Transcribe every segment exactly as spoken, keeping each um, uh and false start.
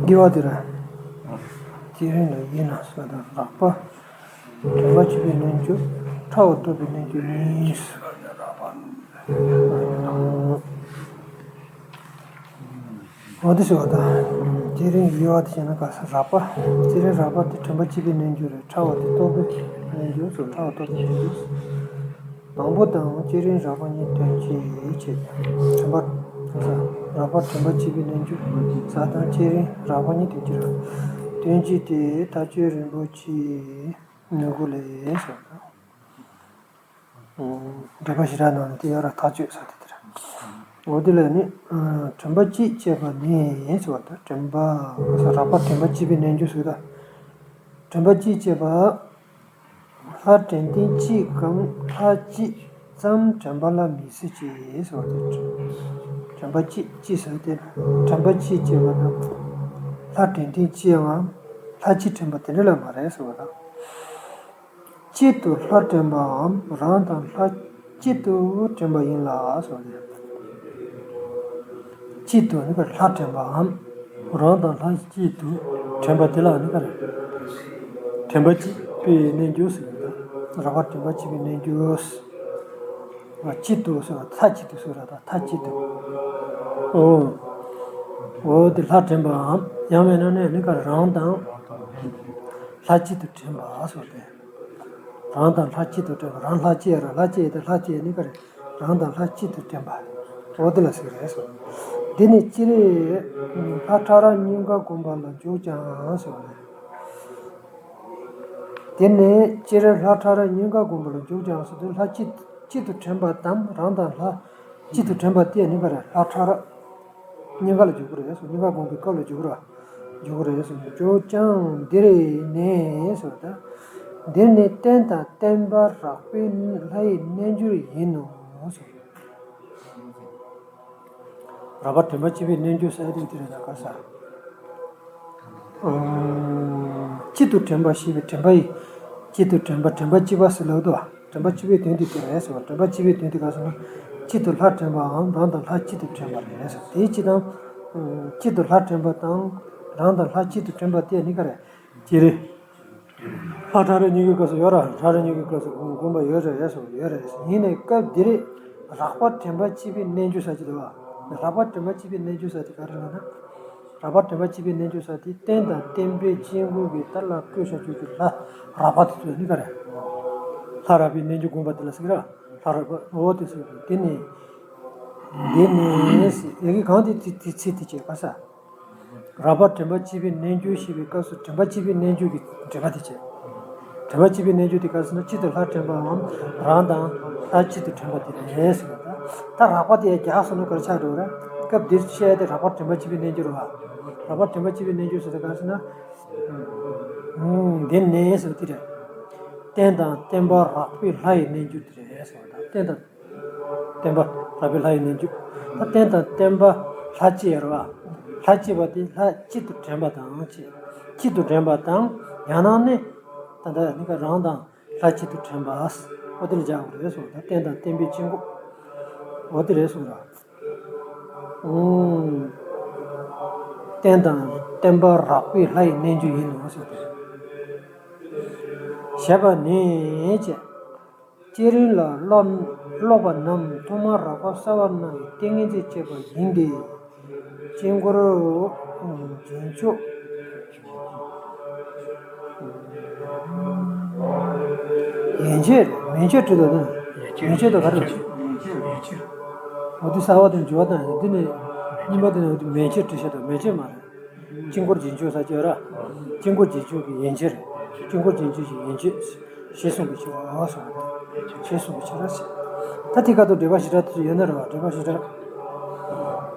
དགེ་བ་དེ་ར། བསྐྱེད་རིམ་ལ་དབྱེ་ན་ཟེར་བ་དང་རགས་པ། དྲན་པ་བཅས་པའི་རྣལ་འབྱོར། ཕྲ་བ་རྟོགས་པའི་རྣལ་འབྱོར་གཉིས། འོ་དེ་ཟེར་བ་དང་། བསྐྱེད་རིམ་གྱི་དབྱེ་བ་དེ་བྱས་ན་ག་ས་རགས་པ། བསྐྱེད་རིམ་རགས་པ་དེ་དྲན་པ་བཅས་པའི་རྣལ་འབྱོར་རེད། ཕྲ་བ་དེ་རྟོགས་པའི་རྣལ་འབྱོར་སོགས། ཕྲ་བ་རྟོགས་པའི་རྣལ་འབྱོར། དང་པོ་དང་བསྐྱེད་རིམ་རགས་པ་གཉིས་དོན་གཅིག་བྱས། དྲན་པ། རགས་པ་དྲན་པ་བཅས་པའི་རྣལ་འབྱོར་ཟེར་དང་བསྐྱེད་རིམ་རགས་པ་གཉིས་དོན་གཅིག་ར། དོན་གཅིག་དེ་ཐག་གཅོད་རིན་པོ་ཆེའི་ནུས་གོ་ལས་སོ། འགྲེལ་པ་ཞེ་དྲག་ནང་ནས་དེ་ཡོད་ར། ཐག་གཅོད་ཟེར་དེ་དེ་ར། འོ་དེ་ལ་ནི། དྲན་པ་གཅིག་བཅས་པ་ནི་ཟེར་བ་དང་དྲན་པ། རགས་པ་དྲན་པ་བཅས་པའི་རྣལ་འབྱོར་ཟེར་ད། དྲན་པ་གཅིག་བཅས་པ། ལྷ་དྲན་རྟེན་གཅིག་གམ་ལྷ་གཅིག་ཙམ་དྲན་པ་ལ་མི་སྲིད་ཅེས་ཟེར་བ་དེ། དྲན་པ་གཅིག་གཅིག་ཟེར་ཏེ། དྲན་པ་གཅིག་བཅས་པ་དང་། ལྷ་དྲན་རྟེན་གཅིག་ཡང་ལྷ་གཅིག་དྲན་པ་དེ་འདྲ་ལ་མ་རེད་ཟེར་བ་དང་། གཅིག་ཏུ་ལྷ་དྲན་པའམ་རང་དང་ལྷ་གཅིག་ཏུ་དྲན་པ་ཡིན་ལ་ཟེར་བ་དེ། གཅིག་ཏུ་ནི་ག་རེ། ལྷ་དྲན་པའམ་རང་དང་ལྷ་གཅིག་ཏུ་དྲན་པ་དེ་ལ་ནི་ག་རེ། དྲན་པ་གཅིག་པའི་རྣལ་འབྱོར་ཟེར་གྱི་འདུག་རགས་པ་དྲན་པ་བཅས་པའི་རྣལ་འབྱོར། གཅིག་ཏུ་ཟེར་བ་མཐའ་གཅིག་ཏུ་ཟེར་བ་དང་མཐའ་གཅིག་ཏུ། འོ། འོ་དེ་ལྷ་དྲན་པའམ་ཡང་མིན་ན་ནི་ནི་ག་རེ། རང་དང་ལྷ་གཅིག་ཏུ་དྲན་པ་ཟེར་བ་དེ། རང་དང་ལྷ་གཅིག་ཏུ་དྲན་པ། རང་ལྷ་གཅིག་ཡ་ར་ལྷ་གཅིག་ཡ་དེ་ལྷ་གཅིག་ཡ་ནི་ག་རེ། རང་དང་ལྷ་གཅིག་ཏུ་དྲན་པ། འོ་དེ་ལ་ཟེར་རེད་ཟེར། འདི་ནི་སྤྱིར་ལྷ་ཕྲ་རགས་གཉིས་ཀ་བསྒོམ་པ་ལ་འཇུག་ཀྱང་ཟེར་བ་རེད། དེ་ནི་སྤྱིར་ལྷ་ཕྲ་རགས་གཉིས་ཀ་བསྒོམ་པ་ལ་འཇུག་ཀྱང་ཟེར་དུས་ལྷ་གཅིག་གཅིག་ཏུ་དྲན་པ་དང་རང་དང་ལྷ་གཅིག་ཏུ་དྲན་པ་དེ་ནི་ག་རེ། ལྷ་ཕྲ་རགས་གཉིས་ཀ་ལ་འཇུག་གི་རེད་ཟེར། གཉིས་ཀ་བསྒོམ་པའི་སྐབས་ལ་འཇུག་གི་རེད། འཇུག་གི་རེད་ཟེར། འཇུག་ཀྱང་འདིར་ནི་ཟེར་བ་དང་། འདིར་ནི་རྟེན་དང་བརྟེན་པ་རགས་པའི་ལྷའི་རྣལ་འབྱོར་ཡིན་ནོ་ཟེར། རགས་པ་དྲན་པ་བཅས་པའི་རྣལ་འབྱོར་ཟེར་དེ་དེ་རེད་ད་ག་ས། གཅིག་ཏུ་དྲན་པ་ཞེས་པའི་དྲན་པ་ཡི། གཅིག་ཏུ་དྲན་པ་དྲན་པ་གཅིག་པ་ཟེར་ལབ་དོ། དྲན་པ་གཅིག་པའི་དོན་དེ་དེ་རེད་ཟེར་བ། དྲན་པ་གཅིག་པའི་དོན་དེ་ག་ཟེར་ན། གཅིག་ཏུ་ལྷ་དྲན་པའམ་རང་དང་ལྷ་གཅིག་ཏུ་དྲན་པ་རེད་ཟེར། དེའི་སྤྱི་དང་། གཅིག་ཏུ་ལྷ་དྲན་པ་དང་རང་དང་ལྷ་གཅིག་ཏུ་དྲན་པ་དེ་ནི་ག་རེ། སྤྱིར། ལྷ་ཕྲ་རགས་གཉིས་ཀྱི་སྐབས་སུ་ཡོད་ར། ཕྲ་རགས་གཉིས་ཀྱི་སྐབས་སུ་བསྒོམ་པ་ཡོད་རེད་ཟེར། ཡོད་རེད་ཟེར། ཡིན་ནའི་སྐབས་འདིར་རགས་པ་དྲན་པ་བཅས་པའི་རྣལ་འབྱོར་ཟེར་གྱི་འདུག་བ། རགས་པ་དྲན་པ་བཅས་པའི་རྣལ་འབྱོར་ཟེར་དེ་ག་རེ་ལབ་ན། རགས་པ་དྲན་པ་བཅས་པའི་རྣལ་འབྱོར་ཟེར་དེ་རྟེན་དང་བརྟེན་པའི་དཀྱིལ་འཁོར་གྱི་ལྟར་ལ་བཀོད་བཞག་རྒྱུ་གི་ལྷ་རགས་པ་དེ་ཚོ་ནི་ག་རེ། ལྷ་རགས་པའི་རྣལ་འབྱོར་བསྒོམ་པ་དེ་ལ་ཟེར་གི་ར། ལྷ་རགས་པ་འོ་དེ་ཟེར་གི་འདུག་དེ་ནི། འདི་ནི་ཡི་གེ་གང་དེ་དེ་དེ་ཚིག་དེ་བྱས་ག་ས། རགས་པ་དྲན་པ་བཅས་པའི་རྣལ་འབྱོར་ཞེས་པའི་སྐབས་སུ་དྲན་པ་བཅས་པའི་རྣལ་འབྱོར་གྱི་འགྲེལ་པ་དེ་བྱས། དྲན་པ་བཅས་པའི་རྣལ་འབྱོར་དེ་ག་རེ་ཟེར་ན། གཅིག་ཏུ་ལྷ་དྲན་པའམ་རང་དང་ལྷ་གཅིག་ཏུ་དྲན་པ་དེ་རེད་ཟེར་བ་དང་། ད་རགས་པ་དེ་ཡང་རྒྱག་སོང་ན་ག་རེ་ཆགས་འགྲོ་རེད། སྐབས་འདིར་བཤད་དེ་རགས་པ་དྲན་པ་བཅས་པའི་རྣལ་འབྱོར་བ། རགས་པ་དྲན་པ་བཅས་པའི་རྣལ་འབྱོར་ཟེར་དེ་ག་རེ་ཟེར་ན། འདི་ནི་ཟེར་བ་དེ་རེད། རྟེན་དང་བརྟེན་པ་རགས་པའི་ལྷ་ཡི་རྣལ་འབྱོར་དེ་རེད་ཟེར་བ་དང་། རྟེན་དང་། བརྟེན་པ་རགས་པའི་ལྷ་ཡི་རྣལ་འབྱོར། ད་རྟེན་དང་བརྟེན་པ་ལྷ་གཅིག་ཡོད་རེད་བ། ལྷ་གཅིག་པ་དེ་ལྷ་གཅིག་ཏུ་དྲན་པ་དང་གཅིག་གཅིག་ཏུ་དྲན་པ་དང་། ཡང་ན་ནི། ད་ལྟ་ནི་ག་རང་དང་ལྷ་གཅིག་ཏུ་དྲན་པ། འོ་དེ་ལ་སྦྱར་དགོས་རེད་གསུངས། ད་རྟེན་དང་བརྟེན་པའི་དཀྱིལ་འཁོར། འོ་དེ་རེད་གསུངས་ར། རྟེན་དང་བརྟེན་པ་རགས་པའི་ལྷ་ཡི་རྣལ་འབྱོར་ཡིན་ནོ་ཟེར་ཏེ། ཞེས་པ་ནས་ཀྱི། བསྐྱེད་རིམ་ལ་ཀློག་ཀློག་པ་རྣམས་ཐོག་མར་རགས་པ་གསལ་བར་སྣང་བའི་ཏིང་ངེ་འཛིན་བསྐྱེད་པ་ཡིན་ཏེ། དཀྱིལ་འཁོར་རྗེས་འཇུག་ཡན་ཆད་རེད། མན་ཆད་བྲིས་འདུག་ན། ཡན་ཆད་དུ་ག་རེ་རེད། འོ་དེ་གསལ་བ་དང་འགྱུར་བ་དང་འདི་ནི་རྙིང་པ་དེ་ནི་འོ་དེ་མན་ཆད་བྲིས་ཤག་དང་མན་ཆད་མ་རེད། དཀྱིལ་འཁོར་རྗེས་འཇུག་ས་ཅིག་ཡོད་ར། དཀྱིལ་འཁོར་རྗེས་འཇུག་གི་ཡན་ཆད་རེད། དཀྱིལ་འཁོར་རྗེས་འཇུག་གི་ཡན་ཆད། ཞེས་གསུངས་པའི་ཕྱིར་རོ་གསུངས་པ་དང་། ཞེས་གསུངས་པའི་ཕྱིར་རོ་ཞེས། ད་དེ་ཁ་ཐུག་འགྲེལ་པ་ཞེ་དྲག་དེ་ཚོ་ཡོད་ན་རེད་བ། འགྲེལ་པ་ཞེ་དྲག་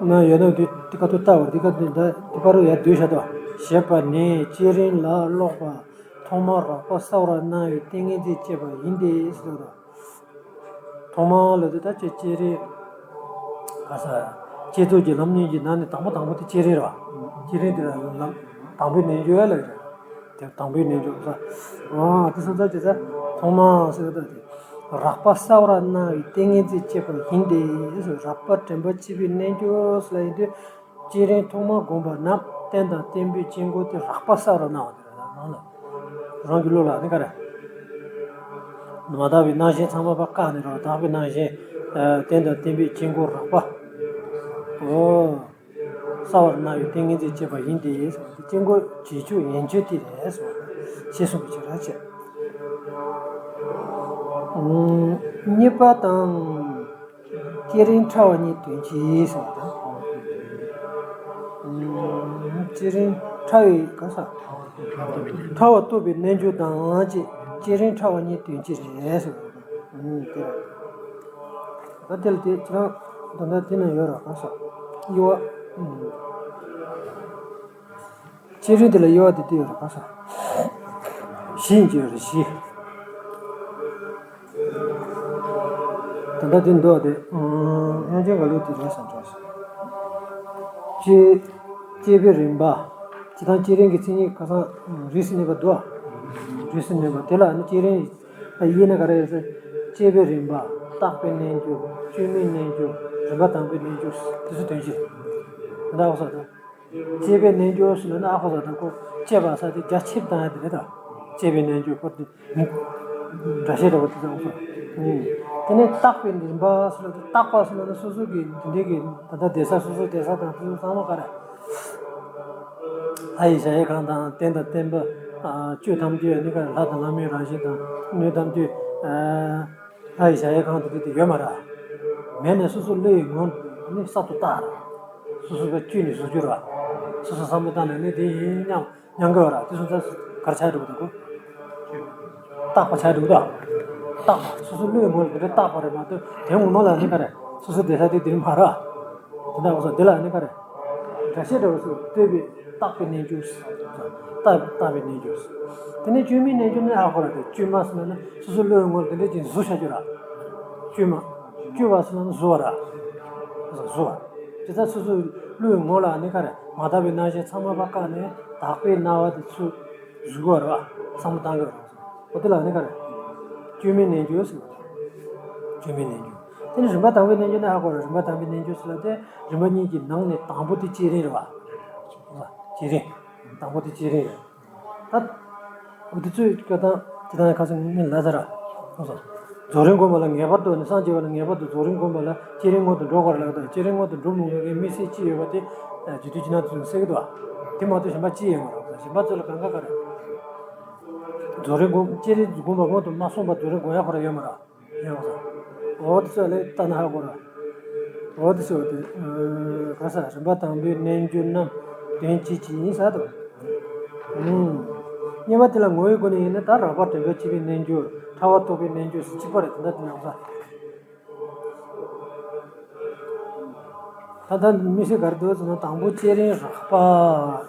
ན་ཡོད་ན་དེ་དེ་ཁ་ཐུག་ལྟ་བར་དེ་ཁ་ཐུག་ད་དེ་པར་ཡར་བསྡུས་བཞག་དོ། ཞེས་པ་ནས་བསྐྱེད་རིམ་ལ་ཀློག་པ་ཐོག་མར་རགས་པ་གསལ་བར་སྣང་བའི་ཏིང་ངེ་འཛིན་བསྐྱེད་པ་ཡིན་ཏེ་ཟེར་དོ། ཐོག་མར་ལ་དེ་ད་ཅེ་བསྐྱེད་རིམ། ག་ས། བསྐྱེད་རྫོགས་ཀྱི་ལམ་གཉིས་ཀྱི་ནང་ནས་དང་པོ་དང་པོ་དེ་བསྐྱེད་རིམ་རེད་བ། བསྐྱེད་རིམ་དེ་ལ་ལམ་དང་པོའི་རྣལ་འབྱོར་ལ་རེད། དེ་དང་པོའི་རྣལ་འབྱོར་ས། ཨ་དེ་སོང་ཙང་ཅེ་ས། ཐོག་མར་ཟེར་ད་དེ། རགས་པ་གསལ་བར་སྣང་བའི་ཏིང་ངེ་འཛིན་བསྐྱེད་པ་ཡིན་ཏེ། རགས་པ་དྲན་པ་བསྐྱེད་པའི་རྣལ་འབྱོར་ལ་ཡིན་དུས། བསྐྱེད་རིམ་ཐོག་མར་བསྒོམས་པ་རྣམས་རྟེན་དང་བརྟེན་པའི་དཀྱིལ་འཁོར་དེ་རགས་པ་གསལ་བར་སྣང་བ་དེ་རེད། ནང་ལ། རང་གི་བློ་ལ་ནི་ག་རེ། མ་དག་པའི་རྣམ་ཤེས་ཚང་མ་ཕར་བཀག་ནས་རང་དག་པའི་རྣམ་ཤེས། ཨ་རྟེན་དང་བརྟེན་པའི་དཀྱིལ་འཁོར་རགས་པ། འོ། གསལ་བར་སྣང་བའི་ཏིང་ངེ་འཛིན་བསྐྱེད་པ་ཡིན་ཏེ། དཀྱིལ་འཁོར་རྗེས་འཇུག་ཡན་ཆད་དེ་རེད། ཞེས་གསུངས་པའི་ཕྱིར་ཞེས། གཉིས་པ་དང་། བསྐྱེད་རིམ་ཕྲ་བ་ཉིད་དོན་གྱིས་ཟེར་བ་དང་། བསྐྱེད་རིམ་ཕྲ་བའི་ག་ས། ཕྲ་བ་རྟོགས་པའི་རྣལ་འབྱོར་དང་ཅིག་བསྐྱེད་རིམ་ཕྲ་བ་ཉིད་དོན་གྱིས་རེད་ཟེར་བ་དང་། དེ་ལ་ད་དེ་ལ་དེ་ཁྱེད་རང་ད་ལྟ་དེ་ན་ཡོད་ར། ག་ས། དབྱེ་བ། བསྐྱེད་རིམ་དེ་ལ་དབྱེ་བ་དེ་དུས་ཡོད་རེད། ག་ས། བཞི་ཡིན་གྱི་ཡོད་རེད། བཞི། ད་ལྟ་དེ་འདུག་སྟེ། དབྱངས་ཅན་ག་ལུགས་དེ་རེད་བསམ་བྱུང་། བསྐྱེད། བསྐྱེད་པའི་རིམ་པ། སྤྱིར་བཏང་བསྐྱེད་རིམ་གྱི་མཚན་ཉིད་ཁ་སང་རིས་སུ་གནས་པ་འདུག་རིས་སུ་གནས་པ་དེ་ལ་ནི་བསྐྱེད་རིམ་དབྱེ་ན་ག་རེ་ཡོད་ཟེར། བསྐྱེད་པའི་རིམ་པ། བརྟག་པའི་རྣལ་འབྱོར། བཅོས་མའི་རྣལ་འབྱོར། རིམ་པ་དང་པོའི་རྣལ་འབྱོར། དེ་ཚོ་དོན་གྱིས། ད་ལྟ་འོ་ས་དང་། བསྐྱེད་པའི་རྣལ་འབྱོར་ཟེར་ན་ཨ་ཁོ་ཟ་དང་ཁོ་བསྐྱེད་པ་ས་དེ་རྒྱ་ཆེར་བཏང་ཡ་དེ་རེད་ད། བསྐྱེད་པའི་རྣལ་འབྱོར་ཁོ་དེ་སྒྲ་བཤད་འདྲ་བོ་དེ་ཚོ་ཨོ་ཚོ། དེ་ནས་བརྟག་པའི་རིམ་པ་ཟེར་ན་དེ་བརྟག་པ་ཟེར་ན་སོ་སོ་གི་དེ་འདྲའི་གི་ད་ལྟ་བསྡད་ས་སོ་སོ་བསྡད་ས་དང་དེ་ཚོ་ཚང་མ་ག་རེ། ལྷ་ཡི་གཞལ་ཡས་ཁང་དང་རྟེན་དང་བརྟེན་པ། བཅུད་ཐམས་ཅད་ནི་ག་རེ་ལྷ་དང་ལྷ་མིན་རང་བཞིན་དང་སྣོད་ཐམས་ཅད། ལྷ་ཡི་གཞལ་ཡས་ཁང་དེ་འདྲ་དེ་ཡོད་མ་རེད། མེད་ནས་སོ་སོ་བློ་ཡི་ངོར་ནི་གསར་དུ་བཏགས་རེད། སོ་སོ་བའི་བཅུད་ནི་བཟོ་རྒྱུ་རེད། སོ་སོ་བསམ་བློ་བཏང་ནས་ནི་དེ་ཡིན་སྙམ་སྙམ་གི་རེད། དེ་སོང་ཙང་ག་རེ་བྱ་འགྲོ་གི་འདུག་གོ། བརྟག་པ་བྱ་འགྲོ་གི་འདུག་བརྟག་པ་སོ་སོ་བློ་ཡི་ངོར་དེ་འདྲ་བརྟག་པ་རེད་མ་གཏོགས་དེ་ངོ་མ་ལ་ནི་ག་རེ་སོ་སོ་བསྡད་ས་དེ་དེ་མ་རེད། དེ་འདྲ་འོ་ས་དེ་ལ་ནི་ག་རེ། སྒྲ་བཤད་འདྲ་བོ་སོགས་བསྟོད་པའི་བརྟག་པའི་རྣལ་འབྱོར། བརྟག་བརྟག་པའི་རྣལ་འབྱོར། དེ་ནས་བཅོས་མའི་རྣལ་འབྱོར་ནི་ཨ་ཁོ་ར་དེ་བཅོས་མ་ཟེར་ན་ནི་སོ་སོ་བློའི་ངོར་དེ་འདྲ་ཅིག་བཟོ་བྱ་རྒྱུ་ར། བཅོས་མ། བཅོས་པ་ཟེར་ན་ནི་བཟོ་བ་ར། བཟོ་བ། དེ་ལྟར་སོ་སོའི་བློའི་ངོ་ལ་ནི་ག་རེ་མ་དག་པའི་རྣམ་ཤེས་ཚང་མ་ཕར་བཀག་ནས་དག་པའི་སྣང་བ་དེ་ཚུར་བཟོ་དགོས་ར་བ། བསམ་བློ་བཏང་དགོས་ར། འོ་དེ་ལ་ནི་ག་རེ། བཅོས་མའི་རྣལ་འབྱོར་ཟེར་བ། བཅོས་མའི་རྣལ་འབྱོར། དེ་ནི་རིམ་པ་དང་པོའི་རྣལ་འབྱོར་ནི་ཧ་གོ་ར། རིམ་པ་དང་པོའི་རྣལ་འབྱོར་ཟེར་ལ་དེ་རིམ་པ་གཉིས་ཀྱི་ནང་ནས་དང་པོ་དེ་བསྐྱེད་རིམ་རེད་བ། བསྐྱེད་རིམ། དང་པོ་དེ་བསྐྱེད་རིམ་རེད། ད། འོ་དེ་ཚོའི་སྐད་དང་དེ་དང་ཁ་སང་ངས་ལབ་ཚར་ར། ཨོ་སོ། རྫོགས་རིམ་སྒོམ་པ་ལ་ངེས་པར་དུ་ནི་སངས་རྒྱས་པ་ལ་ངེས་པར་དུ་རྫོགས་རིམ་སྒོམ་པ་ལ་བསྐྱེད་རིམ་སྔོན་དུ་འགྲོ་དགོས་རེད་ལབ་ད། བསྐྱེད་རིམ་སྔོན་དུ་འགྲོ་མི་དགོས་མཁན་དམིགས་བསལ་ཅི་ཡོད་པ་དེ། རྗེ་བཙུན་ཇི་ལྟར་དུ་གསལ་གྱི་འདུག་བ། དེ་མ་གཏོགས་གཞན་པ་ཅི་ཡོད་མ་རེད། གཞན་པ་ཚོ་ལ་གང་ག་ག་རེད། རྫོགས་རིམ་སྒོམ་བསྐྱེད་རིམ་སྒོམ་པ་སྔོན་དུ་མ་སོང་བར་རྫོགས་རིམ་སྒོམ་ཡ་ཁོ་ར་ཡོད་མ་རེད། ཡང་ས། འོ་དེ་ཚོ་ལས་ལྟ་ན་ཧ་གོ་ར། འོ་དེ་ཚོ་དེ། ག་ས་རིམ་པ་དང་པོའི་རྣལ་འབྱོར་རྣམས་དོན་གཅིག་ཅིག་ཡིན་ས་དང་། གཉིས་པ་དེ་ལ་ངོ་བོའི་སྒོ་ནས་ཡིན་ན་ད་རགས་པ་དྲན་པས་བསྐྱེད་པའི་རྣལ་འབྱོར། ཕྲ་བ་རྟོགས་པའི་རྣལ་འབྱོར་སོགས་གཅིག་པ་རེད། དེ་འདྲ་དེ་ནང་ས། ད་ལྟ་དམིགས་བསལ་ག་རེ་འདུག་ཟེར་ན་དང་པོ་བསྐྱེད་རིམ་རགས་པ་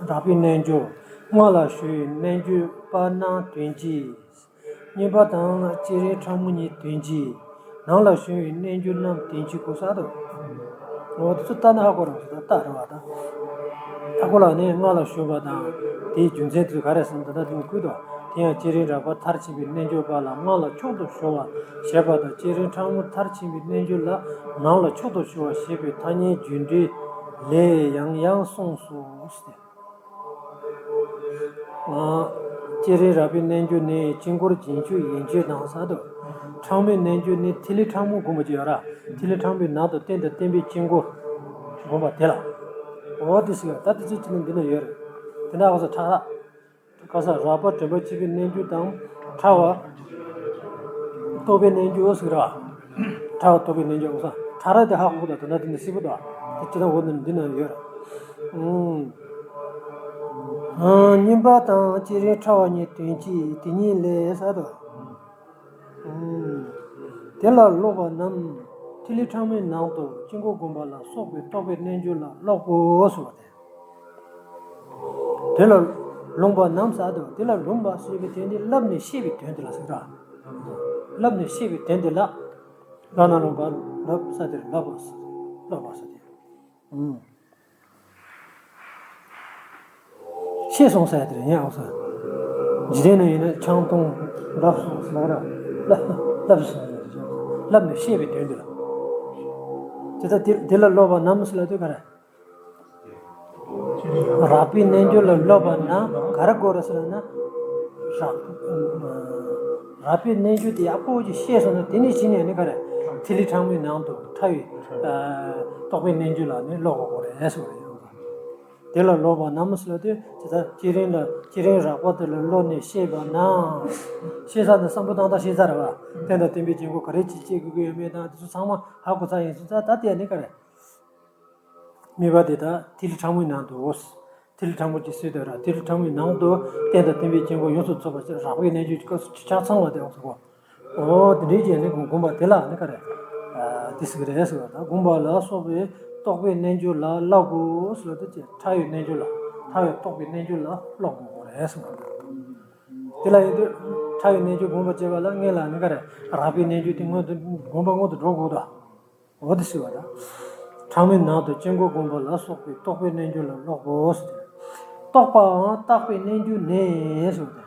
རགས་པའི་རྣལ་འབྱོར། སྔགས་ལ་ཞུགས་པའི་རྣལ་འབྱོར་པ་རྣམས་དོན་གཅིག། གཉིས་པ་དང་བསྐྱེད་རིམ་ཕྲ་མོ་གཉིས་དོན་གཅིག། ནང་ལ་ཞུགས་པའི་རྣལ་འབྱོར་རྣམས་དོན་གཅིག་གོ་ས་དང་། འོ་དེ་ཚོ་ལྟ་ན་ཧ་གོ་རང་ས་ད་ལྟ་རེད་བ་ད། ད་ཁོ་ལ་ནི་སྔགས་ལ་ཞུགས་པ་དང་དེའི་རྒྱུ་མཚན་དེ་ག་རེ་ཟེར་ན་ད་ལྟ་དེ་ནི་བསྐུལ་དང་། དེ་ཡང་བསྐྱེད་རིམ་རགས་པ་མཐར་ཕྱིན་པའི་རྣལ་འབྱོར་པ་ལ་སྔགས་ལ་མཆོག་ཏུ་གཞོལ་བ་ཞེས་པ་དང་། བསྐྱེད་རིམ་ཕྲ་མོ་མཐར་ཕྱིན་པའི་རྣལ་འབྱོར་ལ་ནང་ལ་མཆོག་ཏུ་གཞོལ་བ་ཞེས་པའི་ཐ་སྙད་རྒྱུ་འབྲས་ ལས་ཡང་ཡང་གསུངས་སོ་ཞེས་ཏེ། ཨ། བསྐྱེད་རིམ་རགས་པའི་རྣལ་འབྱོར་ནི། དཀྱིལ་འཁོར་རྗེས་འཇུག་ཡན་ཆོད་དང་ཟེར་དུས། ཕྲ་མོའི་རྣལ་འབྱོར་ནི་ཐིག་ལེ་ཕྲ་མོ་བསྒོམ་པ་ཅིག་ཡོད་ར། ཐིག་ལེ་ཕྲ་མོའི་ནང་དུ་རྟེན་དང་བརྟེན་པའི་དཀྱིལ་འཁོར་བསྒོམ་པ་དེ་ལ། འོ་དེ་ཟེར་བ་ད་དེ་ཚོ་ཅི་ནས་འདི་ན་ཡོད་རེད། དེ་འདྲ་འོ་ས་ཁྲག་ར། ཁ་ས་རགས་པ་དྲན་པ་བསྐྱེད་པའི་རྣལ་འབྱོར་དང་། ཕྲ་བ་རྟོགས་པའི་རྣལ་འབྱོར་ཟེར་ར། ཕྲ་བ་རྟོགས་པའི་རྣལ་འབྱོར་འོ་ས་ཕྲ་ར་དེ་ཧ་གོ་གི་ད་དོན་དག་དེ་འདི་སྲིད་པོ་དང་དེ་ཅི་དང་འོ་འདི་ན་ཡོད་ར། ཨང་། ཨང་། གཉིས་པ་དང་བསྐྱེད་རིམ་ཕྲ་བ་གཉིས་དོན་གཅིག་དེ་ཉིད་ལས་ཟེར་དུས། ཨང་། དེ་ལ་སློབ་པ་རྣམས་ཐིག་ལེ་ཕྲ་མོའི་ནང་དུ་དཀྱིལ་འཁོར་བསྒོམ་པ་ལ་སོགས་པའི་རྟོགས་པའི་རྣལ་འབྱོར་ལ་ཀློག་གོ་ཟེར་བ་སྟེ། དེ་ལ་ལུང་པ་རྣམས་ཟེར་དུས་དེ་ལ་ལུང་པ་ཟེར་བའི་དོན་དེ་བསླབས་ནས་ཤེས་པའི་དོན་དེ་ལ་ཟེར་ར། བསླབས་ནས་ཤེས་པའི་དོན་དེ་ལ། བསླབ་ན་ལུང་པ་བསླབ་ས་དེར་བསླབ་པ་ཟེར། བསླབ་པ་ཟེར་ཏེ། ཨང་། ཤེས་སོང་ཟེར་ཡ་དེ་རེད་ཡིན་ཨང་ས། འཇིག་རྟེན་ན་ཡིན་ན་ཆང་འཐུང་། ལབ་སོང་ཟེར་ལ་ར། ལབ་ལབ་སོང་ཟེར། ལབ་ནས་ཤེས་པའི་དོན་དེ་ལ། དེ་ལྟ་དེ་དེ་ལ་སློབ་པ་རྣམས་ཟེར་ལ་དུས་ག་རེ། རགས་པའི་རྣལ་འབྱོར་ལ་སློབ་པ་རྣམས་ག་རེ་དགོས་རེད་ཟེར་ན། རགས་རགས་པའི་རྣལ་འབྱོར་དེ་ཡག་པོ་ཅིག་ཤེས་སོང་ན་དེ་ནས་གཞི་ནས་ནི་ག་རེ། ཐིག་ལེ་ཕྲ་མོའི་ནང་དུ་ཕྲ་བའི་རྟོགས་པའི་རྣལ་འབྱོར་ལ་ནི་སློབ་དགོས་རེད་ཟེར་བ་རེད། དེ་ལ་སློབ་པ་རྣམས་ཟེར་ལ་དུས་ཇི་ལྟར་བསྐྱེད་རིམ་ལ་བསྐྱེད་རིམ་རགས་པ་དེ་ལ་སློབ་ནས་ཤེས་པ་ན། ཤེས་ས་ནི་བསམ་བློ་བཏང་སྟངས་ཤེས་ས་རེད་བ། རྟེན་དང་བརྟེན་པའི་དཀྱིལ་འཁོར་ག་རེ་ཅིག་བྱེད་དགོས་ཀྱི་ཡོད་མེད་དང་དེ་ཚོ་ཚང་མ་ཧ་གོ་ཚར་ཡིན་ཙང་ད་དེ་ནི་ག་རེ། དམིགས་པ་དེ་དག་ཐིག་ལེ་ཕྲ་མོའི་ནང་དུ། ཐིག་ལེ་ཕྲ་མོ་ཅིག་གསོས་དོན་ར་ཐིག་ལེ་ཕྲ་མོའི་ནང་དུ་རྟེན་དང་བརྟེན་པའི་དཀྱིལ་འཁོར་ཡོངས་སུ་རྫོགས་པ་ཅིག་རགས་པའི་རྣལ་འབྱོར་གྱི་སྐབས་སུ་ཆ་ཚང་བ་དེ་ཡོངས་སུ་གོ། འོ་དེ་འདྲའི་རྗེས་ནི་བསྒོམ་པ་དེ་ལ་ནི་ག་རེ། དེ་ཟེར་གི་རེད་ཟེར་བ་དང་བསྒོམ་པ་ལ་སོགས་པའི་རྟོགས་པའི་རྣལ་འབྱོར་ལ་བསླབ་དགོས་ཟེར་བ་དེ་ཅི་ཕྲ་བའི་རྣལ་འབྱོར་ལ་ཕྲ་བའི་རྟོགས་པའི་རྣལ་འབྱོར་ལ་བསླབ་དགོས་རེད་ཟེར་བ། དེ་ལ་ཡིན་དུས་ཕྲ་བའི་རྣལ་འབྱོར་བསྒོམ་པ་བྱེད་པ་ལ་སྔོན་ལ་ནི་ག་རེ་རགས་པའི་རྣལ་འབྱོར་དེ་སྔོན་དུ་བསྒོམ་པ་སྔོན་དུ་འགྲོ་དགོས་དོ། འོ་དེ་ཟེར་བ་དང་། ཕྲ་མོའི་ནང་དུ་དཀྱིལ་འཁོར་བསྒོམ་པ་ལ་སོགས་པའི་རྟོགས་པའི་རྣལ་འབྱོར་ལ་ཀློག་གོ་ཟེར། རྟོགས་པའང་བརྟགས་པའི་རྣལ་འབྱོར་ནི་ཟེར་བ་དང་།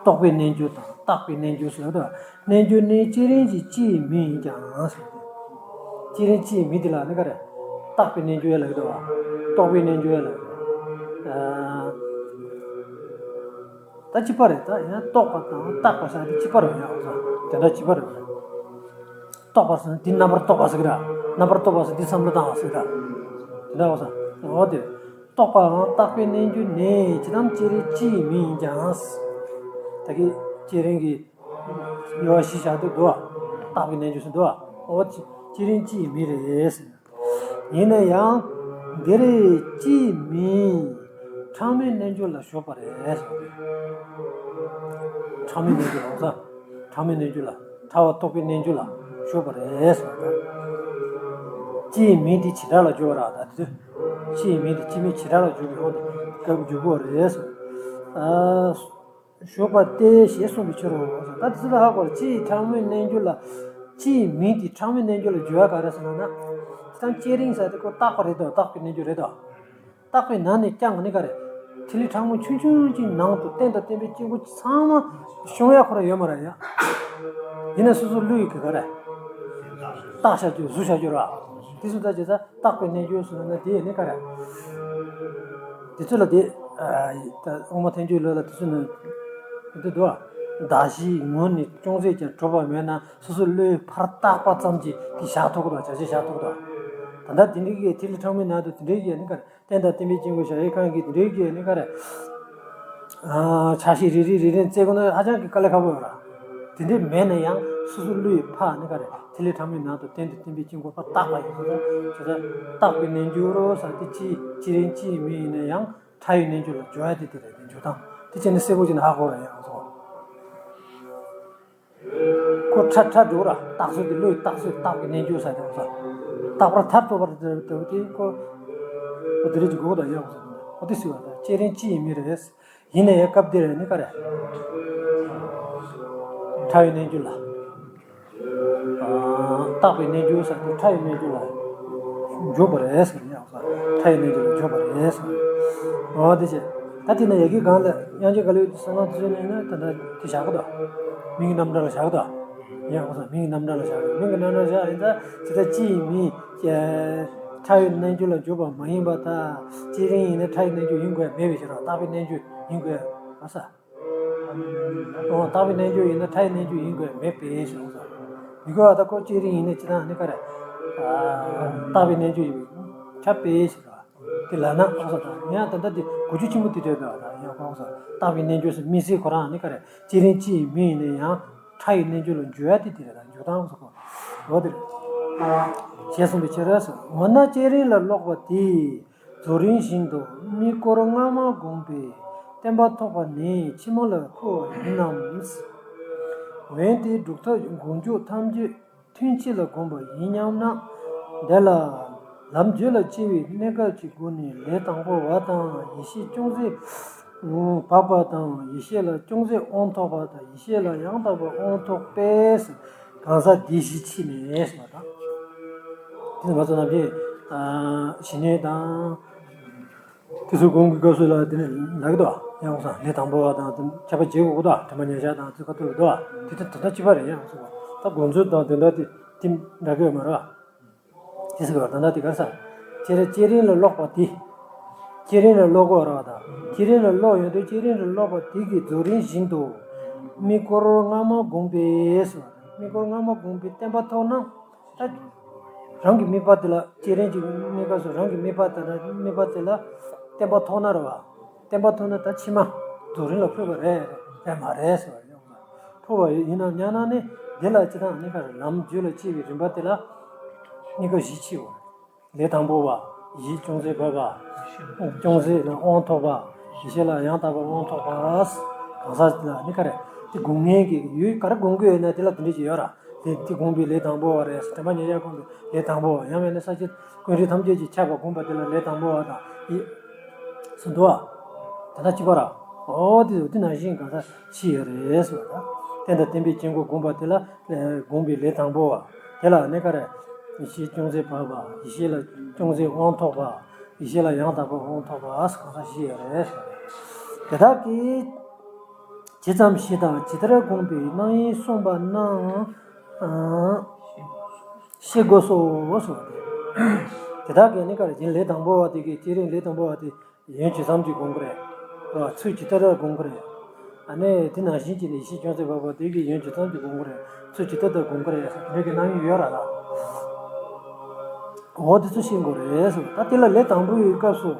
རྟོགས་པའི་རྣལ་འབྱོར་དང་བརྟགས་པའི་རྣལ་འབྱོར་ཟེར་བ་དང་། རྣལ་འབྱོར་ནི་བསྐྱེད་རིམ་གྱི་སྤྱིའི་མིང་ཡིན་ཀྱང་ཟེར། བསྐྱེད་རིམ་སྤྱིའི་མིང་དེ་ལ་ནི་ག་རེ། བརྟགས་པའི་རྣལ་འབྱོར་ལབ་ཀྱི་འདུག་བ། རྟོགས་པའི་རྣལ་འབྱོར་ལབ་ཀྱི་འདུག་ད་གཅིག་པ་རེད། ད་ཡང་རྟོགས་པ་དང་བརྟགས་པ་ཟེར་དེ་གཅིག་པ་རེད་ཡང་། དེ་འདྲ་གཅིག་པ་རེད། རྟོགས་པ་ཟེར་ན་འདི་རྣམ་པར་རྟོག་པ་ཟེར་གི་ར། རྣམ་པར་རྟོག་པ་ཟེར་འདི་བསམ་བློ་བཏང་བ་ཟེར་གི་ར། དེ་འདྲ་བ་ཟེར། འོ་དེ། རྟོགས་པའང་བརྟགས་པའི་རྣལ་འབྱོར་ནི་ཇི་ལྟར་བསྐྱེད་རིམ་སྤྱིའི་མིང་ཡིན་ཀྱང་། ད་གི་བསྐྱེད་རིམ་གྱི་དབྱེ་བ་བཞི་བཞག་འདུག་འདུག་བ། བརྟགས་པའི་རྣལ་འབྱོར་ཟེར་འདུག་བ། འོ་བསྐྱེད་རིམ་སྤྱིའི་མིང་རེད་ཟེར། ཡིན་ན་ཡང་། འདིར་སྤྱིའི་མིང་ཕྲ་མོའི་རྣལ་འབྱོར་ལ་ཞུགས་པ་རེད། ཕྲ་མོའི་རྣལ་འབྱོར་ལ་འོ་ས། ཕྲ་མོའི་རྣལ་འབྱོར་ལ་ཕྲ་བ་རྟོགས་པའི་རྣལ་འབྱོར་ལ་ཞུགས་པ་རེད། སྤྱིའི་མིང་དེ་བྱེ་བྲག་ལ་སྦྱོར་བ་ར་ད་དེ་དུས། སྤྱིའི་མིང་དེ་སྤྱི་མིང་བྱེ་བྲག་ལ་སྦྱོར་བའི་འོག་ཏུ་སྐབས་འཇུག་གོ་རེད། ཞུགས་པ་སྟེ་ཞེས་གསུངས་པའི་ཕྱིར་རོ། ད་དེ་ཚོ་ལ་ཧ་གོ་ལ་སྤྱིའི་ཕྲ་མོའི་རྣལ་འབྱོར་ལ། སྤྱིའི་མིང་དེ་ཕྲ་མོའི་རྣལ་འབྱོར་ལ་བརྗོད་ཡ་ག་རེ་ཟེར་ན་ན། དེ་དང་བསྐྱེད་རིམ་ཟེར་དེ་ཁོ་བརྟགས་པ་རེད་དོ། བརྟགས་པའི་རྣལ་འབྱོར་རེད་དོ། བརྟགས་པའི་ནང་ནས་ཀྱང་ནི་ག་རེ། ཐིག་ལེ་ཕྲ་མོ་ཆུང་ཆུང་ཅིག་ནང་དུ་རྟེན་དང་བརྟེན་པའི་དཀྱིལ་འཁོར་ཚང་མ་ཤོང་ཡ་ཁོ་ར་ཡོད་མ་རེད་ཡ། ཡིན་ན་སོ་སོ་བློ་ཡིས་ག་རེ། བརྟགས་བྱ་རྒྱུ་གཟུགས་བྱ་རྒྱུ་ར། དེ་སུ་ད་བྱེད་ས། བརྟགས་པའི་རྣལ་འབྱོར་ཟེར་ན་དེ་ནི་ག་རེ། དེ་ཚོ་ལ་དེ། ཨ་ད་དབུ་མ་ཐལ་འགྱུར་ལུགས་ལ་དེ་ཚོ་ནི། དེ་འདུག་བ། གདགས་གཞིའི་ངོ་ནས་ཅུང་ཟད་ཀྱང་གྲུབ་པ་མེད་ན་སོ་སོའི་བློས་ཕར་བཏགས་པ་ཙམ་གྱིས་དེ་བཞག་ཐུབ་ཀྱི་འདུག་བྱ་བྱེད་བཞག་ཐུབ་ཀྱི་འདུག་ད་ལྟ་དེ་འདྲའི་གི་ཐིག་ལེ་ཕྲ་མོའི་ནང་དུ་དེ་འདྲའི་གི་ནི་ག་རེ། རྟེན་དང་བརྟེན་པའི་དཀྱིལ་འཁོར་བྱ་བའི་ཁམས་ཀྱི་དེ་འདྲའི་གི་ནི་ག་རེ། ཨ་ཆ་ཤས་རེ་རེ་རེ་རེ་བཙལ་དགོས་ན་ཧ་ཅང་གི་དཀའ་ལས་ཁག་པོ་ཡོད་ར། དེ་འདྲའི་མེད་ན་ཡང་སོ་སོ་བློ་ཡིས་ཕར་ནི་ག་རེ་ཐིག་ལེ་ཕྲ་མོའི་ནང་དུ་རྟེན་དང་བརྟེན་པའི་དཀྱིལ་འཁོར་ཕར་བཏགས་པ་ཡིན་ཟེར་ན། བརྟགས་པའི་རྣལ་འབྱོར་རོ་ཟེར་དེ་སྤྱིའི་བསྐྱེད་རིམ་སྤྱིའི་མིང་ཡིན་ན་ཡང་ཕྲ་བའི་རྣལ་འབྱོར་ལ་སྦྱོར་ཡ་དེ་དེ་རེད། དེ་འཇུག་སྟངས་དེ་བྱས་ནས་གསལ་པོ་བྱས་ནས་ཧ་གོ་ར་ཡང་ཐོག་ཁོ་ཕྲ་ཕྲ་འགྲོ་ར། བརྟགས་ཚུལ་དེ་བློ་ཡིས་བརྟགས་ཚུལ་བརྟགས་པའི་རྣལ་འབྱོར་ཟེར་དེ་ཁོ་ས། བརྟགས་པར་ཐར་ཐོབ་པར་འདོད་དེ་ཁོ། ཁོ་དེ་རེད་ཀྱི་དགོས་དང་ཡང་ཁོ་ས། ཁོ་དེ་སུས་བ་དང་བསྐྱེད་རིམ་སྤྱིའི་མིང་རེད། ཡིན་ན་ཡང་སྐབས་འདིར་ནི་ག་རེ། ཕྲ་བའི་རྣལ་འབྱོར་ལ། བརྟགས་པའི་རྣལ་འབྱོར་ཟེར་དེ་ཕྲ་བའི་རྣལ་འབྱོར་ལ་འཇུག་པ་རེད་ཟེར་ཡང་ས། ཕྲ་བའི་རྣལ་འབྱོར་ལ་འཇུག་པ་རེད་ཟེར། འོ་དེ་བྱས། ད་དེ་ནས་ཡ་གི་གང་ལ་དབྱངས་ཅན་ག་ལེ་གསང་སྔགས་དེ་ཚོ་ནས་ན་ད་ལྟ་དེ་བཞག་གི་འདུག་མིང་གི་རྣམ་གྲངས་ལ་བཞག་གི་འདུག་ཡང་འོ་ས་མིང་གི་རྣམ་གྲངས་ལ་བཞག་གི་མིང་གི་རྣམ་གྲངས་བཞག་ཡིན་ད་ཇི་ལྟར་སྤྱིའི་མིང་སྐྱེ། ཕྲ་བའི་རྣལ་འབྱོར་ལ་འཇུག་པ་མ་ཡིན་པ་དང་། བསྐྱེད་རིམ་ཡིན་ན་ཕྲ་བའི་རྣལ་འབྱོར་ཡིན་དགོས་མེད་པའི་ཕྱིར་རོ། རྟག་པའི་རྣལ་འབྱོར་ཡིན་དགོས་པ་ས། འོ་རྟག་པའི་རྣལ་འབྱོར་ཡིན་ན་ཕྲ་བའི་རྣལ་འབྱོར་ཡིན་དགོས་མེད་པའི་ཕྱིར་རོ། མི་དགོས་པ་ད་ཁོ་བསྐྱེད་རིམ་ཡིན་ན་ཅི་ད་ནི་ག་རེ། རྟག་པའི་རྣལ་འབྱོར་ཡིན་པའི་ཁྱབ་པའི་ཕྱིར་རོ། དེ་ལ་ན་ཨོ་ས་དང་ཡང་ད་ལྟ་དེ་དགུ་བཅུ་ཆེན་པོ་དེ་འདྲ་འདྲ་ཡང་ཨོ་ས་རྟག་པའི་རྣལ་འབྱོར་ཟེར་དམིགས་བསལ་ཁོ་རང་ནི་ག་རེ་བསྐྱེད་རིམ་གཅིག་མིན་ཡིན་ན་ཡང་ཕྲ་བའི་རྣལ་འབྱོར་ལ་འཇུག་ཡ་དེ་དེ་རེད། ད་འཇུག་སྟངས་སོགས་འོ་དེ་རེད། ཞེས་གསུངས་པའི་ཕྱིར་ཟེར། འོ་ན་བསྐྱེད་རིམ་ལ་ཀློག་པ་དེས་རྫོགས་རིམ་བཞིན་དུ་དམིགས་སྐོར་སྔ་མ་བསྒོམས་པའི་བརྟན་པ་ཐོབ་པ་ནི་ཕྱི་མ་ལ་འཁོར་བ་ཡིན་ནམ། འོན་ཏེ་སྒྲུབ་ཐབས་མགོ་མཇུག་ཐམས་ཅད་ཐུན་གཅིག་ལ་བསྒོམས་པ་ཡིན་སྙམ་ན། དེ་ལ་ལམ་རྒྱུད་ལ་སྐྱེ་བའི་གནས་སྐབས་ཀྱི་སྒོ་ནས་ལས་དང་པོ་བ་དང་ཡེ་ཤེས་ཅུང་ཟད་བབས་པ་དང་། ཡེ་ཤེས་ལ་ཅུང་ཟད་དབང་ཐོབ་པ་དང་། ཡེ་ཤེས་ལ་ཡང་དག་པར་དབང་ཐོབ་པས་གང་ཟག་འདི་བཞི་ཕྱེ་ནས་ཟེར་བ་དང་། དེ་ང་ཚོ་ནམ་རྒྱུན་ཞི་གནས་དང་། དེ་ཚོ་སྒོམ་གྱི་སྐབས་སུ་ལ་དེ་ནི་ལབ་ཀྱི་འདུག་ཡང་སང་ལས་དང་པོ་བ་དང་དེ་ཁྱབ་པ་འབྱེད་དགོས་ཀྱི་འདུག་དྲི་མ་ཉེར་བཞག་དང་ཚིག་ཁ་ཐུག་ལ་འདུག་དེ་ལྟ་དེ་ལྟ་གཅིག་པ་རེད། ཡང་སོ་ད་དགོངས་ཚུལ་དང་དེ་འདྲ་དེ་དེ་འདྲ་གི་ཡོད་མ་རེད་བ། དེ་ཟེར་བ་ད་ལྟ་དེ་ག་ས་ཁྱེད་རང་བསྐྱེད་རིམ་ལ་ཀློག་པ་དེ། བསྐྱེད་རིམ་ལ་ཀློག་དགོས་རེད་བ། ད་བསྐྱེད་རིམ་ལ་ཀློག་ཡོང་དུས་བསྐྱེད་རིམ་ལ་ཀློག་པ་དེ་གི་རྫོགས་རིམ་བཞིན་དུ་དམིགས་སྐོར་སྔ་མ་བསྒོམས་པས་ཟེར་བ། དམིགས་སྐོར་སྔ་མ་བསྒོམས་པས་བརྟན་པ་ཐོབ་ན། ད་རང་གི་དམིགས་པ་དེ་ལ་བསྐྱེད་རིམ་གྱི་དམིགས་པ་སོགས་རང་གི་དམིགས་པ་དེ་ལ་དམིགས་པ་དེ་ལ་བརྟན་པ་ཐོབ་ན་རེད་བ། བརྟན་པ་ཐོབ་ན་ད་ཕྱི་མ་རྫོགས་རིམ་ལ་འཁོད་པ་རེད་རེད་མ་རེད་ཟེར་བ་ཡོང་། འཁོད་པ་ཡིན་ན་ཉག་ན་ནི་དེ་ལ་ཅི་ཐང་གཉིས་ཀ་རེད། ལམ་རྒྱུད་ལ་སྐྱེ་བའི་རིམ་པ་དེ་ལ་གཉིས་ཀ་བཞི་ཕྱེ་བ། ལས་དང་པོ་བ། ཡེ་ཅུང་ཟད་བབས་པ། ཅུང་ཟད་ལ་དབང་ཐོབ་པ། ཡེ་ཤེས་ལ་ཡང་དག་པར་དབང་ཐོབ་པ། གང་ཟག་ལ་ནི་ག་རེ། དེ་སྒོམ་མཁན་གྱི་ཡུལ་ག་རེ་སྒོམ་གྱི་ཡོད་ན་དེ་ལ་དེ་འདྲ་ཅིག་ཡོད་ར། དེ་དེ་སྒོམ་པའི་ལས་དང་པོ་བ་རེད། དྲན་པ་ཉེར་བཞག་སྒོམ་པའི་ལས་དང་པོ་བ། ཡང་མིན་ན་ས་བཅུ་ཀུན་རིག་ཐམས་ཅད་ཀྱི་ཁྱབ་པ་སྒོམ་པ་དེ་ལ་ལས་དང་པོ་བ་དང་ཡེ། སུ་འདུག་བ། དེ་དག་གཅིག་པ་ར། འོ་དེ་དེ་ནང་བཞིན་གང་ཟག་ཕྱེ་ཡོད་རེད་ཟེར་བ་དང་། རྟེན་དང་བརྟེན་པའི་དཀྱིལ་འཁོར་སྒོམ་པ་དེ་ལ་སྒོམ་པའི་ལས་དང་པོ་བ། དེ་ལ་ནི་ག་རེ། ཡེ་ཤེས་ཅུང་ཟད་བབས་པ། ཡེ་ཤེས་ལ་ཅུང་ཟད་དབང་ཐོབ་པ། ཡེ་ཤེས་ལ་ཡང་དག་པར་དབང་ཐོབ་པ་གང་ཟག་བཞི་ཡོད་རེད། དེ་དག་གིས་ཇི་ཙམ་ཞིག་དང་ཇི་ལྟར་བསྒོམས་པའི་རྣམ་དབྱེ་གསུངས་པ་རྣམས་ཤེས་དགོས་སོ་གསུངས་ཏེ། དེ་དག་གིས་ནི་ག་རེ་ཡིན། ལས་དང་པོ་བ་དེ་གིས་བསྐྱེད་རིམ་ལས་དང་པོ་བ་དེ། ཡོན་ཇི་ཙམ་གྱིས་སྒོམ་གྱི་རེད། ཚུལ་ཇི་ལྟར་སྒོམ་གྱི་རེད། ཨ་ནི་དེ་ནང་བཞིན་གྱི་ནི་ཡེ་ཤེས་ཅུང་ཟད་བབས་པ་དེ་གི་ཡོན་ཇི་ཙམ་གྱིས་སྒོམ་གྱི་རེད། ཚུལ་ཇི་ལྟར་དུ་སྒོམ་གྱི་རེད། དེ་གི་རྣམ་དབྱེ་ཡོད་ར་ལ། འོ་དེ་ཚོ་ཤེས་དགོས་རེད་ཟེར། ད་དེ་ལ་ལས་དང་པོའི་སྐབས་སུ་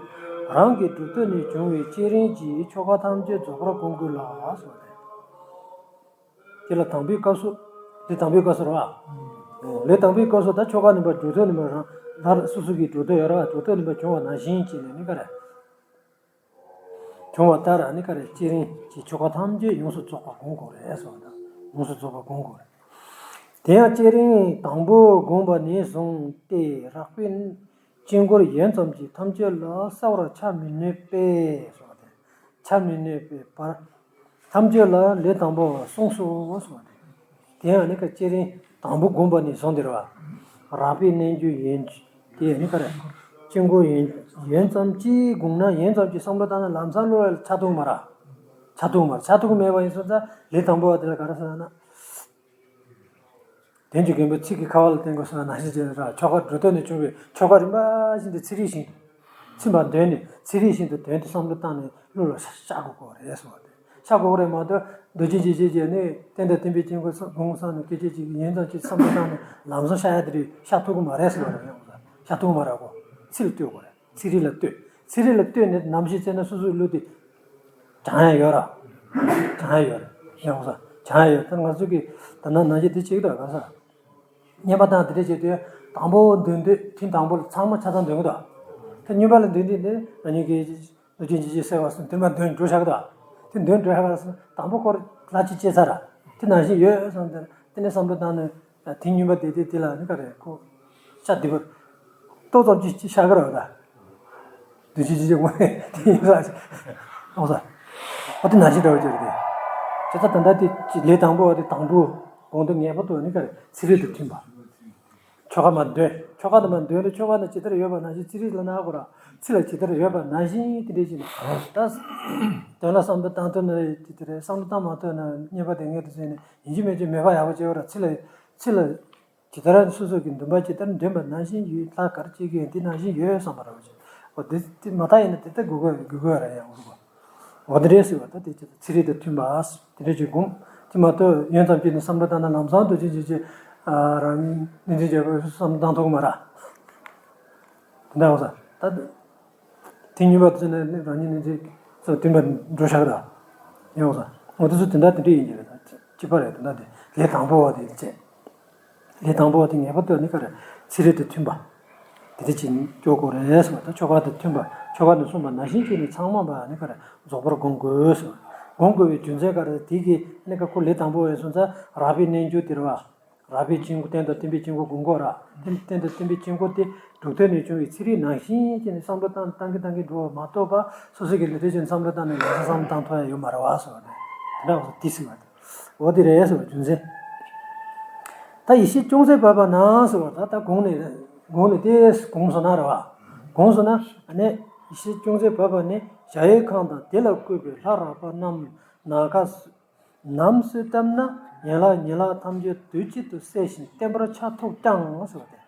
རང་གི་གྲུབ་དོན་ནས་བྱུང་བའི་བསྐྱེད་རིམ་གྱི་ཆོ་ག་ཐམས་ཅད་རྫོགས་པར་སྒོམ་དགོས་ལ་ཟེར་བ་རེད། དེ་ལ་དང་པོའི་སྐབས་སུ། དེ་དང་པོའི་སྐབས་སུ་རེད་བ། ལས་དང་པོའི་སྐབས་སུ་ད་ཆོ་ག་ནི་མ་གྲུབ་དོན་ནི་མ་རང་རང་སོ་སོ་གི་གྲུབ་དོན་ཡོད་ར་བ། གྲུབ་དོན་ནི་མ་བྱུང་བ་ནང་བཞིན་བྱས་ནས་ནི་ག་རེ། བྱུང་བ་ལྟར་ནི་ག་རེ། བསྐྱེད་རིམ་གྱི་ཆོ་ག་ཐམས་ཅད་ཡོངས་སུ་རྫོགས་པར་སྒོམ་དགོས་རེད་ཟེར་བ་དང་། ཡོངས་སུ་རྫོགས་པར་སྒོམ་དགོས་རེད། དེ་ཡང་བསྐྱེད་རིམ་དང་པོ་བསྒོམས་པ་ནས་བཟུང་སྟེ་རགས་པའི་དཀྱིལ་འཁོར་ཡོན་ཙམ་གྱིས་ཐམས་ཅད་ལ་གསལ་བར་འཆར་མི་ནུས་པས་ཟེར་བ་དང་། འཆར་མི་ནུས་པའི་བར་ཐམས་ཅད་ལ་ལས་དང་པོ་བ་གསུངས་སོ་གསུངས་པ་སྟེ། དེ་ཡང་ནི་ཀ་བསྐྱེད་རིམ་དང་པོ་བསྒོམས་པ་ནས་བཟུང་སྟེ་རེད་བ། རགས་པའི་རྣལ་འབྱོར་ཡོན་དེ་ནི་ཀ་རེ། དཀྱིལ་འཁོར་ཡོན་ཡོན་ཙམ་གྱིས་བསྒོམས་ན། ཡོན་ཙམ་གྱིས་བསམ་བློ་བཏང་ན་ལམ་སང་བློ་ལ་འཆར་ཐུབ་མ་རེད། འཆར་ཐུབ་མ་རེད། འཆར་ཐུབ་མེད་པ་ཡིན་སོང་ཙང་ལས་དང་པོ་བ་དེ་ལ་ག་རེ་ཟེར་ན། དོན་གྱི་རྒན་པོའི་ཚིག་གི་ཁ་བ་ལ་བརྟེན་དགོས་ཟེར་བ་ནང་བཞིན་བྱས་ནས་ར། ཆོ་ག་འགྲོ་དོན་ནས་བྱུང་བའི་ཆོ་ག་རིམ་པ་བཞིན་དུ་ཚིག་རིས་བཞིན་དུ། ཚིག་པ་འདོན་ནས་ཚིག་རིས་བཞིན་དུ་དོན་དུ་བསམ་བློ་བཏང་ནས་བློ་ལ་ཤར་དགོས་ཀྱི་རེད་ཟེར་བ་དེ། ཤར་དགོས་ཀྱི་རེད་མ་གཏོགས་རྡོ་རྗེ་འཇིགས་བྱེད་ཀྱི་ནི་རྟེན་དང་བརྟེན་པའི་དཀྱིལ་འཁོར་སྒོམ་བསམ་ནས་སྐད་ཅིག་གཅིག་ཡོན་ཙམ་གྱིས་བསམ་བློ་བཏང་ནས་ལམ་སང་ཤར་ཡ་དེ་རེད། ཤར་ཐུབ་ཀྱི་མ་རེད་ཟེར་བ་རེད། ཡོང་ས་ཤར་ཐུབ་ཀྱི་མ་རེད་གོ། ཚིག་ལ་ལྟོས་དགོས་རེད། ཚིག་རིས་ལ་ལྟོས། ཚིག་རིས་ལ་ལྟོས་ནས་ནམ་ཞིག་བཙལ་ན་སོ་སོའི་བློ་དེ་སྦྱང་ཡ་ཡོད་ར། སྦྱང་ཡ་ཡོད་རེད། ཡོང་ས་སྦྱང་ཡ་ཡོད། ད་ང་ཚོ་གི་ད་ནང་ནང་བཞིན་དེ་བྱེད་ཀྱི་འདུག་ག་ས། བསྙེན་པ་དང་དེ་འདྲ་བྱེད་དུས་དང་པོ་འདོན་དུས་ཐེངས་དང་པོ་ལ་ཚང་མ་ཆ་ཚང་འདོན་གྱི་འདུག་ད་བསྙེན་པ་ལ་འདོན་དུས་འདི་རང་ཉིད་ཀྱི་རྡོ་རྗེ་འཇིགས་བྱེད་གསལ་བ་སོགས་དེ་མ་འདོན་འགྲོ་བཞག་གི་འདུག་དེ་འདོན་འགྲོ་བཞག་ག་ས་དང་པོ་ཁོ་ར་ལ་ཅི་བྱེད་ས་ར། དེ་ནང་བཞིན་ཡོད་བསམ་སྟེ་དེ་ནས་བསམ་བློ་བཏང་ནས། དེ་སྙིམ་པ་དེ་དེ་དེ་ལ་ནི་ག་རེ་ཁོ། ཤ་དེ་བར། ཏོག་ཙམ་ཅིག་ཅིག་ཤ་ག་ར་བ་ད། དུས་ཅི་ཅི་ཅི་ངོ་ནས་དེ་ཡིན་ས་ཅིག་ཨོ་ས། ཨོ་དེ་ནང་བཞིན་འདྲ་བ་ཅིག་རེད་དེ། བྱས་ཙང་ད་ལྟ་དེ་ལས་དང་པོ་བ་དེ་དང་པོ། གོང་དུ་ངེས་པར་དུ་ནི་ག་རེ་ཚིག་རིས་དང་མཐུན་པ། ཆོ་ག་མ་འདོན། ཆོ་ག་དང་མ་འདོན་ཏེ་ཆོ་ག་ནི་ཇི་ལྟར་ཡོད་པ་ནང་བཞིན་ཚིག་རིས་ལ་ན་གོ་ར། ཚིག་ལ་ཇི་ལྟར་ཡོད་པ་ནང་བཞིན་དེ་འདྲ་ཞིག་ནི། ད། དོན་ལ་བསམ་བློ་བཏང་ཐུབ་ན་ཅི་ལྟར་རེད། བསམ་བློ་བཏང་མ་ཐུབ་ན་བསྙེན་པ་དེ་ངེས་དུ་བྱས་ནས་ཡིན་གཅིག་མིན་གཅིག་མོས་པ་ཡག་པོ་བྱེད་དགོས་ར། ཚིག་ལ། ཚིག་ལ། ཇི་ལྟར་སོ་སོ་གི་འདུན་པ་ཇི་ལྟར་འདྲེན་པ་ནང་བཞིན་ཡོད། ལྷ་ག་རེ་བྱེད་ཀྱི་ཡོད་འདི་ནང་བཞིན་ཡོད་བསམ་པ་རེད་བ། འོ་འདི་འདི་མ་དག་ཡིན་ན་དེ་ལྟར་དགོས་དགོས་དགོས་དགོས་རེད་ཡང་འོ་འོ་འདི་རེད་ཟེར་བ་ད་དེ་ཚེ་རིལ་དང་མཐུན་པ་དེ་འདྲ་ཅིག་སྒོམ། དེ་མ་གཏོགས་ཡོན་ཙམ་སྐྱེས་ནས་བསམ་བློ་བཏང་ན་ལམ་སང་རྡོ་རྗེ་འཇིགས་བྱེད་རང་ཉིད་འདི་འཇགས་པའི་བསམ་བློ་བཏང་ཐུབ་ཀྱི་མ་རེད། དེ་འདྲ་འོ་ས་ད། དེ་གཉིས་པ་དེ་ནས་རང་ཉིད་ནི་ཚེ་ཚེ་བདུན་པ་འགྲོ་བཞག་ར། ཡོང་ས། འོ་དེ་ཚོ་དེ་འདྲ་དེ་འདྲ་ཡིན་གྱི་རེད་ད། གཅིག་པ་རེད་དེ་འདྲ་དེ་ལས་དང་པོ་བ་དེ་བྱས། ལས་དང་པོ་བ་དེ་ངེས་པར་དུ་ནི་ག་རེ་ཚེ་རིལ་དང་མཐུན་པ། དེ་དེ་ཅིག་སྐྱོར་དགོས་རེད་ཟེར་བ་ད་ཆོ་ག་དང་མཐུན་པ་ཆོ་ག་ནས་གསུངས་པ་ནང་བཞིན་བྱས་ནས་ཚང་མ་བ་ནི་ག་རེ་རྫོགས་པར་སྒོམ་དགོས་ཟེར་བ། སྒོམ་དགོས་པའི་རྒྱུ་མཚན་ག་རེ་དེ་གི་ནི་ག་ཁོ་ལས་དང་པོ་བ་ཡིན་སོང་ཙང་རགས་པའི་རྣལ་འབྱོར་དེ་རེད་བ། རགས་པའི་དཀྱིལ་འཁོར་རྟེན་དང་བརྟེན་པའི་དཀྱིལ་འཁོར་སྒོམ་དགོས་ར། རྟེན་རྟེན་དང་བརྟེན་པའི་དཀྱིལ་འཁོར་དེ་དྲུག་ཐོན་ནས་བྱུང་བའི་ཚེ་རིལ་ནང་བཞིན་བྱས་ནས་བསམ་བློ་བཏང་བཏང་གིན་བཏང་གིན་འགྲོ་བ་མ་གཏོགས་པ་སོ་སོ་གི་ལས་དེ་བྱས་ནས་བསམ་བློ་བཏང་ནས་ལམ་སང་བསམ་བློ་བཏང་ཐུབ་ཡ་ཡོད་མ་རེད་བ་ཟེར་བ་རེད། དེ་འདྲ་བ་དེ་ཟེར་བ་རེད། འོ་དེ་རེད་ཟེར་བ་རྒྱུ་མཚན། ད་ཡེ་ཤེས་ཅུང་ཟད་བབས་པ་ན་ཟེར་བ་ད་ད་གོང་ནས་གོང་ནས་དེ་གོང་སོང་ན་རེད་བ། གོང་སོང་ན་ཨ་ནི་ཡེ་ཤེས་ཅུང་ཟད་བབས་པ་ནི་གཞལ་ཡས་ཁང་དང་དེ་ལ་བཀོད་པའི་ལྷ་རགས་པ་རྣམས་ནམ་མཁའ་ནམ་གསལ་བཏབ་ན་ཡན་ལག་ཉིད་ལག་ཐམས་ཅད་དུས་གཅིག་ཏུ་གསལ་ཞིང་བརྟན་པར་ཆགས་ཐུབ་ཀྱང་ཟེར་བ་སྟེ།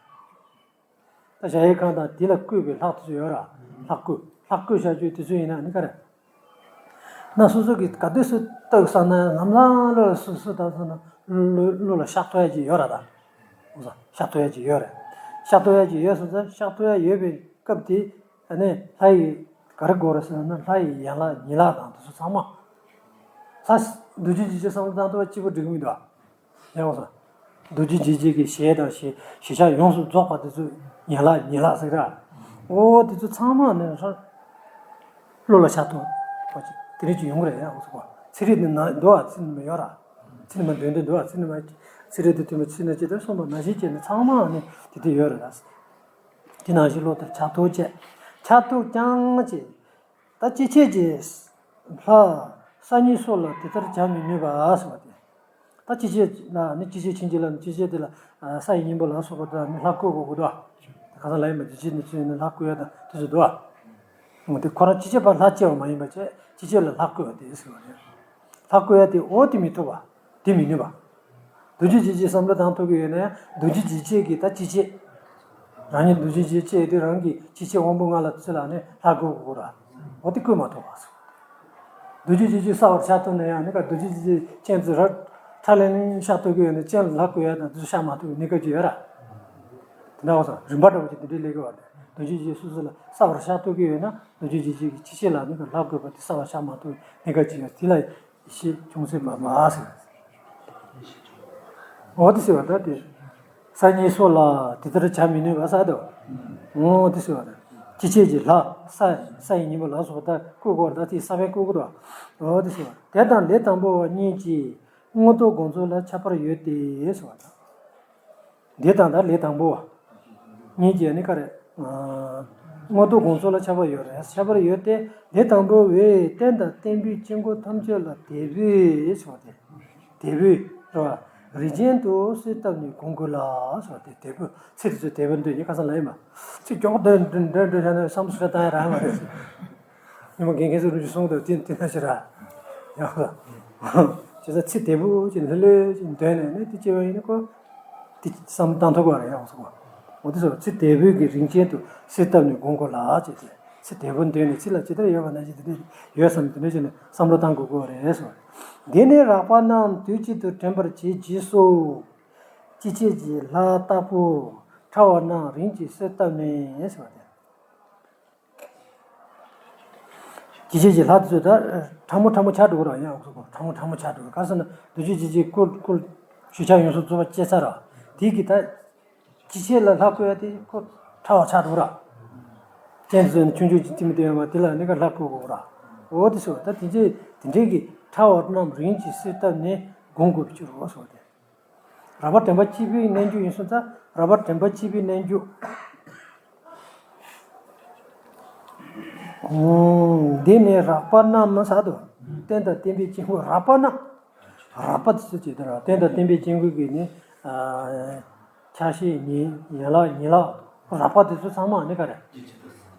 ད་གཞལ་ཡས་ཁང་དང་དེ་ལ་བཀོད་པའི་ལྷ་དེ་ཚོ་ཡོད་ར། ལྷ་བཀོད་ལྷ་བཀོད་བྱ་རྒྱུ་དེ་ཚོ་ཡིན་ན་ནི་ག་རེ། ན་སོ་སོ་གི་ག་དུས་སུ་ལྟོས་བསམ་ན་ལམ་ལམ་བློ་ལ་སུ་སུ་ད་སོ་ན་བློ་བློ་ལ་ཤར་ཐུབ་ཡ་ཅིག་ཡོད་ར་ད། འོ་ས་ཤར་ཐུབ་ཡ་ཅིག་ཡོད་རེད། ཤར་ཐུབ་ཡ་ཅིག་ཡོད་སོང་ཙང་ཤར་ཐུབ་ཡ་ཡོད་པའི་སྐབས་དེ་ཨ་ནི་ལྷ་ཡི་ག་རེ་དགོས་རེད་ཟེར་ན་ལྷ་ཡི་ཡན་ལག་ཉིད་ལག་དང་དེ་ཚོ་ཚང་མ། ལྷ་རྡོ་རྗེ་འཇིགས་བྱེད་བསམ་བློ་བཏང་ཐུབ་པ་གཅིག་པུ་འགྲིག་གི་མི་འདུག་ཨ། ཡང་ས། རྡོ་རྗེ་འཇིགས་བྱེད་ཀྱི་ཞལ་དང་ཞལ་ཞལ་ཕྱག་ཡོངས་སུ་རྫོགས་པ་དེ་ཚོ་ཡན་ལག་ཉིད་ལག་ཟེར་ར། འོ་དེ་ཚོ་ཚང་མ་ནས་ཧྲ། བློ་ལ་ཤར་ཐུབ་པ་ཅིག་དེ་རིགས་ཅིག་ཡོང་གི་རེད་ཡང་ཟེར་བ། ཚེ་རིལ་དེ་ན་འདུག་ཨ་ཚེ་ནི་མ་ཡོད་ར། ཚེ་ནི་མ་འདོན་དུ་འདུག་ཨ་ཚེ་ནི་མ་ཚེ་རིལ་དེ་དུས་མ་ཚེ་ན་ཅི་ལྟར་གསུངས་པ་ནང་བཞིན་བྱས་ནས་ཚང་མ་ནི་དེ་དུས་ཡོད་རེད་ལ། དེ་ནང་བཞིན་བློ་ལྟར་ཆགས་ཐུབ་བྱས། ཆགས་ཐུབ་ཀྱང་བྱས། ད་ཅི་བྱེད་ཀྱི། ལྷ། ས་གཉིས་སོགས་ལ་དེ་ལྟར་བྱ་མི་ནུས་པ་ཟེར་བ་སྟེ། ད་ཅི་བྱེད་ལ་ནི་ཅི་བྱེད་ཕྱིན་ཅི་ལ་ནི་ཅི་བྱེད་དེ་ལ་ས་ཡི་སྙིང་པོ་ལ་སོགས་པ་དེ་ལ་ནི་ལྷ་བཀོད་དགོས་དགོས་དོ། ཁ་སང་ལ་ཡིན་པ་ཅི་བྱེད་ནི་ཚུལ་ནི་ལྷ་བཀོད་ཡ་དང་དེ་ཚོ་དོ། འོ་དེ་ཁོ་རང་ཅི་བྱེད་པ་ལྷ་སྐྱེ་བ་མ་ཡིན་པ་བྱས་ཅི་བྱེད་ལ་ལྷ་བཀོད་པ་དེ་ཟེར་བ་རེད། ལྷ་བཀོད་ཡ་དེ་འོ་དེ་མི་ཐུབ་པ། དེ་མི་ནུས་པ། རྡོ་རྗེ་འཇིགས་བྱེད་བསམ་བློ་བཏང་ཐུབ་ཀྱི་ཡོད་ན་ཡང་རྡོ་རྗེ་འཇིགས་བྱེད་ཀྱི་ད་ཅི་བྱེད། རང་ཉིད་རྡོ་རྗེ་འཇིགས་བྱེད་དེ་རང་གི་ཅི་བྱེད་དབང་པོ་ལྔ་ལ་ཚུལ་ལ་ནི་ལྷ་བཀོད་དགོས་ར། འོ་དེ་བཀོད་མ་ཐུབ་པ་སོ། རྡོ་རྗེ་འཇིགས་བྱེད་གསལ་བར་ཤར་ཐུབ་ན་ཡང་ནི་ག་རྡོ་རྗེ་འཇིགས་བྱེད་སྤྱན་ཚུལ་ར་ཁྲ་ལེ་ལེ་ཤར་ཐུབ་ཀྱི་ཡོད་ན་སྤྱན་ལ་ལྷ་བཀོད་ཡ་དང་དེ་ཚོ་ཤར་མ་ཐུབ་པའི་གནས་སྐབས་ཅིག་ཡོད་ར། དེ་འདྲ་བ་སོང་རིམ་པ་འདྲ་བོ་ཅིག་དེ་འདྲའི་ལས་ཀྱི་བར་དུ་རྡོ་རྗེ་འཇིགས་བྱེད་སོ་སོ་ལ་གསལ་བར་ཤར་ཐུབ་ཀྱི་ཡོད་ན་རྡོ་རྗེ་འཇིགས་བྱེད་ཀྱི་ཅི་བྱེད་ལ་ནི་ག་ལྷ་བཀོད་པ་དེ་གསལ་བར་ཤར་མ་ཐུབ་པའི་གནས་སྐབས་ཅིག་ཡོད་དེ་ལ། ཡེ་ཤེས་ཅུང་ཟད་བབས་པ་ཟེར། འོ་དེ་ཟེར་བ་ད་དེ། ས་གཉིས་སོགས་ལ་དེ་ལྟར་བྱ་མི་ནུས་པ་ཟེར་དོ། འོ་དེ་ཟེར་བ་ད། ཅི་བྱེད་ཀྱི་ལྷ་ས་ས་ཡི་སྙིང་པོ་ལ་སོགས་པ་ད་བཀོད་དགོས་ད་དེ་ས་བོན་བཀོད་དགོས་དོ། འོ་དེ་ཟེར་བ་དེ་དང་ལས་དང་པོ་བ་གཉིས་ཀྱིས་མངོན་རྟོགས་དགོངས་རྫོགས་ལ་ཁྱད་པར་ཡོད་དེ་ཟེར་བ་ད། འདི་དང་ད་ལས་དང་པོ་བ། གཉིས་ཀྱི་ནི་ག་རེ། མངོན་རྟོགས་དགོངས་རྫོགས་ལ་ཁྱད་པར་ཡོད་རེད། ཁྱད་པར་ཡོད་དེ་ལས་དང་པོ་བས་རྟེན་དང་བརྟེན་པའི་དཀྱིལ་འཁོར་ཐམས་ཅད་ལ་དལ་བུས་ཟེར་བ་དེ། དལ་བུས་རེད་བ། རིམ་ཅན་དུ་གསལ་བཏབ་ནས་སྒོམ་དགོས་ལ་ཟེར་བ་དེ་དལ་བུ་ཚིག་དེ་ཚོ་དལ་བུ་འདོན་ཡིན་ཁ་སང་ལ་ཡིན་པ། ཚིག་མགྱོགས་འདོན་འདོན་འདོན་འདོན་བྱས་ན་བསམ་བློ་ཞེ་དྲག་བཏང་ཡ་རག་མ་རེད། ཉི་མ་རྒན་རྒན་ཚོ་རུ་ཅིག་གསུངས་འདུག་དེ་དེ་འདྲ་ཞིག་ར། ཡང་ལ། བྱས་ཙང་ཚིག་དལ་བུ་ཅིག་ལྷོད་ལྷོད་ཅིག་འདོན་ནས་ནི་དེ་སྐྱེ་བ་ཡིན་ན་ཁོ། དེ་བསམ་བཏང་ཐུབ་པ་རེད་ཡང་སོང་བ། འོ་དེ་སོགས་ཚིག་དལ་བུ་གི་རིམ་ཅན་དུ་གསལ་བཏབ་ནས་སྒོམ་དགོས་ལ་ཅེས་ཏེ། ཚིག་དལ་བུ་འདོན་ནས་ཚིག་ལ་ཇི་ལྟར་ཡོད་པ་ནང་བཞིན་དེ་འདྲ་ཡོད་བསམ་དེ་འདྲ་བྱས་ནས་བསམ་བློ་བཏང་དགོས་ཀྱི་རེད་སོ། འདི་ནི་རགས་པ་རྣམས་དུས་གཅིག་ཏུ་དྲན་པར་བྱེད་རྗེས་སུ། ཅི་བྱེད་ཀྱི་ལྷ་ལྟ་བུ་ཕྲ་བ་རྣམས་རིམ་གྱིས་གསལ་བཏབ་ནས་ཟེར་བ་སྟེ། ཇི་བྱེད་ཀྱི་ལྷ་དེ་ཚོ་ད་ཕྲ་མོ་ཕྲ་མོ་ཆགས་འགྲོ་གི་རེད་ཡང་ཁོ་ཕྲ་མོ་ཕྲ་མོ་ཆགས་འགྲོ་གི་ག་ཟེར་ན་རྡོ་རྗེ་འཇིགས་བྱེད་བཀོད་བཀོད་ཞུ་ཆ་ཡོངས་སུ་རྫོགས་པ་སྐྱེ་ཚར་ར་དེ་གི་ད་ཇི་བྱེད་ལ་ལྷ་བཀོད་ཡ་དེ་ཁོ་ཕྲ་བ་ཆགས་འགྲོ་གི་ར། ཅན་དེ་ཚོ་ནི་ཆུང་ཆུང་ཅིག་ཐིམ་དེ་ཡོད་མ་དེ་ལ་ནི་ག་ལྷ་བཀོད་དགོས་གི་ར། འོ་དེ་ཚོ་ད་དེ་འདྲའི་དེ་འདྲའི་གི་ཕྲ་བ་རྣམས་རིམ་གྱིས་གསལ་བཏབ་ནས་སྒོམ་དགོས་པའི་ཕྱིར་རོ་ཟེར་བ་དེ། རགས་པ་དྲན་པ་གཅིག་པུའི་རྣལ་འབྱོར་ཡིན་སོང་ཙང་རགས་པ་དྲན་པ་གཅིག་པུའི་རྣལ་འབྱོར། འདི་ནི་རགས་པ་རྣམས་ཟེར་དུས། རྟེན་དང་བརྟེན་པའི་དཀྱིལ་འཁོར་རགས་པ་རྣམས། རགས་པ་དེ་ཚོ་ཅིག་དེ་ར་རྟེན་དང་བརྟེན་པའི་དཀྱིལ་འཁོར་གྱི་ནི། ཆ་ཤས་ཉིད་ཡན་ལག་ཉིད་ལག་རགས་པ་དེ་ཚོ་ཚང་མ་ནི་ག་རེ།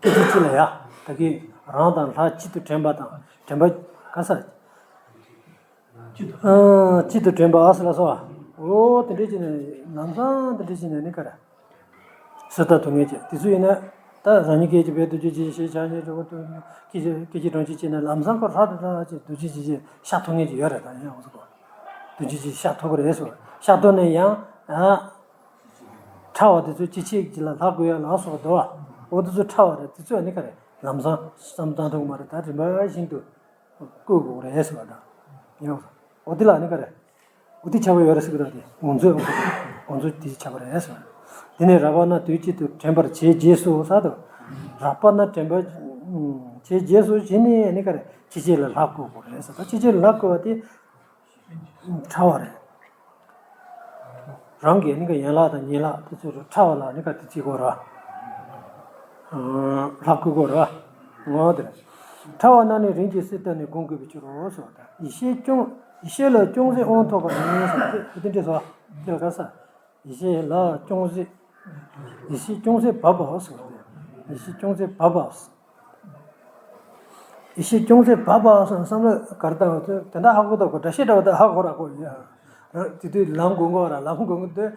སྐད་ཅིག་གཅིག་ལ་ཡ། ད་གིན་རང་དང་ལྷ་གཅིག་ཏུ་དྲན་པ་དང་དྲན་པ་ག་ས། གཅིག་ཏུ་དྲན་པ་ཨ་སི་ལ་སོ། འོ་དེ་འདྲས་བྱས་ནས་ལམ་སང་དེ་འདྲས་བྱས་ནས་ནི་ག་རེ། སུ་ལྟ་སྡུག་བསྔལ་བྱེད་དེ་ཚོ་ཡིན་ན། ད་རང་ཉིད་སྐད་ཅིག་བས་དུ་ཅི་ཅི་ཞེས་བྱ་ཉེ་གྲོགས་དུ་སྐད་ཅིག་སྐད་ཅིག་གྲོང་ཅིག་བྱས་ནས་ལམ་སང་ཁོ་ར་ད་ད་ཅི་དུ་ཅི་ཅི་ཅི་ཤ་ཐུག་ངེས་ཅིག་ཡོད་རེད། ད་ཡང་འོ་ཟོ་དུ་ཅི་ཅི་ཤ་ཐུག་གི་རེད་ཟེར། ཤ་ཐུག་ནས་ཡང་ཨ་ཕྲ་བ་དེ་ཚོ་ཅི་ཆེ་ཅི་ལ་ལྷག་དགོས་ཡ་ལ་སོགས་འདུག་བ། འོ་དེ་ཚོ་ཕྲ་བ་རེད། དེ་ཚོ་ནི་ག་རེ་ལམ་སང་བསམ་བཏང་ཐུབ་མ་རེད། ད་རིམ་པ་བཞིན་དུ། བསྐུལ་དགོས་རེད་ཟེར་བ་དང་། ཡང་འོ་དེ་ལ་ནི་ག་རེ། འོ་དེ་བྱ་བ་ཡོད་རེད་ཟེར་གི་རེད། དེ་དགོངས་ཚུལ་དགོངས་ཚུལ་དེ་བྱ་བ་རེད་ཟེར་བ། དེ་ནས་རགས་པ་ན་དུས་གཅིག་ཏུ་དྲན་པར་བྱེད་རྗེས་སུ་ཟེར་དུས། རགས་པ་ན་དྲན་པར་བྱེད་རྗེས་སུ་བྱས་ནས་ནི་ག་རེ་ཅི་བྱེད་ལ་ལྷག་བསྐུལ་དགོས་རེད་ཟེར་དུས། ཅི་བྱེད་ལ་ལྷག་བསྐུལ་བ་དེ། ཕྲ་བ་རེད། རང་གི་ནི་ག་ཡན་ལག་དང་ཉིང་ལག་དེ་ཚོ་ཕྲ་བ་ལ་ནི་ག་དེ་བྱེད་དགོས་ར། ལྷག་དགོས་དགོས་ར། ངོ་དེ་རེད། ཕྲ་བ་རྣམས་ནི་རིམ་གྱིས་སུ་ལྟར་ནི་བསྒོམ་དགོས་པའི་ཕྱིར་རོ་ཟེར་བ་དང་། ཡེ་ཤེས་ཅུང་ཡེ་ཤེས་ལ་ཅུང་ཟད་དབང་ཐོབ་པ་ནི་ཟེར་བ་དེ་འདྲས་སོ། དེ་ལ་ག་ས། ཡེ་ཤེས་ལ་ཅུང་ཟད། ཡེ་ཤེས་ཅུང་ཟད་བབ་པ་ཟེར་བ་དེ། ཡེ་ཤེས་ཅུང་ཟད་བབ་པ། ཡེ་ཤེས་ཅུང་ཟད་བབ་པ་སོགས་བསམ་བློ་གར་བཏང་བ་ཚོས་དེ་འདྲ་ཧ་གོ་དང་གོ། འདྲ་ཤེས་འདྲ་བ་དང་ཧ་གོ་ར་གོ་ཡ། རང་དེ་དུས་ལམ་སྒོམ་གོ་ར་ལམ་སྒོམ་གོ་དུས།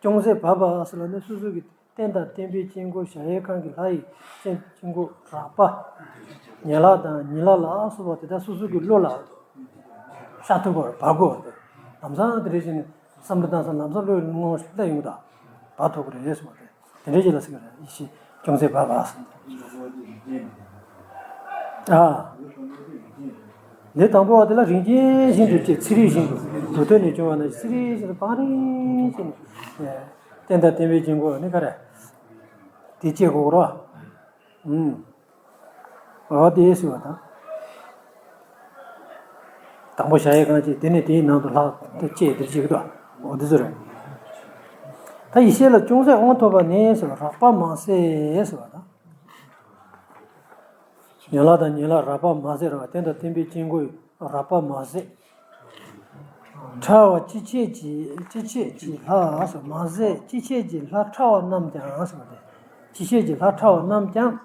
ཅུང་ཟད་བབ་པ་སོགས་ལ་ནི་སོ་སོ་གི་རྟེན་དང་བརྟེན་པའི་དཀྱིལ་འཁོར་གཞལ་ཡས་ཁང་གི་ལྷ་ཡི་སྤྱན་དཀྱིལ་འཁོར་རགས་པ། ཡན་ལག་དང་ཉིང་ལག་ལ་སོགས་པ་དེ་དག་སོ་སོ་གི་བློ་ལ་ཤར་ཐུབ་པར་བབ་དགོས་པ་དེ། ལམ་སང་དེ་རེ་བཞིན་བསམ་བློ་བཏང་ས་ལམ་སང་བློའི་ངོ་ཤེས་ཡོང་དང་བབ་ཐུབ་ཀྱི་རེད་ཟེར་བ་དེ། དེ་འདྲའི་རྗེས་ལ་ཟེར་གི་རེད། ཡེ་ཤེས་ཅུང་ཟད་བབ་པ་ཟེར། ཨ། ལས་དང་པོ་བ་དེ་ལ་རིམ་གྱིས་བཞིན་དུ་སྐྱེ། ཚེ་རིལ་བཞིན་དུ་དུར་ཁྲོད་ནས་བྱུང་བ་ན་ཚེ་རིལ་བཞིན་དུ་སྤང་རིམ་བྱས་ནས། རྟེན་དང་བརྟེན་པའི་དཀྱིལ་འཁོར་ནི་ག་རེ། དེ་སྐྱེ་དགོས་རོ། ཨུམ། འོ་དེ་ཟེར་བ་དང་། དང་པོ་གཞལ་ཡས་ཁང་བཅས། དེ་ནས་དེའི་ནང་དུ་ལྷ་དེ་བཅས་དེ་བཅས་ཀྱི་དོ། འོ་དེ་ཚོ་རེད། ད་ཡེ་ཤེས་ལ་ཅུང་ཟད་དབང་ཐོབ་པ་ནི་ཟེར་བ་རགས་པ་མ་ཟད་ཟེར་བ་དང་། ཡན་ལག་དང་ཉིང་ལག་རགས་པ་མ་ཟད་རེད་བ། རྟེན་དང་བརྟེན་པའི་དཀྱིལ་འཁོར་རགས་པ་མ་ཟད། ཕྲ་བ་ཅི་བྱེད་ཀྱི་ཅི་བྱེད་ཀྱི་ལྷ་ཟེར་མ་ཟད། ཅི་བྱེད་ཀྱི་ལྷ་ཕྲ་བ་རྣམས་ཀྱང་ཟེར་བ་སྟེ། ཅི་བྱེད་ཀྱི་ལྷ་ཕྲ་བ་རྣམས་ཀྱང་།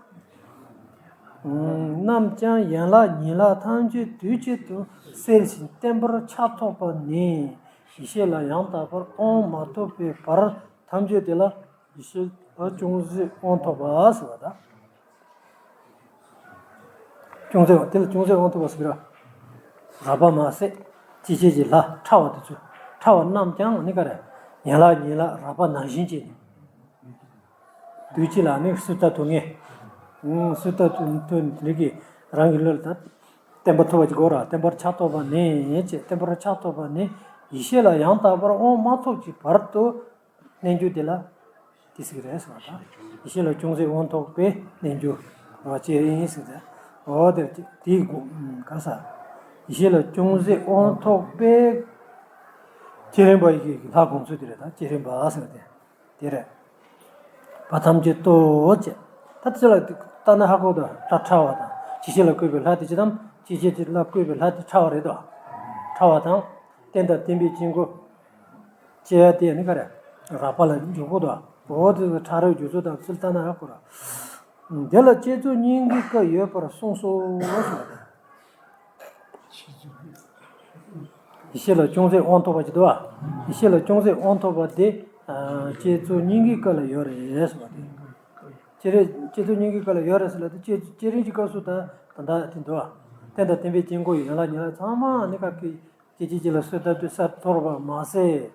རྣམས་ཀྱང་ཡན་ལག་ཉིང་ལག་ཐམས་ཅད་དུས་གཅིག་ཏུ་གསལ་ཞིང་བརྟན་པར་ཆགས་ཐོབ་པ་ནི། ཡེ་ཤེས་ལ་ཡང་དག་པར་དབང་མ་ཐོབ་པའི་བར་ཐམས་ཅད་དེ་ལ་ཡེ་ཤེས་ལ་ཅུང་ཟད་དབང་ཐོབ་པ་ཟེར་བ་དང་། ཅུང་ཟད་དེ་ལ་ཅུང་ཟད་དབང་ཐོབ་པ་ཟེར་གི་ར། རགས་པ་མ་ཟད། ཅི་བྱེད་ཀྱི་ལྷ་ཕྲ་བ་དེ་ཚོ། ཕྲ་བ་རྣམས་ཀྱང་ནི་ག་རེ། ཡན་ལག་ཉིང་ལག་རགས་པ་ནང་བཞིན་བྱས་ནས། དུས་གཅིག་ལ་ནི་སུ་ལྟ་སྡུག་བསྔལ། སུ་ལྟ་སྡུག་བསྔལ་རིགས་ཀྱི་རང་གི་བློ་ལ་ད། བརྟན་པ་ཐོབ་པ་ཅིག་དགོས་ར། བརྟན་པར་ཆགས་ཐོབ་པ་ནི་ཅེས། བརྟན་པར་ཆགས་ཐོབ་པ་ནི་ཡེ་ཤེས་ལ་ཡང་དག་པར་དབང་མ་ཐོབ་ཀྱི་བར་དུ། རྣལ་འབྱོར་དེ་ལ་དེ་ཟེར་གི་རེད་ཟེར་བ་དང་། ཡེ་ཤེས་ལ་ཅུང་ཟད་དབང་ཐོབ་པའི་རྣལ་འབྱོར་བ་ཅེས་ཡིན་ཟེར་ཏེ། འོ་དེ་དེའི་གོ་ག་ས། ཡེ་ཤེས་ལ་ཅུང་ཟད་དབང་ཐོབ་པའི་བསྐྱེད་རིམ་པ་ཡི་གེ་ལྷ་དགོངས་ཚུལ་དེ་རེད། ད་བསྐྱེད་རིམ་པ་ཟེར་ཏེ་དེ་རེད། བ་ཐམས་ཅད་དོ་ཅེས། ད་དེ་ལ་ལྟ་ན་ཧ་གོ་དང་ལྷ་ཕྲ་བ་དང་། ཅི་བྱེད་ལ་བཀོད་པའི་ལྷ་དེ་ཅི་དང་། ཅི་བྱེད་ལ་བཀོད་པའི་ལྷ་དེ་ཕྲ་བ་རེད་དོ། ཕྲ་བ་དང་། རྟེན་དང་བརྟེན་པའི་དཀྱིལ་འཁོར། ཅེས་དེ་ནི་ག་རེ། རགས་པ་ལ་འཇུག་གོ་དོ། འོ་དེ་ཚོ་ཕྲ་རགས་འཇུག་ཚུལ་དང་ཚུལ་ལྟ་ན་ཧ་གོ་ར། དེ་ལ་བསྐྱེད་རྫོགས་སྙིང་གི་སྐབས་ཡོད་པར་གསུངས་སོ་ཟེར་བ་དེ། ཡེ་ཤེས་ལ་ཅུང་ཟད་དབང་ཐོབ་པ་ཅིག་འདུག་བ། ཡེ་ཤེས་ལ་ཅུང་ཟད་དབང་ཐོབ་པ་དེ། བསྐྱེད་རྫོགས་སྙིང་གི་སྐབས་ལ་ཡོད་རེད་ཟེར་བ་དེ། བསྐྱེད་རིམ་བསྐྱེད་རྫོགས་སྙིང་གི་སྐབས་ལ་ཡོད་རེད་ཟེར་ལ་དེ་བསྐྱེད་བསྐྱེད་རིམ་གྱི་སྐབས་སུ་ད་ད་ལྟ་དེ་འདུག་བ། རྟེན་དང་བརྟེན་པའི་དཀྱིལ་འཁོར་ཡི་ཡན་ལག་ཉིང་ལག་ཚང་མ་ནི་ག་གི་སྐད་ཅིག་གཅིག་ལ་གསོལ་བཏབ་དུས་གསལ་ཐོབ་པ་མ་ཟད།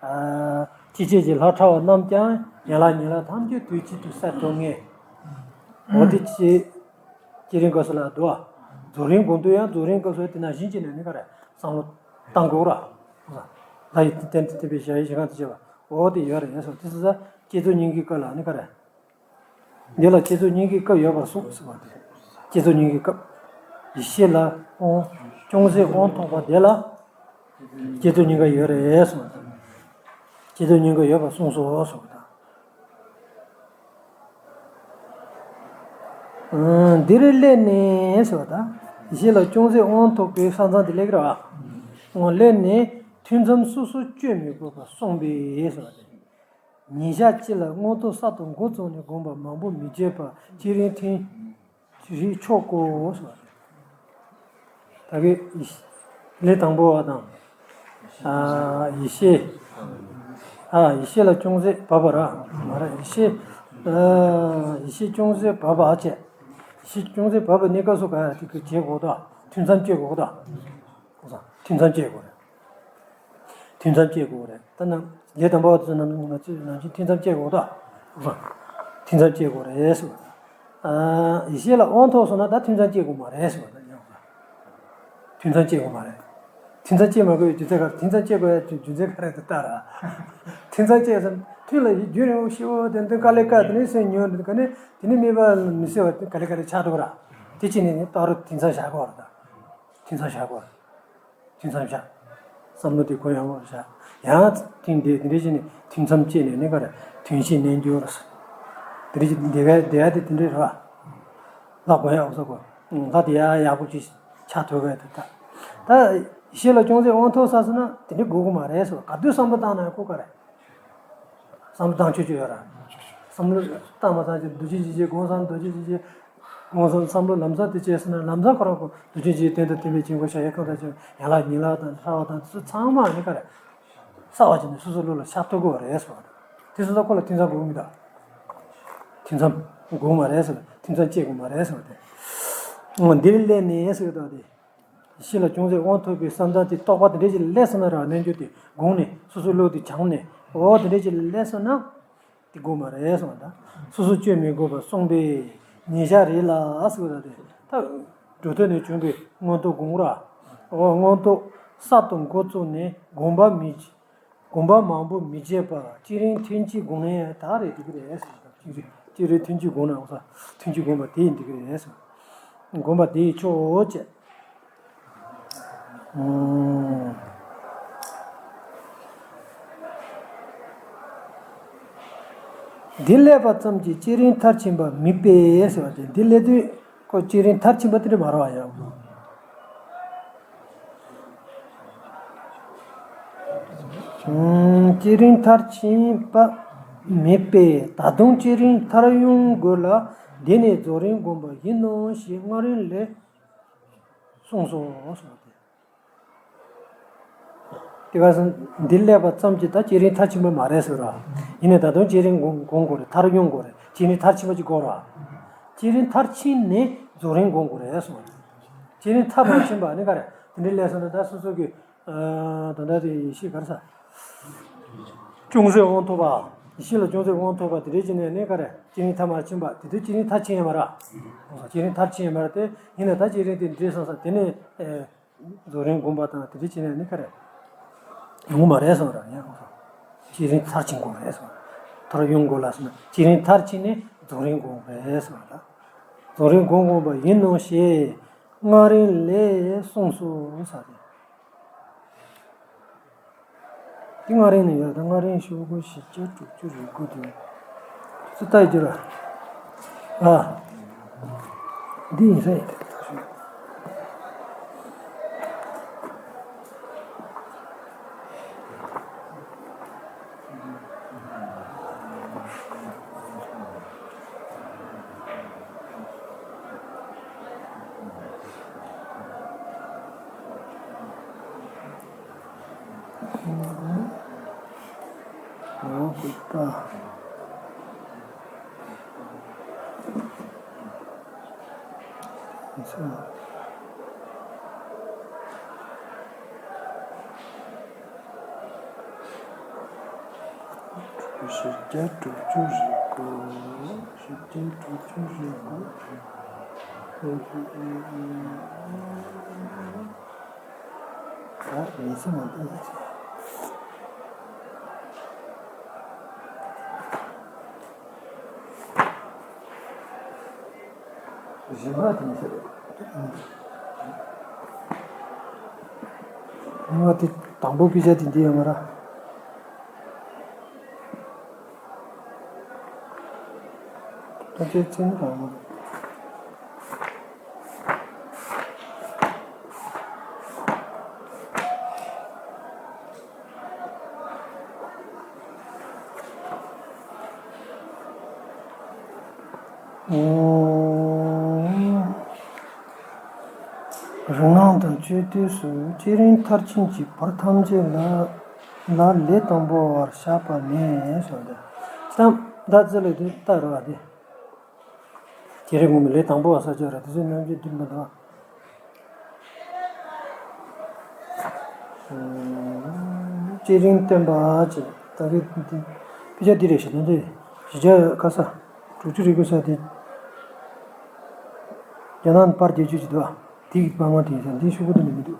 ཨ། ཅི་བྱེད་ཀྱི་ལྷ་ཕྲ་བ་རྣམས་ཀྱང་ཡན་ལག་ཉིང་ལག་ཐམས་ཅད་དུས་གཅིག་ཏུ་གསལ་ཐོབ་ངེས། འོ་དེ་ཅི། བསྐྱེད་རིམ་སྐབས་སུ་ལ་འདུག་བ། རྫོགས་རིམ་སྒོམ་དུས་ཡང་རྫོགས་རིམ་སྐབས་སུ་དེ་ནང་བཞིན་བྱས་ནས་ནི་ག་རེ་བསམ་བློ་བཏང་དགོས་ར། ལྷ་ཡི་རྟེན་དུ་བརྟེན་པའི་གཞལ་ཡས་གཞལ་ཁང་དུ་བྱས་པ་འོ་དེ་ཡོད་རེད་ཟེར་དེ་ཟེར་ས་བསྐྱེད་རྫོགས་སྙིང་གི་སྐབས་ལ་ནི་ག་རེ། འདི་ལ་བསྐྱེད་རྫོགས་སྙིང་གི་སྐབས་ཡོད་པར་གསུངས་ཟེར་བ་དེ། བསྐྱེད་རྫོགས་སྙིང་གི་སྐབས། ཡེ་ཤེས་ལ་དབང་ཅུང་ཟད་དབང་ཐོབ་པ་དེ་ལ། བསྐྱེད་རྫོགས་སྙིང་ག་ཡོད་རེད་གསུངས་པ་དང་། བསྐྱེད་རྫོགས་སྙིང་ག་ཡོད་པར་གསུངས་སོ་གསུངས་པ་དང་། འདིར་སླེབས་ནས་ཟེར་བ་དང་། ཡེ་ཤེས་ལ་ཅུང་ཟད་དབང་ཐོབ་པའི་ས་མཚམས་དེ་སླེབས་ཀྱི་རེད་བ། སླེབས་ནས་ཐུན་མཚམས་སོ་སོར་གཅོད་མི་དགོས་པར་གསུངས་པས་ཟེར་བ་དེ། ཉིན་ཞག་གཅིག་ལ་མངོན་རྟོགས་གསར་དུ་འགོ་བཙུགས་ནས་སྒོམ་པ་མང་པོ་མི་བྱེད་པར་བསྐྱེད་རིམ་ཐུན་རེ་ཆོག་གོ་ཟེར་བ་རེད། ད་གི་ལས་དང་པོ་བ་དང་ ཨ། ཡེ་ཤེས། ཨ། ཡེ་ཤེས་ལ་ཅུང་ཟད་བབ་པ་ར། མ་ར། ཡེ་ཤེས། ཨ། ཡེ་ཤེས་ཅུང་ཟད་བབ་པ་བྱས། ཡེ་ཤེས་ཅུང་ཟད་བབ་པའི་གནས་སྐབས་སུ་ག་རེ་དེ་གི་བྱེད་དགོས་དོ། ཐུན་མཚམས་བཅད་དགོས་དོ། ཐུན་མཚམས་བཅད་དགོས་རེད། ཐུན་མཚམས་བཅད་དགོས་རེད། ད་ནང་ལས་དང་པོ་དེ་ཚོ་ནང་ནང་ཚུད་ནང་བཞིན་ཐུན་མཚམས་བཅད་དགོས་དོ། ཐུན་མཚམས་བཅད་དགོས་རེད་ཟེར་བ། ཨ། ཡེ་ཤེས་ལ་དབང་ཐོབ་སོང་ན་ད་ཐུན་མཚམས་བཅད་དགོས་མ་རེད་ཟེར་བ། ད་ཡང་ཐུན་མཚམས་བཅད་དགོས་མ་རེད། ཐུན་མཚམས་བཅད་མ་དགོས་པའི་རྒྱུ་མཚན་ག་རེ། ཐུན་མཚམས་བཅད་དགོས་ཡ་རྒྱུ་མཚན་ག་རེ་དེ་ལྟ་ར། ཐུན་མཚམས་བཅད་ཟེར་ན་ཐུན་ལ་རྒྱུན་རིང་པོ་ཞེ་པོ་དེ་འདི་དཀའ་ལས་ཁག་དེ་ནས་སེམས་ཉོན་དེ་ག་ནས་དེ་ནས་དམིགས་པ་མི་གསལ་བ་དེ་ག་ལེ་ག་ལེ་ཆགས་འགྲོ་གི་ར། དེ་ཕྱིན་ནས་ནི་ད་རུང་ཐུན་མཚམས་བཞག་དགོས་ར། ད་ཐུན་མཚམས་བཞག་དགོས་ར། ཐུན་མཚམས་བཞག་བསམ་བློ་དེ་གུ་ཡངས་པོ་བཞག་ཡང་ཐུན་དེ་དེ་འདྲ་བྱས་ནས་ཐུན་མཚམས་བཅད་ནས་ནི་ག་རེ། ཐུན་བཞི་རྣལ་འབྱོར། དེ་འདྲ་བྱས་བསྡད་ཡ་བསྡད་ཡ་དེ་དེ་འདྲ་རེད་བ། ལྷ་གོ་ཡག་པོ་ཟེར་གོ། ལྷ་དེ་ཡག་ཡག་པོ་ཅིག་ཆགས་ཐུབ་ཡ་དེ་ད། ད་ཡེ་ཤེས་ལ་ཅུང་ཟད་དབང་ཐོབ་ཚར་སོང་ན་དེ་འདྲ་དགོས་ཀྱི་མ་རེད་ཟེར་བ། ག་དུས་བསམ་བློ་བཏང་ན་ཡང་ཁོ་ག་རེ། བསམ་བློ་བཏང་ཆོག་ཆོག་ཡོད་ར། བསམ་བློ་བཏང་མ་བཏང་ཆོག་རྡོ་རྗེ་འཇིགས་བྱེད་སྒོམ་བསམ། རྡོ་རྗེ་འཇིགས་བྱེད་སྒོམ་བསམ། བསམ་བློ་ལམ་སང་དེ་བྱས་སོང་ན་ལམ་སང་ཁོ་རང་ཁོ་རྡོ་རྗེ་འཇིགས་བྱེད་དོན་དང་ལྡན་པའི་བྱིང་རྒོད་ཤ་ཡི་ཁམས་དང་བཅས་པ་ཡན་ལག་ཉིང་ལག་དང་ཕྲ་བ་དང་དེ་ཚོ་ཚང་མ་ནི་ག་རེ། གསལ་བ་བྱས་ནས་སོ་སོ་བློ་ལ་ཤར་ཐུབ་ཀྱི་རེད་ཟེར་བ། དེ་སོང་ཙང་ཁོ་ལ་ཐུན་མཚམས་དགོས་མི་འདུག་ཐུན་མཚམས་དགོས་མ་རེད་ཟེར་བ། ཐུན་མཚམས་བཅད་དགོས་མ་རེད་ཟེར་བ་དེ། འོ་འདིར་སླེབས་ནས་ཟེར་བ་དེ། ཡེ་ཤེས་ལ་ཅུང་ཟད་དབང་ཐོབ་པའི་བསམ་གཏན་དེ་རྟོགས་པ་དེ་འདྲ་ཞིག་སླེབས་སོང་ན་ར། རྣལ་འབྱོར་དེ་དགོངས་ནས་སོ་སོའི་བློ་དེ་སྦྱངས་ནས། འོ་དེ་འདྲ་ཞིག་སླེབས་སོང་ན་དེ་དགོས་མ་རེད་གསུངས་པ་དང་། སོ་སོ་བཅོས་མི་དགོས་པར་གསུངས་པས་ཉེར་བཞག་རེད་ལ་ཟེར་བ་དེ། ད་འགྲོ་དོན་ནས་བྱུང་བའི་མངོན་རྟོགས་དགོངས་ར། འོ་མངོན་རྟོགས་གསར་དུ་འགོ་བཙུགས་ནས་དགོངས་པ་མི་དགོངས་པ་མང་པོ་མི་བྱེད་པར་སྤྱན་རས་ཐུན་གཅིག་དགོངས་ནས་ད་རེད་འགྲིག་གི་རེད་ཟེར། སྤྱན་རས་སྤྱན་རས་ཐུན་གཅིག་དགོངས་ན་འོ་ས་ཐུན་གཅིག་དགོངས་པ་དེ་ཡིན་འགྲིག་གི་རེད་ཟེར། དགོངས་པ་དེ་ཡིས་ཆོག་ཅེས། ཨུམ། འདི་སླེབས་པ་ཙམ་གྱིས་སྤྱན་རས་མཐར་ཕྱིན་པ་དམིགས་པས་ཟེར་བ་དེ། འདི་སླེབས་དུས་ཁོ་སྤྱན་རས་མཐར་ཕྱིན་པ་དེ་འདྲ་མ་རེད་བ་ཡང་། ཨུམ། སྤྱན་རས་མཐར་ཕྱིན་པ་དམིགས་པས་ད་དུང་སྤྱན་རས་མཐར་དབྱུང་དགོས་ལ། འདི་ནི་རྫོགས་རིམ་དགོངས་པ་ཡིན་ནོ་ཞེས་སྔགས་རིམ་ལས་གསུངས་སོ་གསུངས་ཏེ། དེ་ག་ས་འདི་སླེབས་པ་ཙམ་གྱིས་ད་སྤྱན་རས་མཐར་ཕྱིན་པ་མ་རེད་ཟེར་ར། ཡིན་ནའི་ད་དུང་སྤྱན་རས་དགོངས་དགོངས་དགོས་རེད། མཐར་དབྱུང་དགོས་རེད། སྤྱན་རས་མཐར་ཕྱིན་པ་ཅིག་དགོས་ར། སྤྱན་རས་མཐར་ཕྱིན་ནས་རྫོགས་རིམ་དགོངས་དགོས་རེད་གསུངས། སྤྱན་རས་མཐར་མ་ཕྱིན་པ་ནི་ག་རེ། དེ་འདྲའི་སླེབས་སོང་ན་ད་སོ་སོ་གི། ཨ། ད་ལྟ་དེ་ཡེ་ཤེས་ག་རེ་ཟ། ཅུང་ཟད་དབང་ཐོབ་པ། ཡེ་ཤེས་ལ་ཅུང་ཟད་དབང་ཐོབ་པ་དེ་འདྲའི་བྱས་ནས་ནི་ག་རེ། སྤྱན་རས་མཐར་མ་ཕྱིན་པ་དེ་དུས་སྤྱན་རས་མཐར་ཕྱིན་ཡོད་མ་རེད། སྤྱན་རས་མཐར་ཕྱིན་ཡོད་མ་རེད་དེ། ཡིན་ན་ད་སྤྱན་རས་དེ་འདྲའི་སོང་ཙང་དེ་ནས། ཨེ། རྫོགས་རིམ་བསྒོམ་པ་དང་དེ་འདྲ་བྱས་ནས་ནི་ག་རེ། ཡོང་གི་མ་རེད་གསུངས་ར། ཡང་སྤྱན་རས་མཐར་ཕྱིན་དགོས་རེད་གསུངས། མཐར་དབྱུང་དགོས་ལ་ཟེར་ན་སྤྱན་རས་མཐར་ཕྱིན་ནས་རྫོགས་རིམ་བསྒོམ་རེད་གསུངས་ར། རྫོགས་རིམ་བསྒོམ་དགོས་པ་ཡིན་ནོ་ཞེས་སྔགས་རིམ་ལས་གསུངས་སོ་ཟེར་ཏེ། འདི་སྔགས་རིམ་ནས་ཡོད། ད་སྔགས་རིམ་ཤོག་གུ་བཞི་བརྒྱ་དྲུག་ཅུ་རེ་དགུ་དེ། ཚུར་ལྟ་རྒྱུ་ལ། ཨ། འདི་ཡིན་ས་ཡིན། ཨོ་ཀུ་པ། བཞི་བརྒྱ་དྲུག་ཅུ་རེ་དགུ། བཞི་བརྒྱ་དྲུག་ཅུ་རེ་དགུ། ད་མི་ཚེ་མ་འདས། གཞན་པ་དེ་མི་ཚེ་རེད། ང་དེ་དང་པོ་དཔེ་ཆ་དེ་འདི་ཡོད་མ་རེད། ད་ལྟའི་ཚན་རིག་དང་ རིག་སྣང་དང་བཅས་དུས་སུ་བསྐྱེད་རིམ་མཐར་ཕྱིན་གྱི་བར་ཐམས་ཅད་ལ་ལ་ལས་དང་པོ་བར་བཞག་པ་ནས་སོ། ད་ད་ཅི་ལས་དེ་ལྟར་བ་དེ། བསྐྱེད་རིམ་ངོ་མ་ལས་དང་པོ་བ་ས་ཆ་ར་དེ་ཚོའི་རྣམ་འགྱུར་བསྟན་པ་དང་། བསྐྱེད་རིམ་བསྟན་པ་ཅེས་ད་གི་དཔེ་ཆ་འདི་རེད་ཞེ་ན་འདི་གཞི་རྒྱ་ཁ་ས་དྲུག་ཅུ་རེ་དགུ་ས་དེ་རྒྱ་ནག་པར་བརྒྱད་ཅུ་ཅིག་འདུག་དེ་གི་པར་མ་དེ་ཡིན་ས་འདི་ཤོག་གུ་དེ་ནི་མི་འདུག་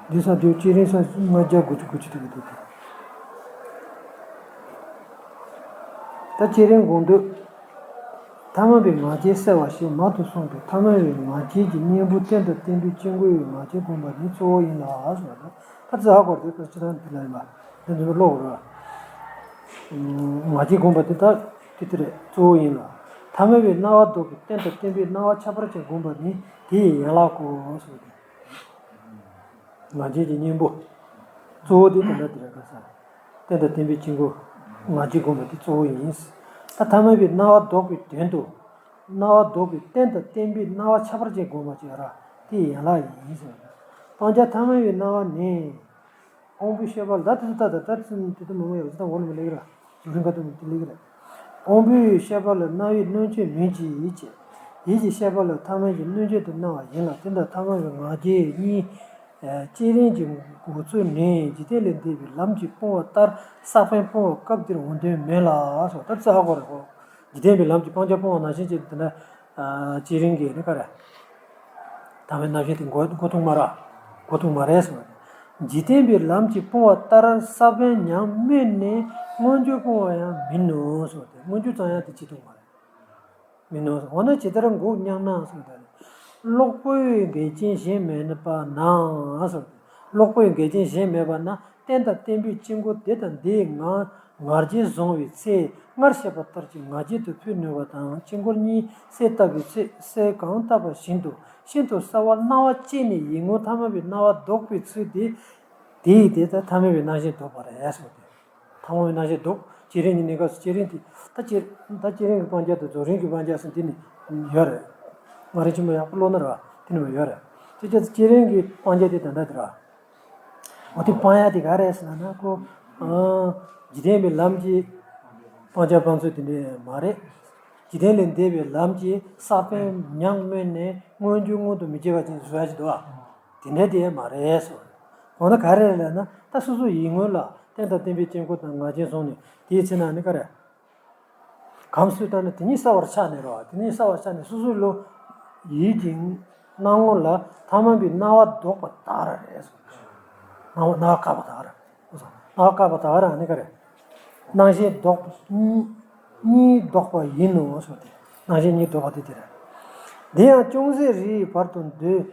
འདི་ས་དེ་བསྐྱེད་རིམ་ས་ལྔ་བརྒྱ་དགུ་བཅུ་དགུ་བཅུ་དེ་གི་འདུག་ད་བསྐྱེད་རིམ་དགོངས་འདུག་ཐ་མལ་པའི་ང་རྒྱལ་སེལ་བ་ཞེས་མང་དུ་གསུངས་པས། ཐ་མལ་པའི་ང་རྒྱལ་གྱི་གཉེན་པོ་རྟེན་དང་བརྟེན་པའི་དཀྱིལ་འཁོར་བའི་ང་རྒྱལ་བསྒོམ་པ་ནི་གཙོ་བོ་ཡིན་ལ་གསུངས་པ་དང་། ད་ཙི་ཧ་གོ་རེད་པ་ཅི་ཐང་དེ་ལ་ཡིན་པ་དེ་ཚོ་ཀློག་རེད། ང་རྒྱལ་བསྒོམ་པ་དེ་དག་དེ་དེ་རེད་གཙོ་བོ་ཡིན་ལ། ཐ་མལ་པའི་སྣང་བ་ལྡོག་པའི་རྟེན་དང་བརྟེན་པའི་སྣང་བ་ཁྱད་པར་ཅན་བསྒོམ་པ་ནི་དེའི་ཡན་ལག་གོ་གསུངས་ཏེ། ང་རྒྱལ་གྱི་གཉེན་པོ་གཙོ་བོ་དེ་དེ་འདྲ་དེ་རེད་ག་ས། རྟེན་དང་བརྟེན་པའི་དཀྱིལ་འཁོར་ང་རྒྱལ་བསྒོམ་པ་དེ་གཙོ་བོ་ཡིན། ད་ཐ་མལ་པའི་སྣང་བ་ལྡོག་པའི་དོན་དུ། སྣང་བ་ལྡོག་པའི་རྟེན་དང་བརྟེན་པའི་སྣང་བ་ཁྱད་པར་ཅན་བསྒོམ་པ་ཅིག་ར་དེའི་ཡན་ལག་ཡིན་ཟེར་བ་དང་། སྤང་བྱ་ཐ་མལ་པའི་སྣང་བ་ནི། དབང་པོའི་ཤེས་པ་ལ་ད་དེ་ཚོ་ད་ད་ད་དེ་ཚོ་དེ་ཚོ་མང་པོ་ཡོད་ད་འོ་ལ་མི་ལེགས་ར། རྒྱུ་རིང་ག་དུ་མི་དེ་ལེགས་ར། དབང་པོའི་ཤེས་པ་ལ་སྣང་བའི་སྣོད་བཅུད་མིན་གྱི་ཡིད་ཀྱི། ཡིད་ཀྱི་ཤེས་པ་ལ་ཐ་མལ་གྱི་སྣོད་བཅུད་དུ་སྣང་བ་ཡིན་ལ། དེ་འདྲ་ཐ་མལ་པའི་ང་རྒྱལ་གཉིས། བསྐྱེད་རིམ་གྱི་འགོ་ཚུལ་ནི་འཇིག་རྟེན་ལས་འདས་པའི་ལམ་གྱིས་སྤོང་བ་ལྟར་ས་བོན་སྤོང་བ་སྐབས་འདིར་འོང་དོན་མེད་ལ་སོགས་ལྟར་ཙི་ཧ་གོ་རེ་གོ། འཇིག་རྟེན་པའི་ལམ་གྱིས་སྤང་བྱ་སྤོང་བ་ནང་བཞིན་བྱས་དེ་འདྲ། བསྐྱེད་རིམ་གྱི་ནི་ག་རེ། ཐ་མལ་རྣམ་ཤེས་དེ་མགོ་མགོ་ཐུག་མ་ར། མགོ་ཐུག་མ་རེད་ཟེར་བ་དེ། འཇིག་རྟེན་པའི་ལམ་གྱིས་སྤོང་བ་ལྟར་ས་བོན་ཉམས་སྨོས་ནས་མངོན་གྱུར་སྤོང་བ་ཡང་མིན་ནོ་ཟེར་བ་དེ་མངོན་གྱུར་ཙམ་ཡང་དེ་བྱེད་ཐུབ་མ་རེད། མིན་ནོ། འོ་ན་ཇི་ལྟར་འགོག་སྙམ་ན་ཟེར་བ་དེ། གློག་པོས་འགལ་རྐྱེན་གཞན་མེད་པ་ན་ཟེར་བ་དེ། གློག་པོས་འགལ་རྐྱེན་གཞན་མེད་པ་ན། རྟེན་དང་བརྟེན་པའི་དཀྱིལ་འཁོར་དེ་དང་དེའི་ངང་ང་རྒྱལ་བཟུང་བའི་ཚེ། སྔར་བཤད་པ་ལྟར་གྱི་ང་རྒྱལ་དུ་འཕོས་ནུས་པ་དང་དཀྱིལ་འཁོར་གཉིས་གསལ་བཏབ་པའི་ཚེ། གསལ་གང་བཏབ་པ་བཞིན་དུ་ཤིན་ཏུ་གསལ་བར་སྣང་བ་བསྐྱེད་ནས་ཡིད་ངོ་ཐ་མལ་པའི་སྣང་བ་ལྡོག་པའི་ཚུལ་དེ། དེ་ཡིས་དེ་ལྟར་ཐ་མལ་པའི་སྣང་ཞེན་ལྡོག་པ་རེད་ཟེར་བ་དེ། ཐ་མལ་པའི་སྣང་ཞེན་ལྡོག་བསྐྱེད་རིམ་གྱི་གནས་སྐབས་སུ་བསྐྱེད་རིམ་དེ། ད་བསྐྱེད་ད་བསྐྱེད་རིམ་གྱི་སྤང་བྱ་དང་རྫོགས་རིམ་གྱི་སྤང་བྱ་ཟེར་དེ་ནི་ཡོད་རེད། མངའ་རིས་ཆེན་མོ་ཡག་པོ་ཀློག་ན་རེད་བ་དེ་ནི་མ་ཡོད་རེད། དེ་བྱས་ཙང་བསྐྱེད་རིམ་གྱི་སྤང་བྱ་དེ་ད་ལྟ་དེ་རེད་བ། འོ་དེ་སྤང་ཡ་དེ་ག་རེད་ཟེར་ན་ཁོ། འཇིག་རྟེན་པའི་ལམ་གྱི་སྤང་བྱ་སྤང་ཚུལ་དེ་འདྲ་མ་རེད། འཇིག་རྟེན་ལས་འདས་པའི་ལམ་གྱི་ས་བོན་ཉམས་སྨོས་ནས་མངོན་གྱུར་མངོན་དུ་མི་བྱེད་པ་ཅན་བཟོ་ཡ་ཅིག་འདུག་བ། དེ་འདྲ་དེ་མ་རེད་ཟེར། འོ་ན་ག་རེ་རེད་ལབ་ན་ད་སོ་སོ་ཡིད་ངོ་ལ་རྟེན་དང་བརྟེན་པའི་དཀྱིལ་འཁོར་དང་ང་རྒྱལ་བཟུང་ནས་དེའི་ཚེ་ན་ནི་ག་རེ། གང་སུས་བལྟས་ན་དེ་ཉིད་གསལ་བར་ཆགས་ནས་རོ། དེ་ཉིད་གསལ་བར་ཆགས་ནས་སོ་སོའི་བློ་ཡིད་ཀྱི་སྣང་ངོ་ལ་ཐ་མལ་པའི་སྣང་བ་ལྡོག་པ་དག་ར་རེད་གསུངས། སྣང་བ་སྣང་བ་བཀག་པ་དག་ར། སྣང་བ་བཀག་པ་དག་ར་ནི་ག་རེ། སྣང་ཞེན་ལྡོག་པ་གཉིས་གཉིས་ལྡོག་པ་ཡིན་ནོ་གསུངས་ཏེ། སྣང་ཞེན་གཉིས་ལྡོག་པ་དེ་དེ་རེད། འདི་ཡང་ཅུང་ཟད་རེའི་བར་དུ་འདོད་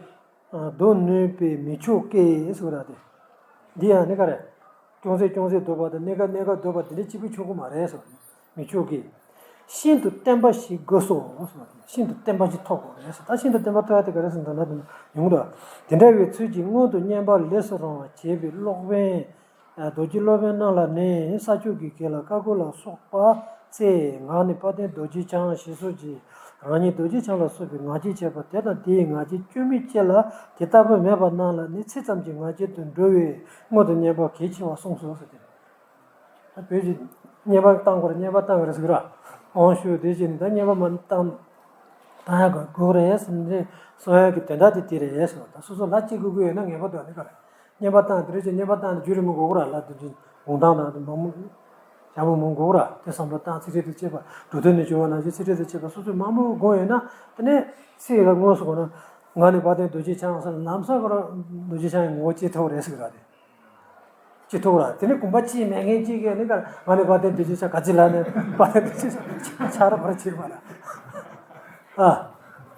འདོད་ནུས་པས་མི་ཆོག་སྐད་གསུངས་ར་དེ། འདི་ཡང་ནི་ག་རེ། ཅུང་ཟད་ཅུང་ཟད་འདོད་པ་དང་གནས་སྐབས་གནས་སྐབས་འདོད་པ་དེ་འདྲ་གཅིག་པུ་ཆོག་གི་མ་རེད་གསུངས། མི་ཆོག་གི། ཤིན་ཏུ་བརྟན་པ་ཞིག་དགོས་སོ། ཤིན་ཏུ་བརྟན་པ་ཞིག་ཐོབ་དགོས་རེད། ད་ཤིན་ཏུ་བརྟན་པ་ཐོབ་ཡ་དེ་ག་རེ་ཟེར་ན་ད་ནི་ཡོང་གི་འདུག་དེ་འདྲ་བའི་ཚུལ་གྱིས་སྔོན་དུ་བསྙེན་པ་ལས་སུ་རུང་བ་བྱས་པའི་སློབ་དཔོན། རྡོ་རྗེ་སློབ་དཔོན་རྣམས་ལ་ནི་ས་ཆུ་གི་གེགས་ལ་ཀ་ཀུ་ལ་སོགས་པ་ཚེ་ངག་ནས་དཔལ་ལྡན་རྡོ་རྗེ་འཆང་ཞེས་སོགས་ཀྱིས་རང་ཉིད་རྡོ་རྗེ་འཆང་ལ་སོགས་པའི་ང་རྒྱལ་བྱེད་པ་དེ་དང་དེའི་ང་རྒྱལ་སྐྱོན་མེད་ཅན་ལ་དེ་ལྟ་བུ་མེད་པ་རྣམས་ལ་ནི་ཚེ་ཙམ་གྱི་ང་རྒྱལ་དུ་འགྲོ་བས་སྔོན་དུ་བསྙེན་པ་གལ་ཆེ་བར་གསུངས་སོ་ཟེར་ཏེ། ད་བོད་ཀྱི་བསྙེན་པ་བཏང་དགོས་རེད། བསྙེན་པ་བཏང་དགོས་རེད་ཟེར་གི་ར། འོང་ཞུ་དེ་བཞིན་ད་བསྙེན་པ་མ་བཏང་བཏང་ཡག་དགོས་རེད་ཟེར་ནས་གསུང་ཡག་གི་དོན་དག་དེ་དེ་རེད་ཟེར་བ། ད་སོ་སོ་ལ་གཅིག་དགོས་ཀྱི་ཡོད་ན་ངེས་པར་དུ་ནི་ག་རེད། བསྙེན་པ་བཏང་དེ་རེད་ཅེས་བསྙེན་པ་བཏང་དེ་རྒྱུན་རིང་མོ་དགོས་ཀྱི་ར། ལ་དེ་བཞིན་འོང་སྟངས་དང་དེ་མང་མོ་ཞག་མང་མང་དགོས་ཀྱི་ར། དེ་བསམ་བློ་བཏང་ཚིག་ཁྲིད་དུ་བྱེད་པ་འགྲོ་དོན་ནས་བྱུང་བ་ནང་བཞིན་ཚིག་ཁྲིད་དུ་བྱེད་པ་སོ་སོས་མང་པོ་དགོས་ཡོད་ན་དེ་ནས་ཚིག་ལ་དངོས་སུ་དགོས་ན་ང་ནི་དཔལ་ལྡན་རྡོ་རྗེ་འཆང་ཟེར་ལམ་སང་ཁོ་རང་རྡོ་རྗེ་འཆང་ཡི་ངོ་བོ་སྐྱེ་ཐུབ་རེད་ཟེར་གི་ར་དེ། ཅི་ཐུག་ར། དེ་ནི་དགོངས་པ་ཅི་མེད་མཁན་ཅིག་གིས་ནི་ག་ང་ནི་དཔལ་ལྡན་རྡོ་རྗེ་འཆང་ག་ཚོད་ལ་ནི་དཔལ་ལྡན་རྡོ་རྗེ་འཆང་ཆགས་ར་བར་ཕྱིར་མ་ར། ཨ།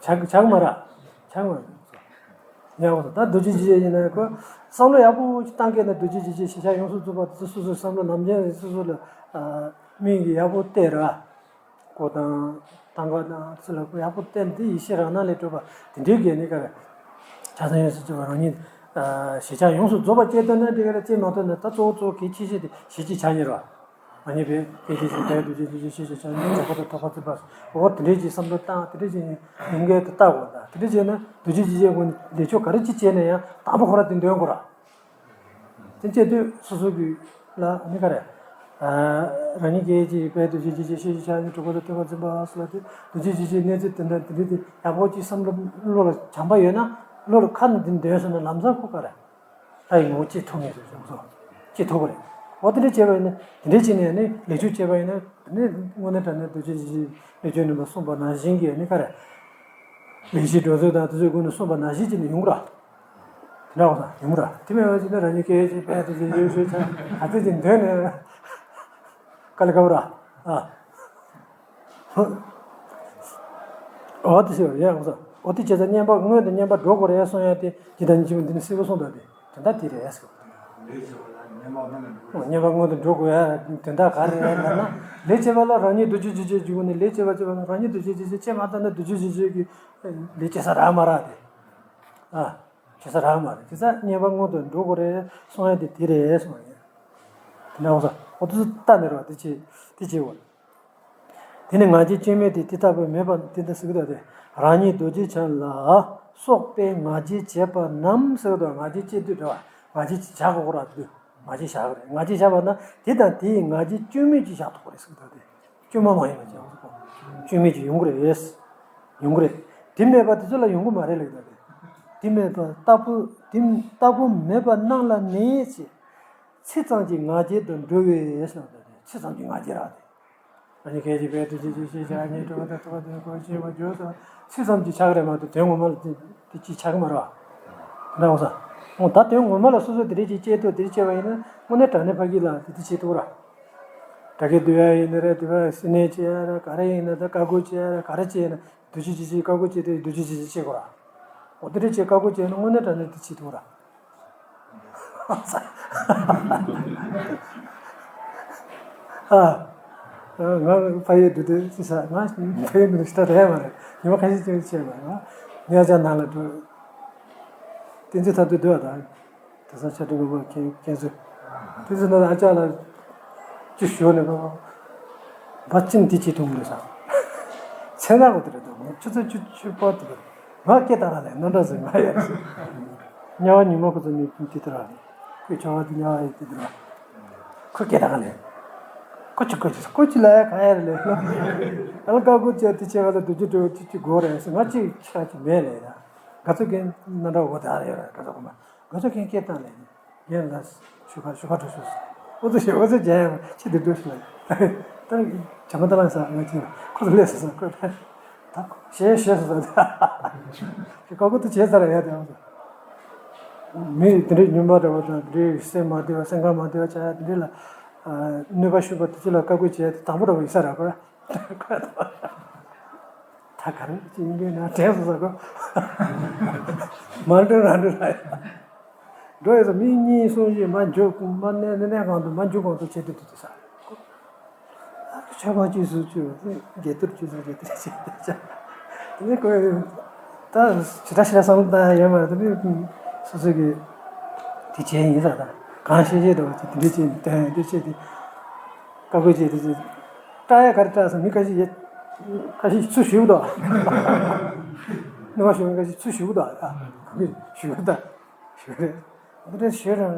ཆགས་ཆགས་མ་ར། ཆགས་མ་ར། ཡག་པོ་ད་རྡོ་རྗེ་འཇིགས་བྱེད་ཡིན་ན་ཁོ་བསམ་བློ་ཡག་པོ་ཅིག་བཏང་མཁན་ན་རྡོ་རྗེ་འཇིགས་བྱེད་ཞེས་བྱ་ཡོངས་སུ་རྫོགས་པ་དེ་ཚོ་སོ་སོའི་བསམ་བློ་ནམ་རྒྱུན་སོ་སོ་ལ་ཨ་དམིགས་ཀྱི་ཡག་པོ་བལྟས་ར། སྐོར་དང་ཐང་ག་དང་ཚུ་ལ་ཁོ་ཡག་པོ་བསྟན་ཏེ་ཡེ་ཤེས་རང་སྣང་ལས་གྲུབ་པ་དེ་འདྲའི་གི་ནི་ག་རེ། ཆགས་སྡང་ཡོངས་སུ་རྫོགས་པ་རང་ཉིད་ཨ་ཞེས་བྱ་ཡོངས་སུ་རྫོགས་པ་སྐྱེ་ཐུབ་ན་དེ་ག་རེ་རྩེ་མ་ཐུབ་ན་ད་གཙོ་བོ་གཙོ་བོ་གལ་ཆེ་ཤོས་དེ་ཞེ་གཅིག་ཆགས་ཉེ་རེད་ ཨ་ནི་བས་སྐད་ཅིག་ཅིག་བས་རྡོ་རྗེ་འཇིགས་བྱེད་ཞེས་བྱ་ནི་གྲགས་པ་དང་ཐོགས་པ་འཛིན་པ། འོ་དེ་འདྲས་ཀྱི་བསམ་བློ་བཏང་། དེ་འདྲས་ཀྱི་ཡིན་གྱི་དེ་ལྟ་དགོས། ད་དེ་འདྲས་བྱས་ན་རྡོ་རྗེ་འཇིགས་བྱེད་ཀུན་ལས་ཆོག་ག་རེ་ཅིག་བྱས་ན་ཡང་དང་པོ་ཁོ་རང་དེ་འདོན་དགོས་ར། དེ་བྱེད་དུས་སོ་སོ་གི་ལ་ནི་ག་རེ། རང་ཉིད་སྐད་ཅིག་བས་རྡོ་རྗེ་འཇིགས་བྱེད་ཞེས་བྱ་ནི་གྲགས་པ་དང་ཐོགས་པ་འཛིན་པ་སོགས་ལ་དེ་རྡོ་རྗེ་འཇིགས་བྱེད་གནས་ཚུལ་དེ་འདྲ་དེ་འདྲས་དེ་ཡག་པོ་ཅིག་བསམ་བློ་བློ་ལ་བྱམས་པ་ཡོད་ན་བློ་ལ་ཁ་ནས་དེ་འདོན་སོང་ན་ལམ་སང་ཁོ་ག་རེ། ལྷ་ཡི་ངོ་བོ་སྐྱེ་ཐུབ་ངེས་སོ་སོ་སྐྱེ་ཐུབ་པ་རེད། འོ་དེ་འདྲ་བྱས་པ་ཡིན་ན་དེ་འདྲ་བྱས་ནས་ནི་ལས་ཆོས་བྱས་པ་ཡིན་ན་དེ་ནི་དངོས་གནས་དྲང་གནས་རྡོ་རྗེ་འཇིགས་བྱེད་ལས་ཆོས་ནུས་པ་གསུངས་པ་ནང་བཞིན་གྱི་ནི་ག་རེ། ལས་བཞི་འགྲོ་ཚུལ་དང་དེ་ཚོའི་སྒོ་ནས་གསུངས་པ་ནང་བཞིན་བྱས་ནས་ཡོང་གི་ར། དེ་འདྲ་བ་དང་ཡོང་གི་ར། དེ་མེད་པ་བྱས་ན་རང་ཉིད་སྐད་ཅིག་བས་རྡོ་རྗེ་འཇིགས་བྱེད་ཞེས་བྱ་ག་ཚོད་ཅིག་འདོན་ནས་དཀའ་ལས་ཁག་པོ་ར། ཨ། འོ་དེ་ཟེར་བ་ཡ་ཧུ་ས། འོ་དེ་བྱས་ཙང་བསྙེན་པ་སྔོན་དུ་བསྙེན་པ་འགྲོ་དགོས་རེད་གསུང་ཡ་དེ་ཇི་ལྟར་ཉིད་ཆེན་པོ་འདི་ནི་གསལ་པོ་གསུངས་འདུག་སྟེ། དེ་འདྲ་དེ་རེད་ཟེར། བསྙེན་པ་སྔོན་དུ་འགྲོ་དགོས་ཡ་དོན་དག་ག་རེ་རེད་ལབ་ན། ལས་བྱེད་པ་ལ་རང་ཉིད་རྡོ་རྗེ་འཇིགས་བྱེད་ཀྱི་སྒོ་ནས་ལས་བྱེད་པ་བྱེད་པ་ན་རང་ཉིད་རྡོ་རྗེ་འཇིགས་བྱེད་བྱེད་མ་ཐུབ་ན་རྡོ་རྗེ་འཇིགས་བྱེད་ཀྱི་ལས་བྱེད་ས་རག་མ་རག་དེ། ཨ། བྱེད་ས་རག་མ་རེད། བྱས་ཙང་བསྙེན་པ་སྔོན་དུ་འགྲོ་དགོས་རེད་གསུང་ཡ་དེ་དེ་རེད་གསུང་ཡ། དེ་འདྲ་ཧུ་ས། འོ་དེ་ཚོ་ལྟ་ནས་རོགས་དེ་བྱེད་དེ་བྱེད་འོ། དེ་ནི་ང་རྒྱལ་སྐྱོན་མེད་དེ། དེ་ལྟ་བུ་མེད་པ་དེ་འདྲ་ཟེར་གི་འདུག་སྟེ། རང་ཉིད་རྡོ་རྗེ་འཆང་ལ་སོགས་པས་ང་རྒྱལ་བྱེད་པ་རྣམས་ཟེར་གི་འདུག་ང་རྒྱལ་བྱེད་དུས་འདྲ་བ་ང་རྒྱལ་བྱ་དགོས་ར་འདུག་ང་རྒྱལ་བྱ་གི་རེད། ང་རྒྱལ་བྱ་བ་ན་དེ་དང་དེའི་ང་རྒྱལ་སྐྱོན་མེད་ཅིག་བཞག་ཐུབ་ཀྱི་རེད་ཟེར་གི་འདུག་སྟེ། སྐྱོན་མ་མ་ཡིན་པ་ཅིག་སྐྱོན་མེད་ཅིག་ཡོང་གི་རེད། ཡོང་གི་རེད། དེ་མེད་པ་དེ་ཚོ་ལ་ཡོང་གི་མ་རེད་ལབ་གི་འདུག་སྟེ། དེ་མེད་པ་ལྟ་བུ་དེ་ལྟ་བུ་མེད་པ་རྣམས་ལ་ནི་ཅེས། ཚིག་ཙམ་གྱི་ང་རྒྱལ་དུ་འགྲོ་བས་ཟེར་བ་དེ་ཚིག་ཙམ་གྱི་ང་རྒྱལ་རག་སྟེ། ཨ་ནི་སྐད་ཅིག་བས་རྡོ་རྗེ་འཇིགས་བྱེད་ཞེས་བྱ་ནི་གྲགས་པ་དང་ཐོགས་པ་འཛིན་པ་ཞེས་པ་བརྗོད་ཙམ་ཚིག་ཙམ་གྱི་ཆགས་རེད་མ་གཏོགས་དོན་ངོ་མ་ལ་དེ་དེ་ཅིག་ཆགས་ཀྱི་མ་རེད་བ། འདྲ་བ་ས། འོ་ད་དོན་ངོ་མ་ལ་སོ་སོ་དེ་རེད་ཅིག་སྐྱེས་ཐུབ་དེ་རེད་བྱས་པ་ཡིན་ན་དངོས་གནས་དྲང་གནས་ཕ་གི་ལ་དེ་དེ་བྱེད་ཐུབ་ར། དྲ་རྒྱའི་འདུལ་བ་ཡིན་ན་རེད། དེ་བ་སྲི་ནས་བྱས་ཡ་ར་ག་རེ་ཡིན་ན་ད་བཀའ་བསྒོ་བྱས་ཡ་ར་ག་རེ་བྱས་ཡིན་ན་རྡོ་རྗེ་འཇིགས་བྱེད་བཀའ་བསྒོ་བྱས་ཏེ་རྡོ་རྗེ་འཇིགས་བྱེད་བྱེད་དགོས་ར། འོ་དེ་རེད་བྱས་བཀའ་བསྒོ་བྱས་ན་དངོས་གནས་དྲང་གནས་དེ་བྱེད་ཐུབ་ར། ཨ། ང་ཕ་ཡུལ་འདུག་དུས་ཅི་ཟེར། ང་ཕ་ཡུལ་འདུག་ཤི་ད་རེད་མ་རེད། ཉི་མ་ཁ་ཤས་ཅིག་བྱས་པ་ང་ཉལ་ཆ་ནང་ལ་འགྲོ། བསྟན་འཛིན་མཐར་ཐུག་འདུག་ད། དེང་སང་ཕྱག་སྦྲེལ་མགོན་པོ་མཁན་མཁན་ཚོས། དེ་ཚོ་ནང་ཨ་ཅག་ལ་ཅི་ཞུ་ནས་ང་བ་ཅིན་དེ་ཅི་ཐུང་འདུག་ས། ཚེ་ན་གོ་དེ་རེད་འདུག་ཆུ་ཚོད་བཅུ་བཅུ་པ་དེ་རེད། ང་སྐད་བཏང་ལས་ནོར་འདྲ་ཟེར་ང་ཡ། དམྱལ་བ་ཉུང་མ་ཁོ་ཚོ་ནི་དེ་ལྟར་རེད། ཁོའི་ཆོ་བ་དེ་དམྱལ་བ་ཡི་དེ་ལྟར། ཁོ་སྐད་བཏང་ལས། ཁོ་ཅི་ཁོ་ཅི་ཁོ་ཅི་ལ་ཡ་ག་ཡ་རེད་ལས། ཨ་ལ་ཀ་ཀོ་ཅི་དེ་ཆེ་བ་ལ་དུ་ཅི་དྲོ་ཅི་ཅི་གོ་རེད་ཟེར། ང་ཅི་ཆ་ཅི་མེད་ལས་ཡ། ག་ཚོད་མཁན་ནོར་འདྲ་འོ་དེ་ཨ་རེད་ཡ་ག་ཚོད་གོ་མ། ག་ཚོད་མཁན་སྐད་བཏང་ལས་ནི། རྒན་ལགས། ཞུ་ཁ་ཞུ་ཁ་འགྲོ་ཤོག་ཟེར། ཨོ་ཙི་ཞེས་ཨོ་ཙི་རྒྱན་ཡང་ཕྱི་དེ་འགྲོ་ཤོག་ལ། ད་བྱ་མ་ད་ལ་ས་ང་ཅི་ཁོ་ཚོ་ལས་ས་ས་ཁོ་ད་ཞེས་ཞེས་ས་ས་ད་ཁོ་ཁོ་ཚོ་བྱས་ས་ར་ཡ་དེ་ཨོ་ཙི། མི་དེ་འདྲའི་ཉུང་མ་འདྲ་བ་དང་དེ་འདྲའི་སེམས་མ་བདེ་བ་སེམས་ཁམས་མ་བདེ་བ་བྱ་ཡ་དེ་འདྲའི་ལ་གནོད་པ་ཞུགས་པ་དེ་ཚོ་ལ་བཀའ་བཀོད་བྱས་ཏེ་དང་པོ་འདྲ་བ་ཡིན་ས་ར་ཁོ། ད་ག་རེ་ཅི་ཡིན་གྱི་ན་དྲན་སོང་ས་ཁོ། མ་འགྲོ་རང་འགྲོ་ར་ཡ། འགྲོ་ཡོད་ས་མི་གཉིས་གསུམ་ཞིག་མ་འཇུག་མ་གནས་གནས་གནས་གང་དུ་མ་འཇུག་གང་དུ་བྱེད་དུ་དུ་དུ་ས། ཆོས་པ་བཅུ་གསུམ་བཅུ་དགེ་ཐུར་བཅུ་གསུམ་དགེ་ཐུར་བྱེད་དུ་དུ་ས། དེ་ནས་ཁོས་ད་ཇི་ལྟར་ཞེ་དྲག་བསམ་བློ་བཏང་ཡ་ཡོད་མ་རེད། དེ་ནས་སོ་སོ་གི་དེ་བྱས་ཡིན་ས། ད་གང་ཤེས་ཤེས་འདྲ་བ་ཅིག་དེ་འདྲས་བྱས་ནས་བསྟན་ཡོད་དེ་བྱས་ཏེ་བཀའ་བཀོད་བྱས་དེ་བྱས་སྐྲག་ཡ་ག་རེ་སྐྲག་ས། མི་ཁ་ཤས་ཡ་ཁ་ཤས་ཚུར་ཞུགས་འདུག་ནུ་བ་ཞུ་མཁན་ཁ་ཤས་ཚུར་ཞུགས་འདུག་ཞུགས་ད། ཞུ་རེད། འདི་འདྲ་ཞུ་རང་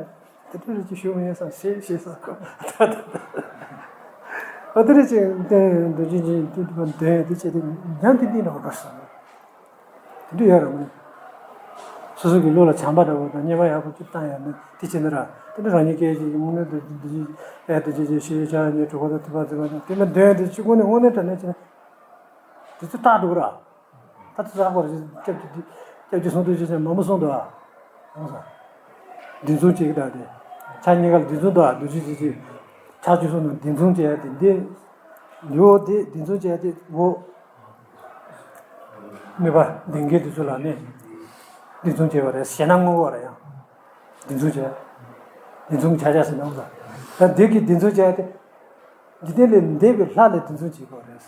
དེ་འདྲ་རེ་ཅིག་ཞུ་མི་ཡོད་སམ་ཞེས་ཞེས་སོ། ཨ་དེ་རེ་ཅིག་འདོན་འདོན་ཅིག་ཅིག་དེ་འདོན་དེ་བྱས་ཏེ་ཉམས་ཏིག་ཏིག་འདྲ་བོ་འགྲོ་སོང་། དེ་འདྲ་ཡོད་རེད་མོད། སོ་སོ་གི་བློ་ལ་བྱམས་པ་འདྲ་བོ་དང་སྙན་པ་ཡག་པོ་ཅིག་བཏང་ཡོད་ན་དེ་བྱས་ན་ར་དེ་འདྲ་རང་ཉིད་སྐད་ཅིག་དངོས་གནས་དུ་འདི་ཅིག་ཨེ་དེ་ཅིག་ཅིག་ཞེས་བྱ་ཉེ་གྲོགས་པོ་དང་ཐུབ་པ་ཟེར་བ་དང་དེ་མ་འདོན་དེ་ཅིག་དངོས་གནས་དངོས་གནས་དྲང་གནས་བྱས་ན་དེ་ཚོ་སྐྲག་འགྲོ་གི་ར། ད་ཚོད་ཚགས་པར་སྐྱབས་ཀྱི་སྐྱབས་ཀྱི་གསུང་དུ་ཅི་ཟེར་མ་མོ་གསུང་དུ་ཨ། འདི་མཚུངས་བྱེད་ཀྱི་ད་དེ། ཕྱག་གཉིས་ཀ་ལ་འདི་མཚུངས་དུ་ཨ་འདུ་བྱེད་ཀྱི་ཕྱག་བཅུ་གསུམ་ནང་འདི་མཚུངས་བྱེད་ཡ་དེ་འདི། འདི་འོ་དེ་འདི་མཚུངས་བྱེད་ཡ་དེ་འོ། ནུས་པ་ལྡན་མཁན་དེ་ཚོ་ལ་ནི། འདི་མཚུངས་བྱེད་པ་རེད་ཞེ་ན་ངོ་བོ་རེད་ཡང་། འདི་མཚུངས་བྱེད། འདི་མཚུངས་བྱ་བྱ་ཟེར་ན་འོ་ད། ད་འདི་གི་འདི་མཚུངས་བྱེད་ཡ་དེ། འཇིག་རྟེན་ལས་འདས་པའི་ལྷ་ལ་འདི་མཚུངས་བྱེད་དགོས་རེད།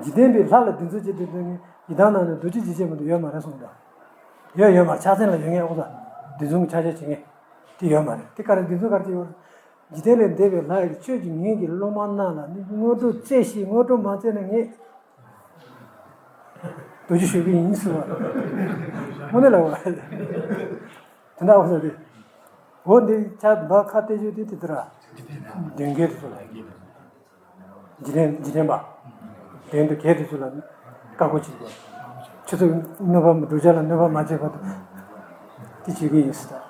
འཇིག་རྟེན་པའི་ལྷ་ལ་འདི་མཚུངས་བྱེད་དུ་འདོད་མཁན་ཡི་དམ་ནང་ནས་རྡོ་རྗེ་འཇིགས་བྱེད་མ་གཏོགས་ཡོད་མ་རེད་གསུངས་དང་། ཡོད་ཡོད་མ་རེད། ཕྱག་མཚན་ལ་ཡོད་མཁན་ཨོ་ད། འདི་མཚུངས་ཕྱག་རྒྱ་བྱེད་མཁན་དེ་ཡོད་མ་རེད། དེ་ག་རེ་འདི་མཚུངས་ག་རེ་བྱེད་ཡོད་རེད། འཇིག་རྟེན་ལས་འདས་པའི་ལྷ་ཡི་ཆོས་ཀྱི་ངོས་ཀྱི་སློབ་མ་རྣམས་ལ་ནི་དངོས་གྲུབ་བསྩལ་ཞིང་དངོས་གྲུབ་མ་བསྩལ་ན་ངས་རྡོ་རྗེ་ཞུ་གི་ཡིན་ཟེར་བ། དངོས་གནས་ལབ་པ། དེ་འདྲ་བ་ཟེར་ཏེ། འོ་འདི་ཆ་འབའ་ཁ་གཏད་གཅོག་དེ་དེ་ལྟར། མདུན་བསྐྱེད་དེ་ཚོ་ལ། འཇིག་རྟེན་འཇིག་རྟེན་པ། དོན་དུ་གལ་དེ་ཚོ་ལ་བཀའ་བསྒོ་བྱེད་དགོས། ཆུ་ཚོད་གནོད་པ་མི་འགྲོ་ཆ་ལ་གནོད་པ་མ་བྱེད་པ་དང་། དེ་བྱེད་ཀྱི་ཡིན་ཟེར།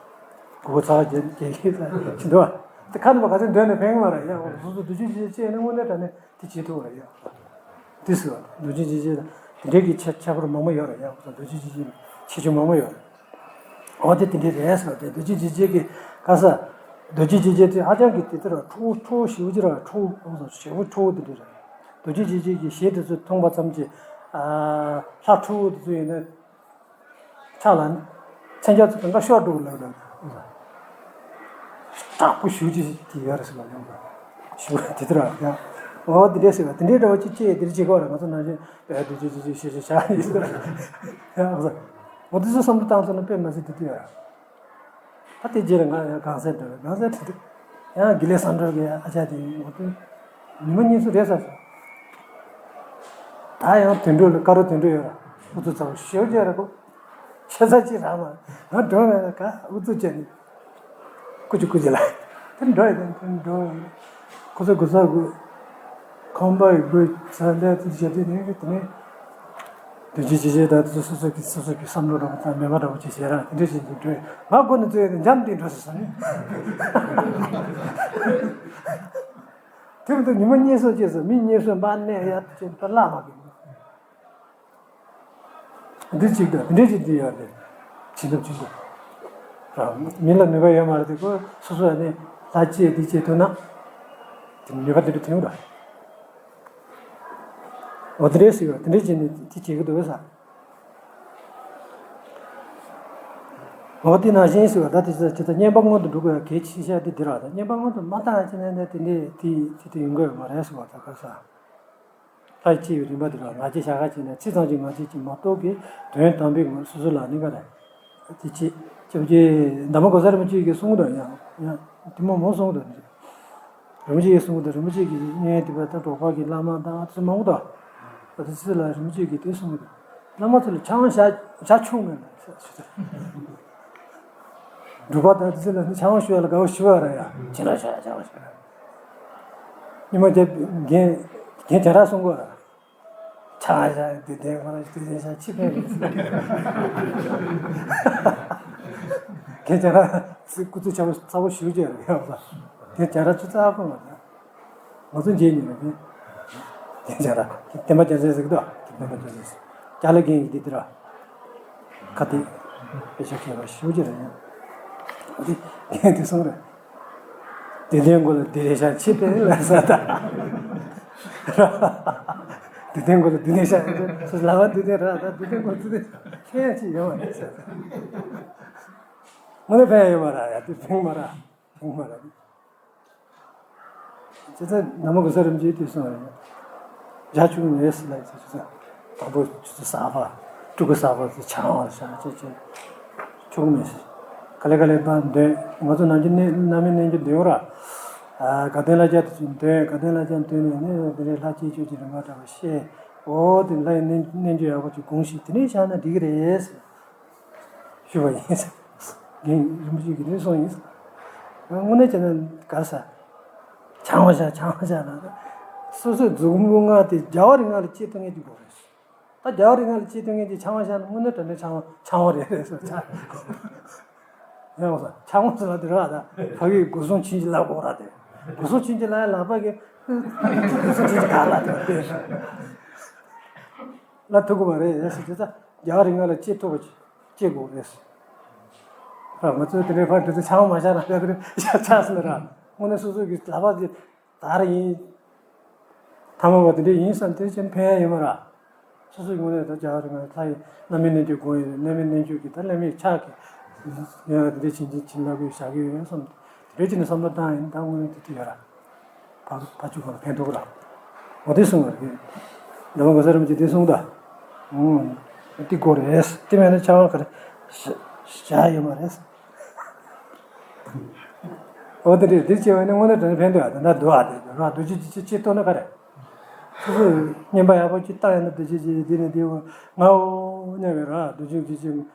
གོ་ཚ་བ་རྒྱལ་རྒྱལ་ཁྱེད་ལ་ཕྱིན་འདུག་བ། དེ་ཁ་ནས་མ་ག་ཚོད་འདོན་ནས་ཕན་གི་མ་རེད་ཡ། སོ་སོ་འདུ་བྱེད་ཅེས་ནི་དངོས་གནས་དྲང་གནས་དེ་བྱེད་ཐུབ་པ་རེད་ཡ། དེ་ཟེར་བ་རྡོ་རྗེ་འཇིགས་བྱེད་དང་དེ་འདྲའི་གི་ཁྱད་ཁྱད་པར་མང་པོ་ཡོད་རེད་ཡ། རྡོ་རྗེ་འཇིགས་བྱེད་ཁྱད་ཆོས་མང་པོ་ཡོད་རེད། འོ་དེ་དེ་འདྲའི་རེད་ཟེར་བ་དེ་རྡོ་རྗེ་འཇིགས་བྱེད་ཀྱི་ག་ས། རྡོ་རྗེ་འཇིགས་བྱེད་དེ་ཧ་ཅང་གི་དེ་ལྟར་ཁྲོ་བོ་ཁྲོ་བོ་ཞེ་པོ་ཅིག་ར། ཁྲོ་བོ་ཁོང་ཚོ་ཞེ་པོ་ཁྲོ་བོ་དེ་འདྲ་རེད། རྡོ་རྗེ་འཇིགས་བྱེད་ཀྱི་ཞལ་དེ་ཚོ་མཐོང་པ་ཙམ་གྱིས། ཨ། ལྷ་ཁྲོ་བོ་དེ་ཚོ་ཡིན་ན། ཕྱག་ལ་ནི། མཚན་རྒྱ་ཚོ་གང་ག་ཤོར་འགྲོ་ལབ་ལབ། དྲག་པོ་ཞུ་རྒྱུ་ཞིག་ཡོད་རེད་ཟེར་བ་ཡོང་གི་ཞུ་བ་དེ་ལྟར་ཡང་། འོ་དེ་འདྲས་ཟེར་བ་དེ་འདྲའི་འདྲ་བ་ཅིག་ཅེས་དེ་འདྲ་བྱེད་ཀྱི་ཡོད་རེད། ང་ཚོ་ནང་བཞིན་བས་དེ་ཅི་ཅི་ཅི་ཞེ་ཞེ་བྱ་ཡིན་ཟེར་ཡང་ཟེར། འོ་དེ་ཚོ་བསམ་བློ་བཏང་ཚར་ན་དཔེ་མ་སྲིད་དེ་དུས་ཡོད་རེད། ད་དེ་རྗེས་ལ་ང་ཡང་གང་སར་འགྲོ་རེད། གང་སར་འགྲོ་དུས་ཡང་དགེ་ལེགས་བསམ་གྲུབ་ཀྱི་ཨ་ཅག་དེ་ཡིན། འོ་དེ་ཉི་མ་གཉིས་གསུམ་རེད་ཟེར་སོང་། ད་ཡང་དོན་གྲུབ་ལ་དཀར་རོ་དོན་གྲུབ་ཡོད་ར། ཨུ་ཚུགས་ཚ་བོ་ཞེ་པོ་ཅིག་ར་ཁོ། ཆེ་ས་ཅིག་རག་མ་རེད། ང་འགྲོ་མེད་ན་ག་ཨུ་ཚུགས་བྱས་ནས། ཀུ་ཅི་ཀུ་ཅི་ལ། དེ་འགྲོ་ཡི་དེ་འགྲོ་ཡི། ཁོ་ཚོ་དགོས་ས་དགོས། ཁང་པ་ཡི་དགོས་ས་ལས་དེ་བྱས་དེ་ནས་དེ་ནས། དུས་ཅི་ཅི་ཅི་ད་དུ་སོ་སོ་གི་སོ་སོ་གི་བསམ་བློ་འདྲ་པོ་དང་མོས་པ་འདྲ་པོ་ཅིག་བྱས་ར། དེ་འདྲ་བྱས་ནས་འགྲོ་ཡི། ང་དགོས་ན་ཚོས་དེ་འཇམ་དེ་འགྲོ་ཟེར་སོང་ནས། དེ་མི་འདུག་ཉི་མ་གཉིས་གསུམ་ཅིག་སོང་། མི་གཉིས་གསུམ་མར་གནས་ཡ་ཅིག་ད་བརླག་མ་གི། འདི་གཅིག་དང་འདི་འདྲ་ཅིག་འདི་ཡོད་རེད། བྱིན་རླབས་ཆེན་པོ། རང་མི་ལ་ནུས་པ་ཡོད་མ་རེད་དེ། ཁོ་སོ་སོ་ནི་ལྷ་གཅེས་འདི་གཅེས་ཐུབ་ན། དེ་ནུས་པ་དེ་འདྲ་ཐོན་ར། འོ་དེ་འདྲས་ཟེར་བ་དེ་འདྲས་བྱས་ནས་དེ་བྱེད་ཀྱི་འདུག་ས། འོ་དེ་ནང་བཞིན་ཟེར་བ་ད་དེ་ཚོ་ཇི་ལྟར་བསྙེན་པ་སྔོན་དུ་འགྲོ་དགོས་ཡ་གལ་ཆེ་ཤོས་དེ་འདི་ར། ད་བསྙེན་པ་སྔོན་དུ་མ་བཏང་ཡ་ཅི་ནས་ནས་དེ་འདྲས་དེ་དེ་དེ་ཡོང་གི་ཡོད་མ་རེད་ཟེར་བ་ད་ག་ས། ལྷ་ཡི་སྤྱི་བའི་རིམ་པ་དེ་ལ་ང་རྒྱལ་ཤ་ཁ་ཕྱེ་ནས་ཚིག་ཙམ་གྱིས་ང་རྒྱལ་གྱིས་མ་རྟོགས་པའི་དོན་དམ་པའི་ངོ་སོ་སོ་ལ་གནས་ཀ་རེད། དེ་ཅི་ཅི་ཅི་འདབ་མ་གོ་ས་རིན་པོ་ཆེ་གིས་གསུངས་འདུག་ཡང་ཡང་དེ་མོ་མོ་གསུངས་འདུག་རིན་པོ་ཆེ་གིས་གསུངས་འདུག་རིན་པོ་ཆེ་གིས་གཉེན་དེ་བ་ད་འབྲོག་པ་གི་བླ་མ་དང་ཨ་ཙི་མང་པོ་དང་། ཨ་ཙི་ཙི་ལ་རིན་པོ་ཆེ་གིས་དེ་གསུངས་འདུག་བླ་མ་ཚོ་ལ་ཆང་ཞག་ཞག་ཆུང་མེད་ལ་ཟེར་ཟེར། འབྲོག་པ་དང་ཨ་ཙི་ཙི་ལ་ནི་ཆང་ཞུ་ཡ་ལ་དགའ་བོ་ཞུ་བ་ར་ཡ། ཁྱེད་ལ་ཞག་ཆང་ཞུ་ཡ། ཉི་མ་རྒྱབ་རྒན་རྒན་བྱ་ར་གསུང་གོ། ཆང་ཞག་དེ་དེ་ཁོ་རང་དེ་དེ་ཞག་ཕྱི་ཕན་རེད། རྒན་བྱ་ར་སྐུ་ཚེ་ཆ་བོ་ཚ་བོ་ཞུ་རྒྱུ་རེད་ཡང་། རྒན་བྱ་ར་ཆུ་ཚ་ཁོ་མ་རེད། ང་ཚོ་མཇལ་ཉིན་རེད། རྒན་བྱ་ར་བསྟན་པ་རྒྱལ་མཚན་ཟེར་གི་འདུག་བསྟན་པ་རྒྱལ་མཚན་ཟེར། ཅ་ལག་རྒན་ཡིན་དེ་དེ་ར། ཁ་དེ། དཔེ་ཆ་མཁས་པ་ཞུ་རྒྱུ་རེད་ཡང་། དེ་རྒན་དེ་གསུང་རེད། དེ་ལྟའི་མགོ་ལ་བདེ་ལེགས་ཤ་ཆེ་པས་ལ་ས་ད། དེ་ལྟའི་མགོ་ལ་བདེ་ལེགས་ཤ་ལ་བ་དེ་ལྟའི་ར་ད་དེ་ལྟའི་མགོ་ཚུལ་དེ་ཕན་ཡ་ཆེ་ཡོང་བ་རེད་ས་ད། ངོ་ནས་ཕན་ཡ་ཡོད་མ་ར་ཡ་དེ་ཕན་མ་ར་ཕན་མ་ར། ཅི་ཚེ་ན་མོ་གོ་ས་རིན་པོ་ཆེ་དུས་སོང་རེད། ཡ་ཆུང་ངས་ལ་ཅི་ཚེ་དང་པོ་ཆུ་ཚོད་གསར་པ་ཕྲུ་གུ་གསར་པ་ཚོ་ཆང་བ་ཤ་ཅེ་ཅེ་ཆུང་མེད་ཟེར། ག་ལེ་ག་ལེ་བ་འདོན་ང་ཚོ་ནང་གི་གནས་རྣམ་སྨིན་གནས་རྒྱུ་འདོན་ར། དགའ་ལྡན་ལ་རྒྱ་དུ་ཅིག་འདོན་དགའ་ལྡན་ལ་རྒྱ་འདོན་ནས་ནི་དེ་རེད་ལྷ་སྐྱེས་ཆོས་ཀྱི་རིམ་པ་འདྲ་བ་བཤད། འོ་དེ་ལྷ་ཡི་རྣལ་རྣལ་འབྱོར་ཡག་པོ་ཅིག་དགོངས་ཤིག་དེ་ནས་བཞག་ན་འགྲིག་གི་རེད་ཟེར། ཞུ་བ་ཡིན། རྒན་རིན་པོ་ཆེ་གིས་ནི་གསུངས་ཡིན། དངོས་གནས་བྱས་ན་ག་ས། ཆང་བ་བཞག་ཆང་བ་བཞག་ན། སོ་སོའི་མཛུབ་མོ་ལྔ་དེ་རྒྱལ་བ་རིགས་ལྔ་ལ་གཅེས་ཐུབ་མཁན་གྱི་སྒོ་རེད། ད་རྒྱལ་བ་རིགས་ལྔ་ལ་གཅེས་ཐུབ་མཁན་གྱི་ཆང་བ་བཞག་ན་དངོས་གནས་དྲང་གནས་ཆང་བ་ཆང་བ་རེད་རེད་ཟེར་ཆ། ཡང་བ་ཆང་བ་ཟེར་ལ་དེ་ར་ད་ཕ་གིའི་སྒོ་སྲུང་བྱིན་གྱིས་བརླབ་དགོས་ར་དེ། སྒོ་སྲུང་བྱིན་གྱིས་བརླབ་ཡ་ལག་པ་གི་སྒོ་སྲུང་བྱིན་གྱིས་ག་ལ་དེ་ར་དེ། ལ་ཐུག་གི་མ་རེད་ཟེར་དེ་ད། རྒྱལ་བ་རིགས་ལྔ་ལ་གཅེས་ཐུབ་པ་གཅེས་དགོས་རེད། ང་ཚོས་དེ་འདྲའི་ཕར་འདི་ཚོ་ཆང་མ་བཞག་ན་ཡག་གི་རེད་ཆགས་སོང་ན་ར། དངོས་གནས་སོ་སོ་གི་ལག་པ་དེ་དར་ཡིན། ཐ་མ་བ་དེ་འདྲ་ཡིན་བསམ་དེ་ཅན་ཕན་ཡ་ཡོད་མ་ར། སོ་སོའི་ངོས་ནས་ད་རྒྱལ་བ་རིགས་ལྔ་ལྷ་ཡི་རྣམ་སྨིན་རྣལ་འབྱོར་དགོས་ཡོད་རྣམ་སྨིན་རྣལ་འབྱོར་གྱི་ད་རྣམ་སྨིན་ཆགས་ཀྱི། ཡང་དེ་འདྲ་བྱིན་གྱིས་བྱིན་རླབས་ཀྱིས་བཞག་གི་ཡོད་བསམ་དེ་འདྲ་བྱས་ནས་བསམ་བློ་བཏང་ཡིན་ད་དངོས་གནས་དེ་དུས་ཡོད་ར། ཕ་ཕ་ཆུ་ཁོ་ལ་ཕན་ཐོགས་ར། འོ་དེ་གསུང་བ་རེད། འདི་མ་གོ་ས་རིན་པོ་ཆེ་དེ་གསུང་ད། ཨང་། དེ་དགོས་རེད། དེ་མེད་ན་ཆང་བ་ག་རེ་བཞག་ཡོད་མ་རེད། འོ་དེ་འདྲས་དེ་བྱས་པ་ནི་དངོས་གནས་དྲང་ཕན་འདུག་ཨ། དེ་འདྲ་འདུག་ཨ། དེ་ར་འདུ་བྱེད་ཅི་ཅི་ཅི་ཐོག་ན་ག་རེ། སོ་སོ་བསྙེན་པ་ཡག་པོ་ཅིག་བཏང་ཡོད་ན་འདུ་བྱེད་ཅི་དེ་ནི་དེ་ང་འོ་སྙམ་པའི་ར་འདུ་བྱེད་ཅི་ཅི་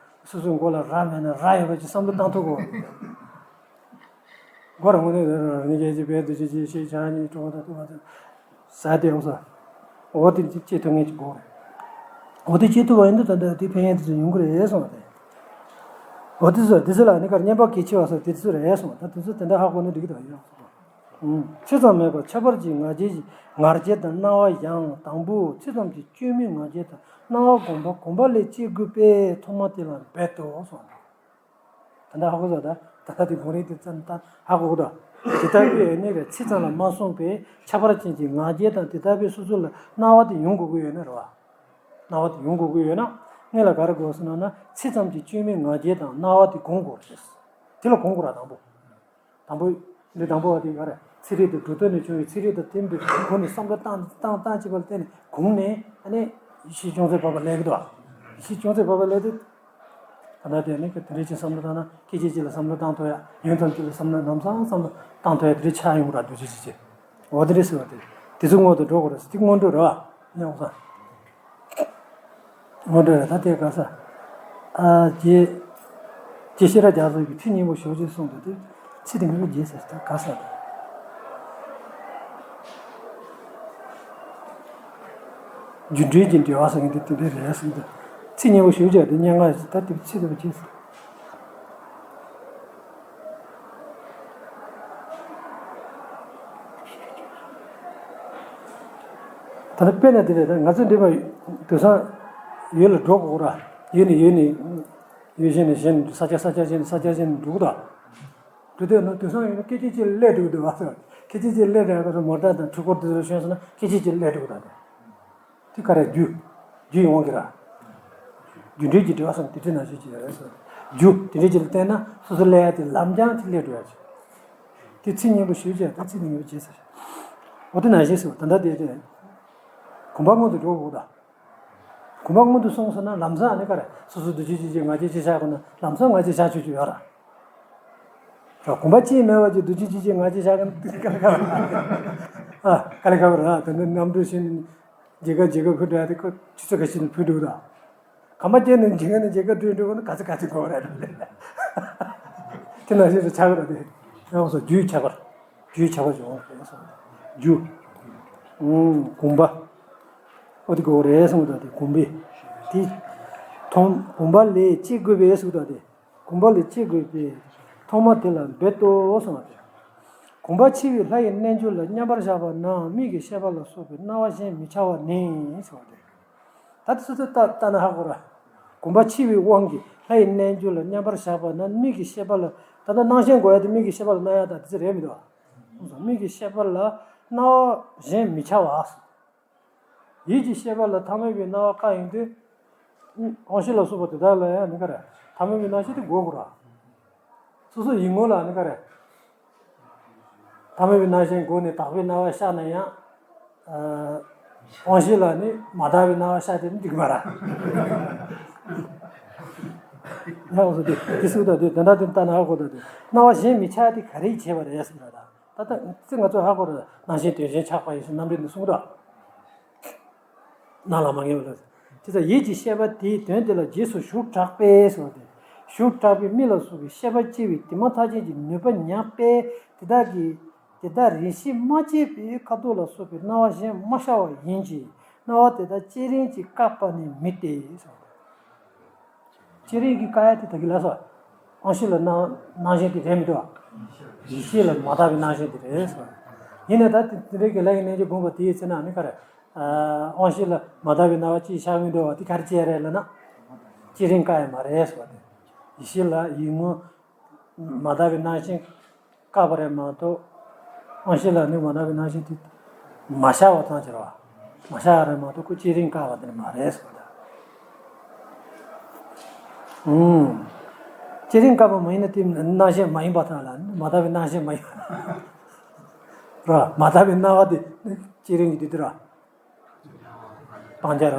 སོ་སོའི་མགོ་ལ་ར་མེད་ན་ར་ཡོད་པ་ཅིག་བསམ་བློ་བཏང་ཐུབ་དགོས། མགོ་ར་དངོས་གནས་ར་ར་ནི་སྐད་ཅིག་བས་འདུ་བྱེད་ཅི་ཞེས་བྱ་ནི་གྲོགས་དང་ཐུག་པ་དང་ཟ་དེ་འོ་ས། འོ་དེ་ཅི་ཐུབ་ངེས་ཅིག་དགོས་རེད། འོ་དེ་ཅི་ཐུབ་པ་ཡིན་དུས་ད་ལྟ་དེ་ཕན་ཡོན་དེ་ཚོ་ཡོང་གི་རེད་གསུངས་པ་དེ། འོ་དེ་ཚོ་དེ་ཚོ་ལ་ནི་གར་བསྙེན་པ་གལ་ཆེ་བ་སོགས་དེ་ཚོ་རེད་གསུངས། ད་དེ་ཚོ་དེ་འདྲ་ཧ་གོ་ན་འགྲིག་གི་འདུག་ཡོད། ཨུམ། ཕྱེད་ཙམ་མེད་པར་ཁྱད་པར་གྱི་ང་རྒྱལ་གྱི་ང་རྒྱལ་དང་སྣང་བ་ཡང་དང་པོ་ཕྱེད་ཙམ་གྱི་སྐྱོན་མེད་ང་རྒྱལ་དང་སྣང་བ་བསྒོམ་པ་བསྒོམ་པ་ལས་སྐྱེ་དགོས་པས་ཐོག་མ་དེ་ལ་འབད་དོ་གསུངས། ད་ལྟ་ཧ་གོ་སོང་ད། ད་ལྟ་དེ་གོང་རིང་དེ་ཙམ་ད་ཧ་གོ་གི་འདུག་དེ་ལྟ་བུའི་ཡོད་ནི་རེད་ཕྱེད་ཙམ་ལ་མ་སོང་པས་ཁྱད་པར་ཅན་གྱི་ང་རྒྱལ་དང་དེ་ལྟ་བུའི་སོ་སོ་ལ་སྣང་བ་དེ་ཡོང་དགོས་ཀྱི་ཡོད་ན་རེད་བ། སྣང་བ་དེ་ཡོང་དགོས་ཀྱི་ཡོད་ན་སྔོན་ལ་ག་རེ་དགོས་ཟེར་ན་ན་ཕྱེད་ཙམ་གྱི་སྐྱོན་མེད་ང་རྒྱལ་དང་སྣང་བ་དེ་སྒོམ་དགོས་རེད། དེ་ལ་སྒོམ་དགོས་ར་དང་པོ། དང་པོ། འདི་དང་པོ་བ་དེ་ག་རེ། ཚིག་རིས་དང་སྒྲུབ་ཐབས་ནས་བྱུང་བའི་ཚིག་རིས་དང་ལྡན་པའི་སྒོ་ནས་བསམ་བློ་བཏང་བཏང་བཏང་བྱས་པ་ལ་བརྟེན་ནས་གོང་ནས་ཨ་ནི་ཡེ་ཤེས་ཅུང་ཟད་བབས་པ་སླེབས་ཀྱི་འདུག་ཡེ་ཤེས་ཅུང་ཟད་བབས་པ་སླེབས་དུས། ད་ལྟ་དེ་ནི་དེ་འདྲའི་ཅིག་བསམ་བློ་བཏང་ན་སྐད་ཅིག་གཅིག་ལ་བསམ་བློ་བཏང་ཐུབ་ཡ་ཡུན་ཙམ་ཅིག་ལ་བསམ་བློ་ལམ་སང་བསམ་བློ་བཏང་ཐུབ་ཡ་དེ་འདྲའི་ཆགས་ཡོང་གི་ར་འདུག་ཅི་ཅི་ཅི། འོ་དེ་འདྲའི་ཟེར་བ་དེ། དེ་ཚོ་སྔོན་དུ་འགྲོ་དགོས་ར་ཟེར་དེ་སྔོན་འགྲོ་ར་བ། ཡང་བསམ། སྔོན་འགྲོ་རེད་ད་དེ་ག་ས། ཨ་རྗེ། རྗེ་ཤེས་རབ་རྒྱ་མཚོ་གིས་ཚིག་སྙན་པོ་ཞེ་པོ་ཅིག་གསུངས་འདུག་དེ། ཚིག་དེ་ངེས་པར་བརྗེད་ཟེར་ད་ག་ས་དེ། རྒྱུ་འབྲས་ཀྱི་འབྲེལ་བ་ཟེར་མཁན་དེ་དེ་འདྲ་རེད་ཟེར་འདུག་ཚིག་སྙན་པོ་ཞེ་པོ་ཅིག་དེ་སྙན་ངག་ད་དེ་ཚིག་དེ་བརྗེད་ཟེར། ད་ལྟ་དཔེར་ན་དེ་རེད་ད་ང་ཚོ་འདི་མ་དུས་སང་ཡུལ་ལ་འགྲོ་དགོས་ར། ཡུལ་ནས་ཡུལ་ནས་ཡུལ་གཞན་ནས་གཞན་ས་ཆ་ས་ཆ་གཞན་ནས་ས་ཆ་གཞན་ནས་འགྲོ་གི་ད། འགྲོ་དུས་ན་དུས་སང་ཡིན་ན་སྐད་ཆ་གཅིག་སླེབས་འགྲོ་གི་འདུག་བ་ཟེར། སྐད་ཆ་གཅིག་སླེབས་རེད་ག་ཚོད་མོ་ཊ་དང་འཕྲུལ་འཁོར་དེ་ཚོ་ཤོན་སོང་ན་སྐད་ཆ་གཅིག་སླེབས་འགྲོ་གི་ད་དེ། དེ་ག་རེ་རྒྱུ། རྒྱུ་ཡོང་གི་ར། རྒྱུ་འབྲས་ཀྱི་འབྲེལ་བ་སོང་དེ་འདྲ་ནང་བཞིན་གྱི་རེད་ཟེར། རྒྱུ་དེ་འདྲ་ཅིག་ལ་བརྟེན་ན་སོ་སོ་སླེབས་ཡ་དེ་ལམ་རྐྱང་དེ་སླེབས་འགྲོ་ཡ་ཅིག་དེ་ཚིག་སྙན་པོ་ཞུས་བྱས་ད་ཚིག་དེ་ངེས་པར་བྱེད་ཟེར། འོ་དེ་ནང་བཞིན་ཟེར་བ་ད་ལྟ་དེ་དེ། གོམ་པ་སྔོན་དུ་འགྲོ་དགོས་ད། གོམ་པ་སྔོན་དུ་སོང་ཟེར་ན་ལམ་སང་ཨ་ནི་ག་རེ་སོ་སོ་འདུ་བྱེད་ཅི་བྱེད་ང་རྒྱལ་ཅི་བྱ་དགོས་ན་ལམ་སང་ང་རྒྱལ་བྱ་ཆོག་ཆོག་ཡོད་ར། ར་གོམ་པ་ཅི་མེད་པ་ཅིག་འདུ་བྱེད་ཅི་བྱེད་ང་རྒྱལ་བྱ་ག་ན་དེ་ག་ལ་ག་རེ་ཨ་ག་ལ་ག་རེ་ར་དེ་འདྲ་གནམ་གྲུ་བཞིན་མཇལ་ཁ་མཇལ་ཁ་ཕུལ་འགྲོ་ཡ་དེ་ཁོ་ཆུ་ཚོད་ཁ་ཤས་ནས་ཕུལ་འགྲོ་ར། གོམ་པ་བརྒྱབ་ནས་མཇལ་ཁ་ནས་མཇལ་ཁ་སྤྲོད་འགྲོ་དགོས་ན་ག་ཚོད་ག་ཚོད་དགོས་རེད། དེ་ནང་བཞིན་དུ་ཆགས་ཀྱི་རེད་དེ། ཡང་སོ་རྒྱུའི་ཁྱད་པར། རྒྱུའི་ཁྱད་པར་བྱུང་བ་རེད་སོ། རྒྱུ། ཨུམ། གོམ་པ། ཨོ་དེ་དགོས་རེད་གསུངས་ད་དེ་གོམ་པས། དེ། ཐོག་གོམ་པ་ལས་སྐྱེ་དགོས་པས་གསུངས་ད་དེ། གོམ་པ་ལས་སྐྱེ་དགོས་པས། ཐོག་མ་དེ་ལ་འབད་དོ་གསུངས་པ་དེ། གོམ་པ་ཆེ་བའི་ལྷ་ཡི་རྣལ་འབྱོར་ལ་མཉམ་པར་བཞག་པ་ན་མིག་གི་ཤེས་པ་ལ་སོགས་པའི་སྣང་བ་གཞན་མི་འཆར་བ་ནི་གསུངས་པ་དེ། ད་དེ་སོ་སོས་ལྟ་ལྟ་ན་ཧ་གོ་ར། གོམ་པ་ཆེ་བའི་དབང་གིས་ལྷ་ཡི་རྣལ་འབྱོར་ལ་མཉམ་པར་བཞག་པ་ན་མིག་གི་ཤེས་པ་ལ་ད་ལྟ་སྣང་ཞེན་དགོས་ཡ་དེ་མིག་གི་ཤེས་པ་ལ་སྣང་ཡ་ད་དེ་ཚོ་རེད་མི་འདུག་ཨ། མིག་གི་ཤེས་པ་ལ་སྣང་བ་གཞན་མི་འཆར་བ། ཡིད་ཀྱི་ཤེས་པ་ལ་ཐ་མལ་པའི་སྣང་བ་བཀག་ཡོང་དུས། དབང་ཤེས་ལ་སོགས་པ་དེ་དག་ལ་ཡང་ནི་ག་རེ། ཐ་མལ་པའི་སྣང་ཤེས་དེ་འགོག་དགོས་ར། སོ་སོ་ཡིད་ངོ་ལ་ནི་ག་རེ། ཐ་མལ་པའི་སྣང་ཤེས་འགོག་ནས་དག་པའི་སྣང་བ་ཤར་ན་ཡང་། ཨ། དབང་ཤེས་ལ་ནི་མ་དག་པའི་སྣང་བ་ཤར་དེ་ནི་འགྲིག་མ་རེད། ཡང་སོ་དེ་དེ་སུ་དང་དེ་དེ་འདྲ་དེ་ལྟ་ན་ཧ་གོ་དང་དེ་སྣང་བ་གཞན་མི་འཆར་དེ་ག་རེ་བྱས་པ་རེད་ཟེར་བ་དང་ད་ལྟ་ཚེ་ང་ཚོ་ཧ་གོ་རེད་སྣང་ཤེས་དོན་གཞན་ཆགས་པ་ཡིན་ཟེར་རྣམ་འགྲེལ་ནས་གསུངས་ར། སྣང་ལ་མ་ངེས་པ་ལ། དེ་ལྟར་ཡིད་ཀྱི་ཤེས་པ་དེའི་དོན་དེ་ལ་རྗེས་སུ་ཞུགས་དྲགས་པས་ཟེར་བ་སྟེ། ཞུགས་དྲགས་པས་མིག་ལ་སོགས་པའི་ཤེས་པ་སྐྱེ་བའི་དེ་མ་ཐག་ཆད་ཀྱི་ནུས་པ་ཉམས་པས་དེ་དག་གིས་དེ་དག་རིམ་ཤེས་མ་སྐྱེས་པས་ཁ་དོག་ལ་སོགས་པའི་སྣང་བ་གཞན་མ་ཤར་བ་ཡིན་གྱི་སྣང་བ་དེ་དག་བསྐྱེད་རིམ་གྱིས་བཀག་པ་ནི་མིན་ཏེ་ཟེར་བ་སྟེ། བསྐྱེད་རིམ་གྱིས་བཀག་ཡ་དེ་ད་གི་ལ་སོ། དབང་ཤེས་ལ་སྣང་སྣང་ཞེན་དེ་རེད་མི་འདུག་ཨ། ཡིད་ཤེས་ལ་མ་དག་པའི་སྣང་ཞེན་དེ་རེད་སོ། ཡིན་ནའི་ད་དེ་དེ་རིགས་ཀྱི་ལྷ་ཡི་རྣལ་འབྱོར་བསྒོམས་པ་དེའི་ཚེ་ན་ནི་ག་རེ། དབང་ཤེས་ལ་མ་དག་པའི་སྣང་བ་ཅིག་ཤར་མི་འདུག་བ་དེ་ག་རེ་བྱས་རེད་ལབ་ན། བསྐྱེད་རིམ་བཀག་ཡ་མ་རེད་སོ་དེ། ཡིད་ཤེས་ལ་ཡིད་ངོ་། མ་དག་པའི་སྣང་ཞེན། བཀག་པ་རེད་མ་གཏོགས། དབང་ཤེས་ལ་ནི་མ་དག་པའི་སྣང་ཞེན་དེ། མ་ཤར་བ་ཙམ་ཅིག་རེད་བ། མ་ཤར་བ་རེད་མ་གཏོགས་ཁོ་བསྐྱེད་རིམ་བཀག་པ་དེ་ནི་མ་རེད་ཟེར་བ་དང་། ཨུམ། བསྐྱེད་རིམ་བཀག་པ་མ་ཡིན་ན་དེ་སྣང་ཞེན་མ་ཡིན་པ་དང་ལ་མ་དག་པའི་སྣང་ཞེན་མ་ཡིན་པ། རེད་བ། མ་དག་པའི་སྣང་བ་དེ་བསྐྱེད་རིམ་གྱི་དེ་དེ་རེད་བ། སྤང་བྱ་རེད་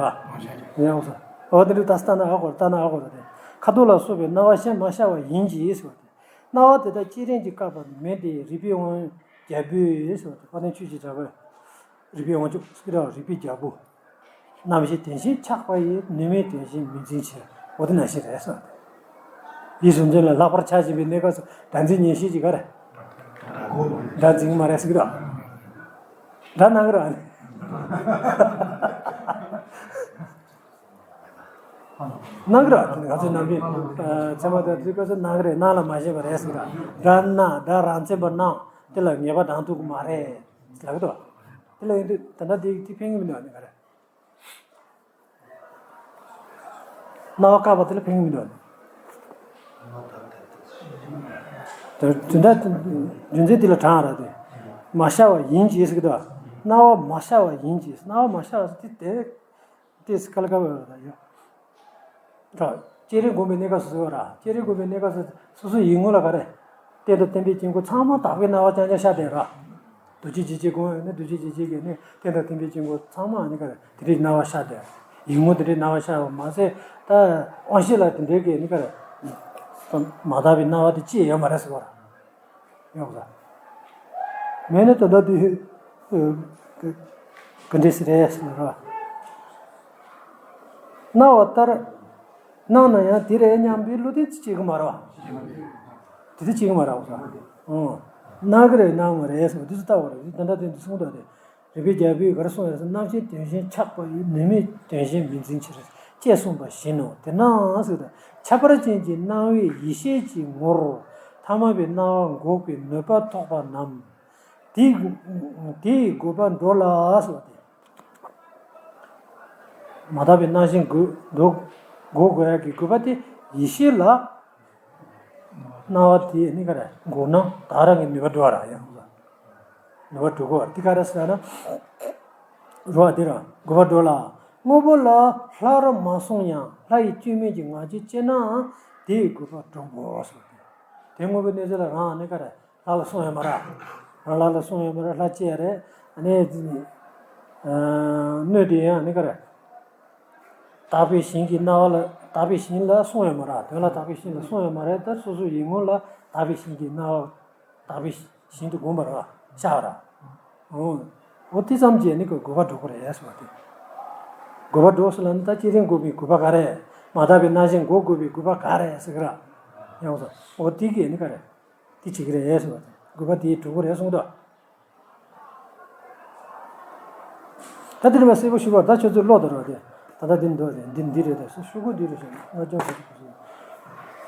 བ། ཡང་སོ། འོ་དེ་འདྲ་ད་ལྟ་ན་ཧ་གོ་རེད་ལྟ་ན་ཧ་གོ་རེད་དེ། ཁ་དོག་ལ་སོགས་པའི་སྣང་བ་གཞན་མ་ཤར་བ་ཡིན་གྱི་ཟེར་བ་དེ། སྣང་བ་དེ་དག་བསྐྱེད་རིམ་གྱིས་བཀག་པ་མེད་དེ། རིག་པའི་དབང་རྒྱལ་པོས་ཟེར་བ་དེ་དཔལ་ལྡན་ཆོས་ཀྱི་གྲགས་པས་རིག་པའི་དབང་ཕྱུག་ཟེར་གྱི་རེད་བ། རིག་པའི་རྒྱལ་པོ། རྣམ་བཞི་དོན་བཞིན་ཆགས་པ་ཡི། ནུས་མེད་དོན་བཞིན་མི་འཛིན་ཕྱིར། འོ་དེ་ནང་བཞིན་རེད་ཟེར་བ་དེ། ཡིད་གཟུང་འཛིན་ལ་ལྷག་པར་ཆགས་བཞིན་པའི་གནས་སྐབས་སུ་སྒྲ་འཛིན་ཉན་ཤེས་ཀྱི་ག་རེ། སྒྲ་འཛིན་གྱི་མ་རེད་ཟེར་གྱི་རེད་བ། སྒྲ་སྣང་གི་རེད་བ། སྣང་གི་རེད་བ། ང་ཚོའི་ནང་པའི་ཚད་མ་དང་དེ་སྐབས་སུ་སྣང་གི་རེད། སྣང་ལ་མ་ཞེན་པ་རེད་ཟེར་གྱི་རེད་བ། སྒྲ་སྣང་། སྒྲ་རང་མཚན་པར་སྣང་། དེ་ལ་ངེས་པ་དང་ཐུག་གི་མ་རེད་ལབ་གི་འདུག་དེ་ལ་ཡིན་དུས་ད་ལྟ་དེ་དེ་ཕན་གྱི་མི་འདུག་ཨ་ནི་ག་རེ། སྣང་བ་བཀག་པ་དེ་ལ་ཕན་གྱི་མི་འདུག་དེ་དེ་འདྲ་རྒྱུ་མཚན་དེ་ལ་དྲངས་ར་དེ། མ་ཤར་བ་ཡིན་གྱི་ཟེར་གྱི་འདུག་སྣང་བ་མ་ཤར་བ་ཡིན་གྱི། སྣང་བ་མ་ཤར་བ་ཟེར་དེ་དེ་དེ་སྐལ་དཀའ་བ་ར་ཡོད། ད་བསྐྱེད་རིམ་སྒོམ་པའི་གནས་སྐབས་སུ་ཟེར་བ་ར། བསྐྱེད་རིམ་སྒོམ་པའི་གནས་སྐབས་སུ་སོ་སོའི་ཡིད་ངོ་ལ་ག་རེ། རྟེན་དང་བརྟེན་པའི་དཀྱིལ་འཁོར་ཚང་མ་དག་པའི་སྣང་བ་རྐྱང་རྐྱང་ཤར་བསྡད་ར། རྡོ་རྗེ་འཇིགས་བྱེད་སྒོམ་ཡོང་ན་རྡོ་རྗེ་འཇིགས་བྱེད་ཀྱི་ནི་རྟེན་དང་བརྟེན་པའི་དཀྱིལ་འཁོར་ཚང་མ་ནི་ག་རེ་དེ་འདྲའི་སྣང་བ་ཤར་བསྡད། ཡིད་ངོ་དེ་འདྲའི་སྣང་བ་ཤར་བ་མ་ཟད། ད་དབང་ཤེས་ལ་དེ་འདྲའི་གི་ནི་ག་རེ། མ་དག་པའི་སྣང་བ་དེ་ཅི་ཡང་ཡོད་མ་རེད་ཟེར་བ་ར། ཡོང་ས། མེད་ན་ད་ལྟ་དེ་ག་འདྲས་སེ་རེད་ཟེར་ན་ར། སྣང་བ་ལྟར་སྣང་ན་ཡང་དེ་རེད་སྙམ་པའི་བློ་དེ་སྐྱེ་གི་མ་རེད་བ། དེ་དེ་སྐྱེ་གི་མ་རེད་བ། ཨང་། སྣང་གི་རེད་སྣང་མ་རེད་ཟེར་བ་དེ་ཚོ་ལྟ་བ་རེད། དེ་ད་ལྟ་དེ་འདི་གསུངས་ཐོག་དེ། རིག་པའི་རྒྱལ་པོས་ག་རེ་གསུངས་ཡོད་ཟེར་ན། རྣམ་བཞི་དོན་བཞིན་ཆགས་པ་ཡི། ནུས་མེད་དོན་བཞིན་མི་འཛིན་ཕྱིར། ཅེས་གསུངས་པ་བཞིན་ནོ། དེས་ན་ཟེར་ཏེ། ཁྱད་པར་ཅན་གྱི་སྣང་བའི་ཡེ་ཤེས་ཀྱི་ངོར་ཐ་མལ་པའི་སྣང་བ་འགོག་པའི་ནུས་པ་ཐོབ་པ་རྣམས། དེའི་དེའི་དགོས་པ་འགྲོ་ལ་ཟེར་བ་དེ། མ་དག་པའི་སྣང་ཞེན་འགོག་འགོག་འགོག་དགོས་ཡག་གི་དགོས་པ་དེ་ཡེ་ཤེས་ལ། སྣང་བ་དེ་ནི་ག་རེ་འགོག་ན་དག་རང་གི་ནུས་པ་འགྲོ་བ་ར་ཡང་། ནུས་པ་འགྲོ་དགོས་པ་དེ་ག་རེ་ཟེར་ན། རོ་བ་དེ་ར་དགོས་པ་འགྲོ་ལ། དངོས་པོ་ལ་སླར་མ་སོང་ཡང་ལྷ་ཡི་སྐྱོན་མེད་ཀྱི་ངང་ཚུལ་སྐྱེས་ནའང་དེའི་དགོས་པ་འགྲོ་དགོས་ཟེར་ཏེ། དེ་དངོས་པོའི་གནས་ཚུལ་ལ་རང་ནི་ག་རེ་ལྷ་ལ་སོང་ཡོད་མ་ར། རང་ལྷ་ལ་སོང་ཡོད་མ་ར། ལྷ་སྐྱེས་རེད། ཨ་ནི་དེ་ནི། སྣོད་དེ་ཡང་ནི་ག་རེ། དག་པའི་ཞིང་གི་སྣང་བ་ལ་དག་པའི་ཞིང་ལ་སོང་ཡོད་མ་རེད། དོན་ལ་དག་པའི་ཞིང་ལ་སོང་ཡོད་མ་རེད། ད་སོ་སོའི་ཡིད་ངོ་ལ་དག་པའི་ཞིང་གི་སྣང་བ་དག་པའི་ཞིང་དུ་བསྒོམ་པ་རེད་བ། ཤར་བ་རེད། འོ། འོ་དེ་ཙམ་གྱིས་ནི་གི་དགོས་པ་འགྲོ་གི་རེད་ཟེར་བ་དེ། དགོས་པ་འགྲོ་ཟེར་ལ་ནི་ད་བསྐྱེད་རིམ་སྒོམ་པའི་དགོས་པ་ག་རེ། མ་དག་པའི་སྣང་ཞེན་འགོག་དགོས་པའི་དགོས་པ་ག་རེ་ཟེར་གི་ར། ཡོང་ས། འོ་དེ་གིས་ནི་ག་རེ། དེ་བྱེད་ཀྱི་རེད་ཟེར་བ་དེ། དགོས་པ་དེ་འགྲོ་གི་རེད་གསུངས་ཏོ། ད་དེ་ནས་མར་གསལ་པོ་ཞུ་བར་ད་ཁྱོད་ཚོས་ཀློག་དང་རོགས་དེ། ད་ལྟ་འདི་འདུག་དེ་འདི་འདི་རེད་དེ་ཤོག་གུ་འདི་རེད་ཟེར་ང་ཅང་གོ་ཐུབ་ཟེར།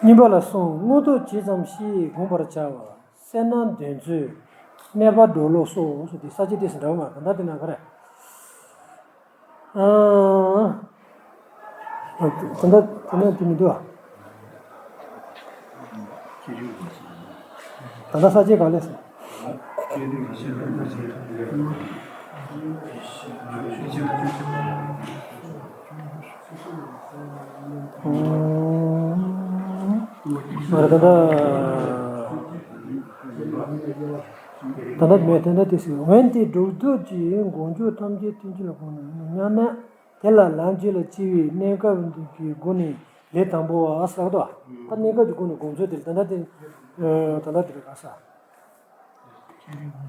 གཉིས་པ་ལ་གསུངས། མངོན་རྟོགས་ཇི་ཙམ་ཞིག་བསྒོམ་པར་བྱ་བ། གསལ་སྣང་འདོད་མཛོད། གནས་པ་འགྲོ་ལོག་སོགས་སོ། དེ་ས་བཅད་དེ་ཟིན་འདྲ་བོ་མ་རེད། ད་ལྟ་འདི་ན་ག་རེ། ཨང་། ད་ལྟ་དེ་ནས་དེ་མི་འདུག་ཨ། ད་ལྟ་ས་བཅད་ག་ལས་སོང་། ཨང་། ང་རང་ད་ལྟ། ད་ལྟ་མེད་ད་ལྟ་དེ་སྲིད། འོན་ཏེ་སྒྲུབ་ཐབས་ཀྱི་མགོ་མཇུག་ཐམས་ཅད་ཐུན་གཅིག་ལ་གོམས་ནས་སྙམ་ན། དེ་ལ་ལམ་གཅིག་ལ་སྐྱེ་བའི་གནས་སྐབས་ཀྱི་སྒོ་ནས་ལས་དང་པོ་བ་ཟེར་གི་འདུག་ད་གནས་སྐབས་ཀྱི་སྒོ་ནས་སྒོམ་ཚུལ་དེ་ལ་ད་ལྟ་དེ། ད་ལྟ་དེ་རེད་ག་ས།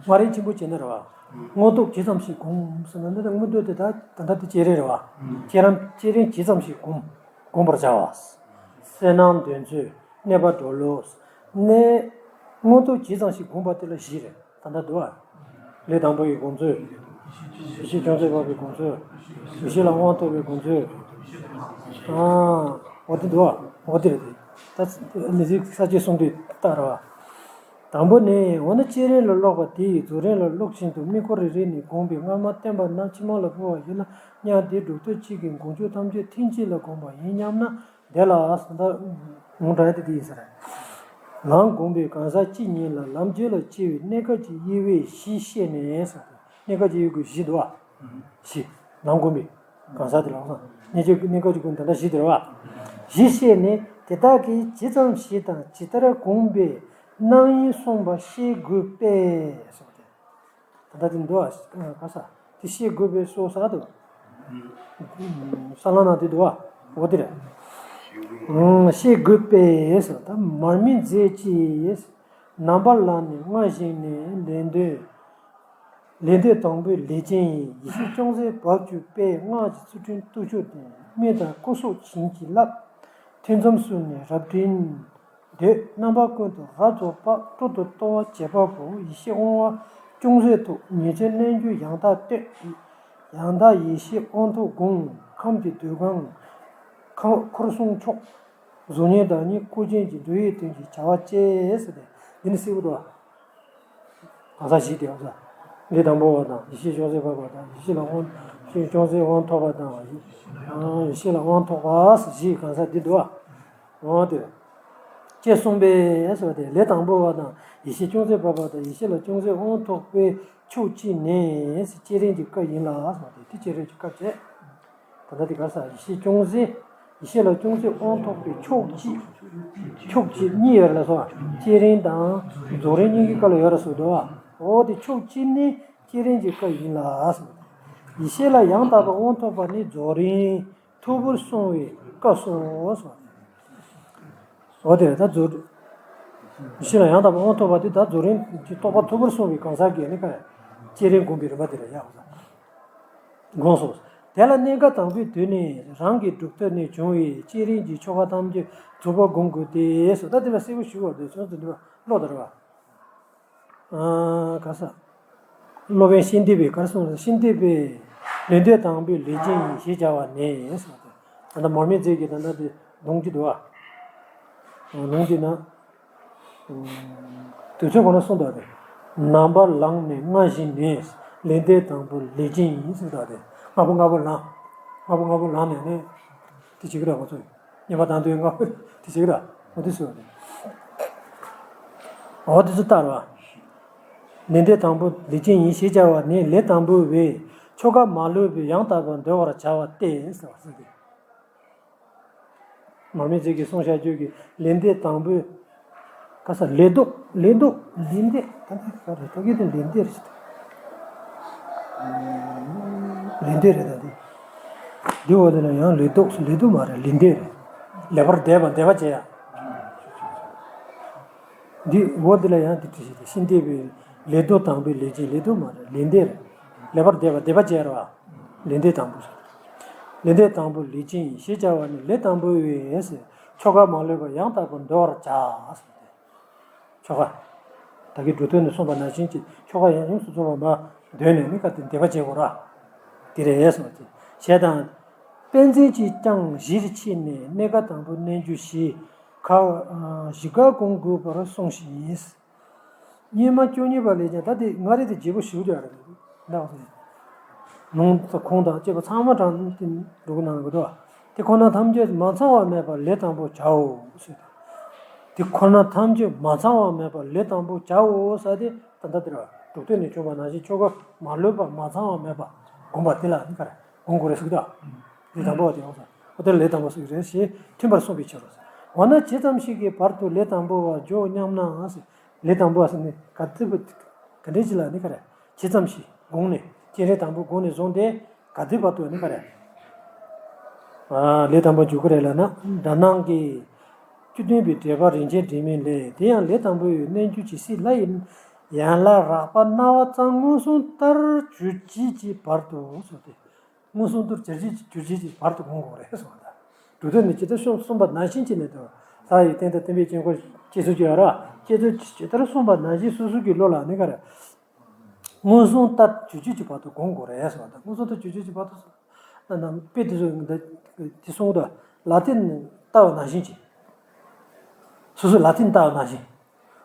མངའ་རིས་ཆེན་པོ་བྱས་ན་རེད་བ། མངོན་རྟོགས་ཇི་ཙམ་ཞིག་སྒོམ་ཟེར་ན་འདི་ལྟར་མངོན་རྟོགས་དེ་ད་ད་ལྟ་དེ་བསྐྱེད་རིམ་རེད་བ། བསྐྱེད་རིམ་བསྐྱེད་རིམ་ཇི་ཙམ་ཞིག་སྒོམ། སྒོམ་པར་བྱ་བ། གསལ་སྣང་འདོད་མཛོད། གནས་པ་འགྲོ་ལོག་གནས། མངོན་རྟོགས་ཇི་ཙམ་ཞིག་སྒོམ་པ་དེ་ལ་བཞི་རེད། ད་ལྟ་འདུག་བ། ལས་དང་པོ་ཡི་སྒོམ་ཚུལ། ཡེ་ཤེས་ཅུང་ཟད་འཕགས་པའི་སྒོམ་ཚུལ། ཡེ་ཤེས་ལ་དབང་ཐོབ་པའི་སྒོམ་ཚུལ། ཨ། འོ་དེ་འདུག་བ། འོ་དེ་རེད་དེ། ད་ལས་ཚིག་ས་བཅད་གསུམ་དུ་བལྟ་ར་བ། དང་པོ་ནི། འོ་ན་བསྐྱེད་རིམ་ལ་ཀློག་པ་དེ་ཡིས་རྫོགས་རིམ་ལ་ཀློག་བཞིན་དུ་དམིགས་སྐོར་རེ་རེ་ནས་བསྒོམས་པས་སྔ་མ་བསྟན་པ་རྣམས་ཕྱི་མ་ལ་སྤོ་བ་ཡིན་ན་སྙམ་སྟེ་སྒྲུབ་ཐབས་གཅིག་གི་མགོ་མཇུག་ཐམས་ཅད་ཐུན་གཅིག་ལ་བསྒོམས་པ་ཡིན་སྙམ་ན། དེ་ལ་ཟེར་ད་ངོ་སྤྲད་དེ་དེ་ཡིན་ས་རེད། ལམ་བསྒོམས་པའི་གང་ཟག་གཅིག་ཉིད་ལ་ལམ་རྒྱུད་ལ་སྐྱེ་བའི་གནས་སྐབས་ཀྱི་དབྱེ་བས་བཞི་བཤད་ནས་ཟེར་ཏེ། གནས་སྐབས་ཀྱི་དབྱེ་བ་བཞི་འདུག་བ། བཞི། ལམ་བསྒོམས་པའི་གང་ཟག་དེ་ལ་ལམ་སང་གནས་སྐབས་གནས་སྐབས་ཀྱི་སྒོ་ནས་ད་ལྟ་བཞི་དེ་རེད་བ། བཞི་བཤད་ནས་དེ་དག་གིས་ཇི་ཙམ་ཞིག་དང་ཇི་ལྟར་བསྒོམས་པའི་རྣམ་དབྱེ་གསུངས་པ་ཤེས་དགོས་པས་ཟེར་ཏེ། ད་ལྟ་དེ་འདུག་ཨ། ག་ས། དེ་ཤེས་དགོས་པའི་སོ་ས་དུ། ས་ལམ་ན་དེ་འདུག་ཨ། འོ་དེ་རེད། ཨང་། ཤེས་དགོས་པས་ཟེར། ད་མར་མེ་མཛད་ཅེས། རྣམ་པར་ལངས་ནས་སྔར་བཞིན་ནས་ལེགས་ལྡན། ལེགས་ལྡན་དང་པོའི་ལས་ཅན་ཡིན། ཡེ་ཤེས་ཅུང་ཟད་འབབ་གྱུར་པས། སྔགས་ཀྱི་ཚུལ་ཁྲིམས་སྟོབས་ཤུགས་ལྡན། སྨན་དང་སྐུ་གསུང་བྱིན་གྱིས་བརླབས། ཐུན་མཚམས་སུ་ནི་རབ་འབྲིང་འདོད། རྣམ་པ་ཀུན་ཏུ་རབ་རྫོགས་པ། སྤྲོ་བསྡུ་ལྟ་བ་བྱེད་པ་པོ། ཡེ་ཤེས་དབང་བ་ཅུང་ཟད་ཐོབ། ཉིན་མཚན་གནས་འགྱུར་ཡང་དག་བསྟོད། ཡང་དག་ཡེ་ཤེས་དབང་ཐོབ་དགོངས། ཁམས་ཀྱི་འདོད་ཁམས་འཁོར་སྲུང་མཆོག་གཟུགས་བརྙན་བདག་ཉིད་སྐུ་ཅན་གྱི་འགྲོ་བའི་དོན་གྱི་བྱ་བ་བཅས་ཟེར་ཏེ། འདི་ནི་གསལ་པོ་འདུག་གང་ཟག་བཞི་དེ་ཡོད་ས། ལས་དང་པོ་བ་དང་། ཡེ་ཤེས་ཅུང་ཟད་འབབ་པ་དང་། ཡེ་ཤེས་ལ་དབང་ཅུང་ཟད་དབང་ཐོབ་པ་དང་། ཡེ་ཤེས་ལ་དབང་ཐོབ་པ་ཟེར་བཞི་གང་ཟག་འདི་འདུག་འོ་དེ། ཅེས་གསུངས་པས་ཟེར་བ་དེ། ལས་དང་པོ་བ་དང་། ཡེ་ཤེས་ཅུང་ཟད་འབབ་པ་དང་། ཡེ་ཤེས་ལ་ཅུང་ཟད་དབང་ཐོབ་པའི་ཕྱོགས་གཅིག་ནས་བསྐྱེད་རིམ་གྱི་སྐབས་ཡིན་ལ་ཟེར་བ་དེ། དེ་བསྐྱེད་རིམ་གྱི་སྐབས་བྱས། ད་ལྟ་དེ་ག་ས། ཡེ་ཤེས་ཅུང་ཟད། ཡེ་ཤེས་ལ་ཅུང་ཟད་དབང་ཐོབ་པའི་ཕྱོགས་གཅིག་ཕྱོགས་གཅིག་གཉིས་ཡོད་ལ་སོ། བསྐྱེད་རིམ་དང་རྫོགས་རིམ་གཉིས་ཀྱི་སྐབས་ལ་ཡོད་ལ་སོ་འདུག་འོ་དེ་ཕྱོགས་གཅིག་ནི་བསྐྱེད་རིམ་གྱི་སྐབས་ཡིན་ལ་སོ། ཡེ་ཤེས་ལ་ཡང་དག་པར་དབང་ཐོབ་པ་ནི་རྫོགས་རིམ་ཐོར་བུར་སོང་བའི་སྐབས་སོ་སོ། འོ་དེ་ད་རྫོགས། ཡེ་ཤེས་ལ་ཡང་དག་པར་དབང་ཐོབ་པ་དེ་ད་རྫོགས་རིམ་གྱི་རྟོགས་པ་ཐོར་བུར་སོང་བའི་གང་ཟག་གིས་ནི་ཀ་བསྐྱེད་རིམ་བསྒོམ་པའི་རིམ་པ་དེ་ལ་ཡག་དགོངས་སོ། དེ་ལ་གནས་སྐབས་དང་པོའི་དུས་ནི་རང་གི་གྲུབ་མཐའ་ནས་བྱུང་བའི་བསྐྱེད་རིམ་གྱི་ཆོ་ག་ཐམས་ཅད་རྫོགས་པར་བསྒོམ་དགོས་ཏེ་སོ། ད་དེ་ལ་གསལ་པོ་ཞུ་བར་འདོད་སོང་ཟེར་འདི་བ་ཀློག་དར་བ། ག་ས། སློབ་དཔོན་ཤཱནྟི་པས་ག་རེ་གསུངས་རེད། ཤཱནྟི་པས་ལེགས་ལྡན་དང་པོའི་ལས་ཅན་ཡིན་ཞེས་བྱ་བ་ནས་ཟེར་བ་དེ། ད་ལྟ་མར་མེ་མཛད་ཀྱི་ད་ལྟ་དེ་གདོང་གི་འདུག་བ། གདོང་གི་ན། དུས་ཚོད་གོང་ན་གསུངས་དོགས་ཏེ། རྣམ་པར་ལངས་ནས་སྔར་བཞིན་ནས་ལེགས་ལྡན་དང་པོའི་ལས་ཅན་ཡིན་ཟེར་དོགས་ཏེ། ལྔ་པོ་ལྔ་པོ་ལངས། ལྔ་པོ་ལྔ་པོ་ལངས་ནས་ནི། དེ་བྱེད་ཀྱི་རེད་ང་ཚོས། ཉན་པ་དང་དུས་ལྔ་པོ་དེ་བྱེད་ཀྱི་རེད། འོ་དེ་ཟེར་བ་རེད། འོ་དེ་ཚོ་ལྟར་བ། ལེགས་ལྡན་དང་པོའི་ལས་ཅན་ཡིན་ཞེས་བྱ་བ་ནི་ལས་དང་པོ་བའི་ཆོ་ག་མ་ལུས་པའི་ཡང་དག་པར་འདོད་པར་བྱ་བ་སྟེ་ཟེར་བ་ཟེར་ཏེ། མར་མེ་མཛད་ཀྱིས་གསུངས་བཞག་རྒྱུད་ཀྱི་ལེགས་ལྡན་དང་པོའི། ག་ས། ལས་ལྡོག་ལས་ལྡོག་ལེགས་ལྡན་ད་ལྟ་ག་རེ་ལྟ་གི་དེ་ལེགས་ལྡན་རེད། ལེགས་ལྡན་རེད་ད་དེ། འདི་འོག་དེ་ལ་ཡང་ལས་ལྡོག་ལས་ལྡོག་མ་རེད། ལེགས་ལྡན་རེད། ལེགས་པར་འདོད་པ་འདོད་པ་བྱེད་ཡ། འདི་འོག་འདི་ལ་ཡང་འདི་བྲིས་ཤིག་དེ་ཤིན་ཏེ་བའི་ལས་ལྡོག་དང་པོའི་ལས་ཅན་ལས་ལྡོག་མ་རེད། ལེགས་ལྡན་རེད། ལེགས་པར་འདོད་པ་འདོད་པ་བྱེད་ར་བ། ལེགས་ལྡན་དང་པོ། ལེགས་ལྡན་དང་པོ་ལས་ཅན་ཡིན་ཞེས་བྱ་བ་ནི་ལས་དང་པོ་བའི་ཆོ་ག་མ་ལུས་པ་ཡང་དག་པར་འདོད་པར་བྱ། ཆོ་ག་ད་གིན་འགྲོ་དོན་ནས་གསུངས་པ་ནང་བཞིན་གྱི་ཆོ་ག་ཡང་ཡོངས་སུ་རྫོགས་པ་མ་འདོན་ནས་ནི་ག་དེ་འདོད་པ་བྱེད་དགོས་ར། དེ་རེད་གསུངས་ཏེ། ཞེས་དང་། དཔེ་མཚོན་གྱིས་ཀྱང་གཞིར་ཕྱེ་ནས་གནས་སྐབས་དང་པོའི་རྣལ་འབྱོར་བཞི་ཁ་བཞི་ཀ་བསྒོམ་དགོས་པར་གསུངས་ཤིང་། སྙེ་མ་བཅུ་གཉིས་པ་ལས་ཀྱང་ད་དེ་ང་རེ་དེ་བརྗེ་པོ་ཞིག་ཀྱང་རེད། ལགས་སོ། ལུང་དང་ཁུངས་དང་བཅས་པ་ཚང་མ་དྲངས་ཏེ་འགྲོ་གི་གནང་དགོས་དོ། དེ་ཁོ་ན་ཐམས་ཅད་མ་ཚང་བ་མེད་པར་ལས་དང་པོ་བྱའོ་ཟེར། དེ་ཁོ་ན་ཐམས་ཅད་མ་ཚང་བ་མེད་པར་ལས་དང་པོ་བྱའོ་ཟེར་ཏེ། ད་ལྟ་དེར་འགྲོ་དོན་ནས་བྱུང་བ་ནང་བཞིན་ཆོ་ག་མ་ལུས་པ་མ་ཚང་བ་མེད་པ་བསྒོམ་པ་དེ་ལ་ནི་ག་རེ་བསྒོམ་དགོས་རེད་ཟེར་གི་དོ། ལས་དང་པོ་དེ་ཡོང་ས། ཨོ་དེ་ལས་དང་པོ་ཟེར་གི་རེད་ཞེས་མཐུན་པར་གསུངས་པའི་ཕྱིར་རོ། འོ་ན་ཇི་ཙམ་ཞིག་གི་བར་དུ་ལས་དང་པོ་བ་འཇོག་སྙམ་ན་ཟེར། ལས་དང་པོ་བ་ཟེར་ནི་ག་དེ་ག་འདྲས་ཅིག་ལ་ནི་ག་རེ། ཇི་ཙམ་ཞིག་གོང་ནས་སྤྱན་རས་དང་པོའི་གོང་ནས་བཟུང་སྟེ་ག་དེ་བར་དུ་ནི་ག་རེ། ལས་དང་པོ་འཇུག་གི་རེད་ལབ་ན། སྒྲ་སྣང་གི་བཅུད་ལྡན་པའི་འགྲེལ་པ་རིན་ཆེན་དྲི་མེད་ལས། དེ་ཡང་ལས་དང་པོའི་རྣལ་འབྱོར་ཇི་སྲིད་ལྷ་ཡི་ཡན་ལག་རགས་པ་སྣང་བ་ཙམ་མངོན་སུམ་ལྟར་གྱུར་བྱེད་ཀྱི་བར་དུ་སོགས་ཏེ། མངོན་སུམ་ལྟར་གྱུར་བྱེད་ཀྱི་གྱུར་བྱེད་ཀྱི་བར་དུ་བསྒོམ་དགོས་རེད་གསུངས་པ་དང་། སྒྲུབ་དོན་ནི་ཇི་ལྟར་གསུངས་གསུངས་པ་ནང་བཞིན་བྱས་ནས་དང་། ལྷ་ཡི་རྟེན་དང་བརྟེན་པའི་དཀྱིལ་འཁོར་བཅས་སུ་གྱུར་ར། བཅས་སུ་ཇི་ལྟར་གསུངས་པ་ནང་བཞིན་སོ་སོ་གི་བློ་ལ་ནི་ག་རེ། མངོན་སུམ་ལྟར་གྱུར་བྱེད་ཀྱི་བར་དུ་བསྒོམ་དགོས་རེད་གསུངས་པ་དང་། མངོན་སུམ་ལྟར་གྱུར་བྱེད་ཀྱི་བར་དུ། དཔེ་དེ་ཚོ་འདི་གསུངས་དང་། ལ་ཏིན་བལྟ་བ་ནང་བཞིན་གྱིས། སོ་སོ་ལ་ཏིན་བལྟ་བ་ནང་བཞིན།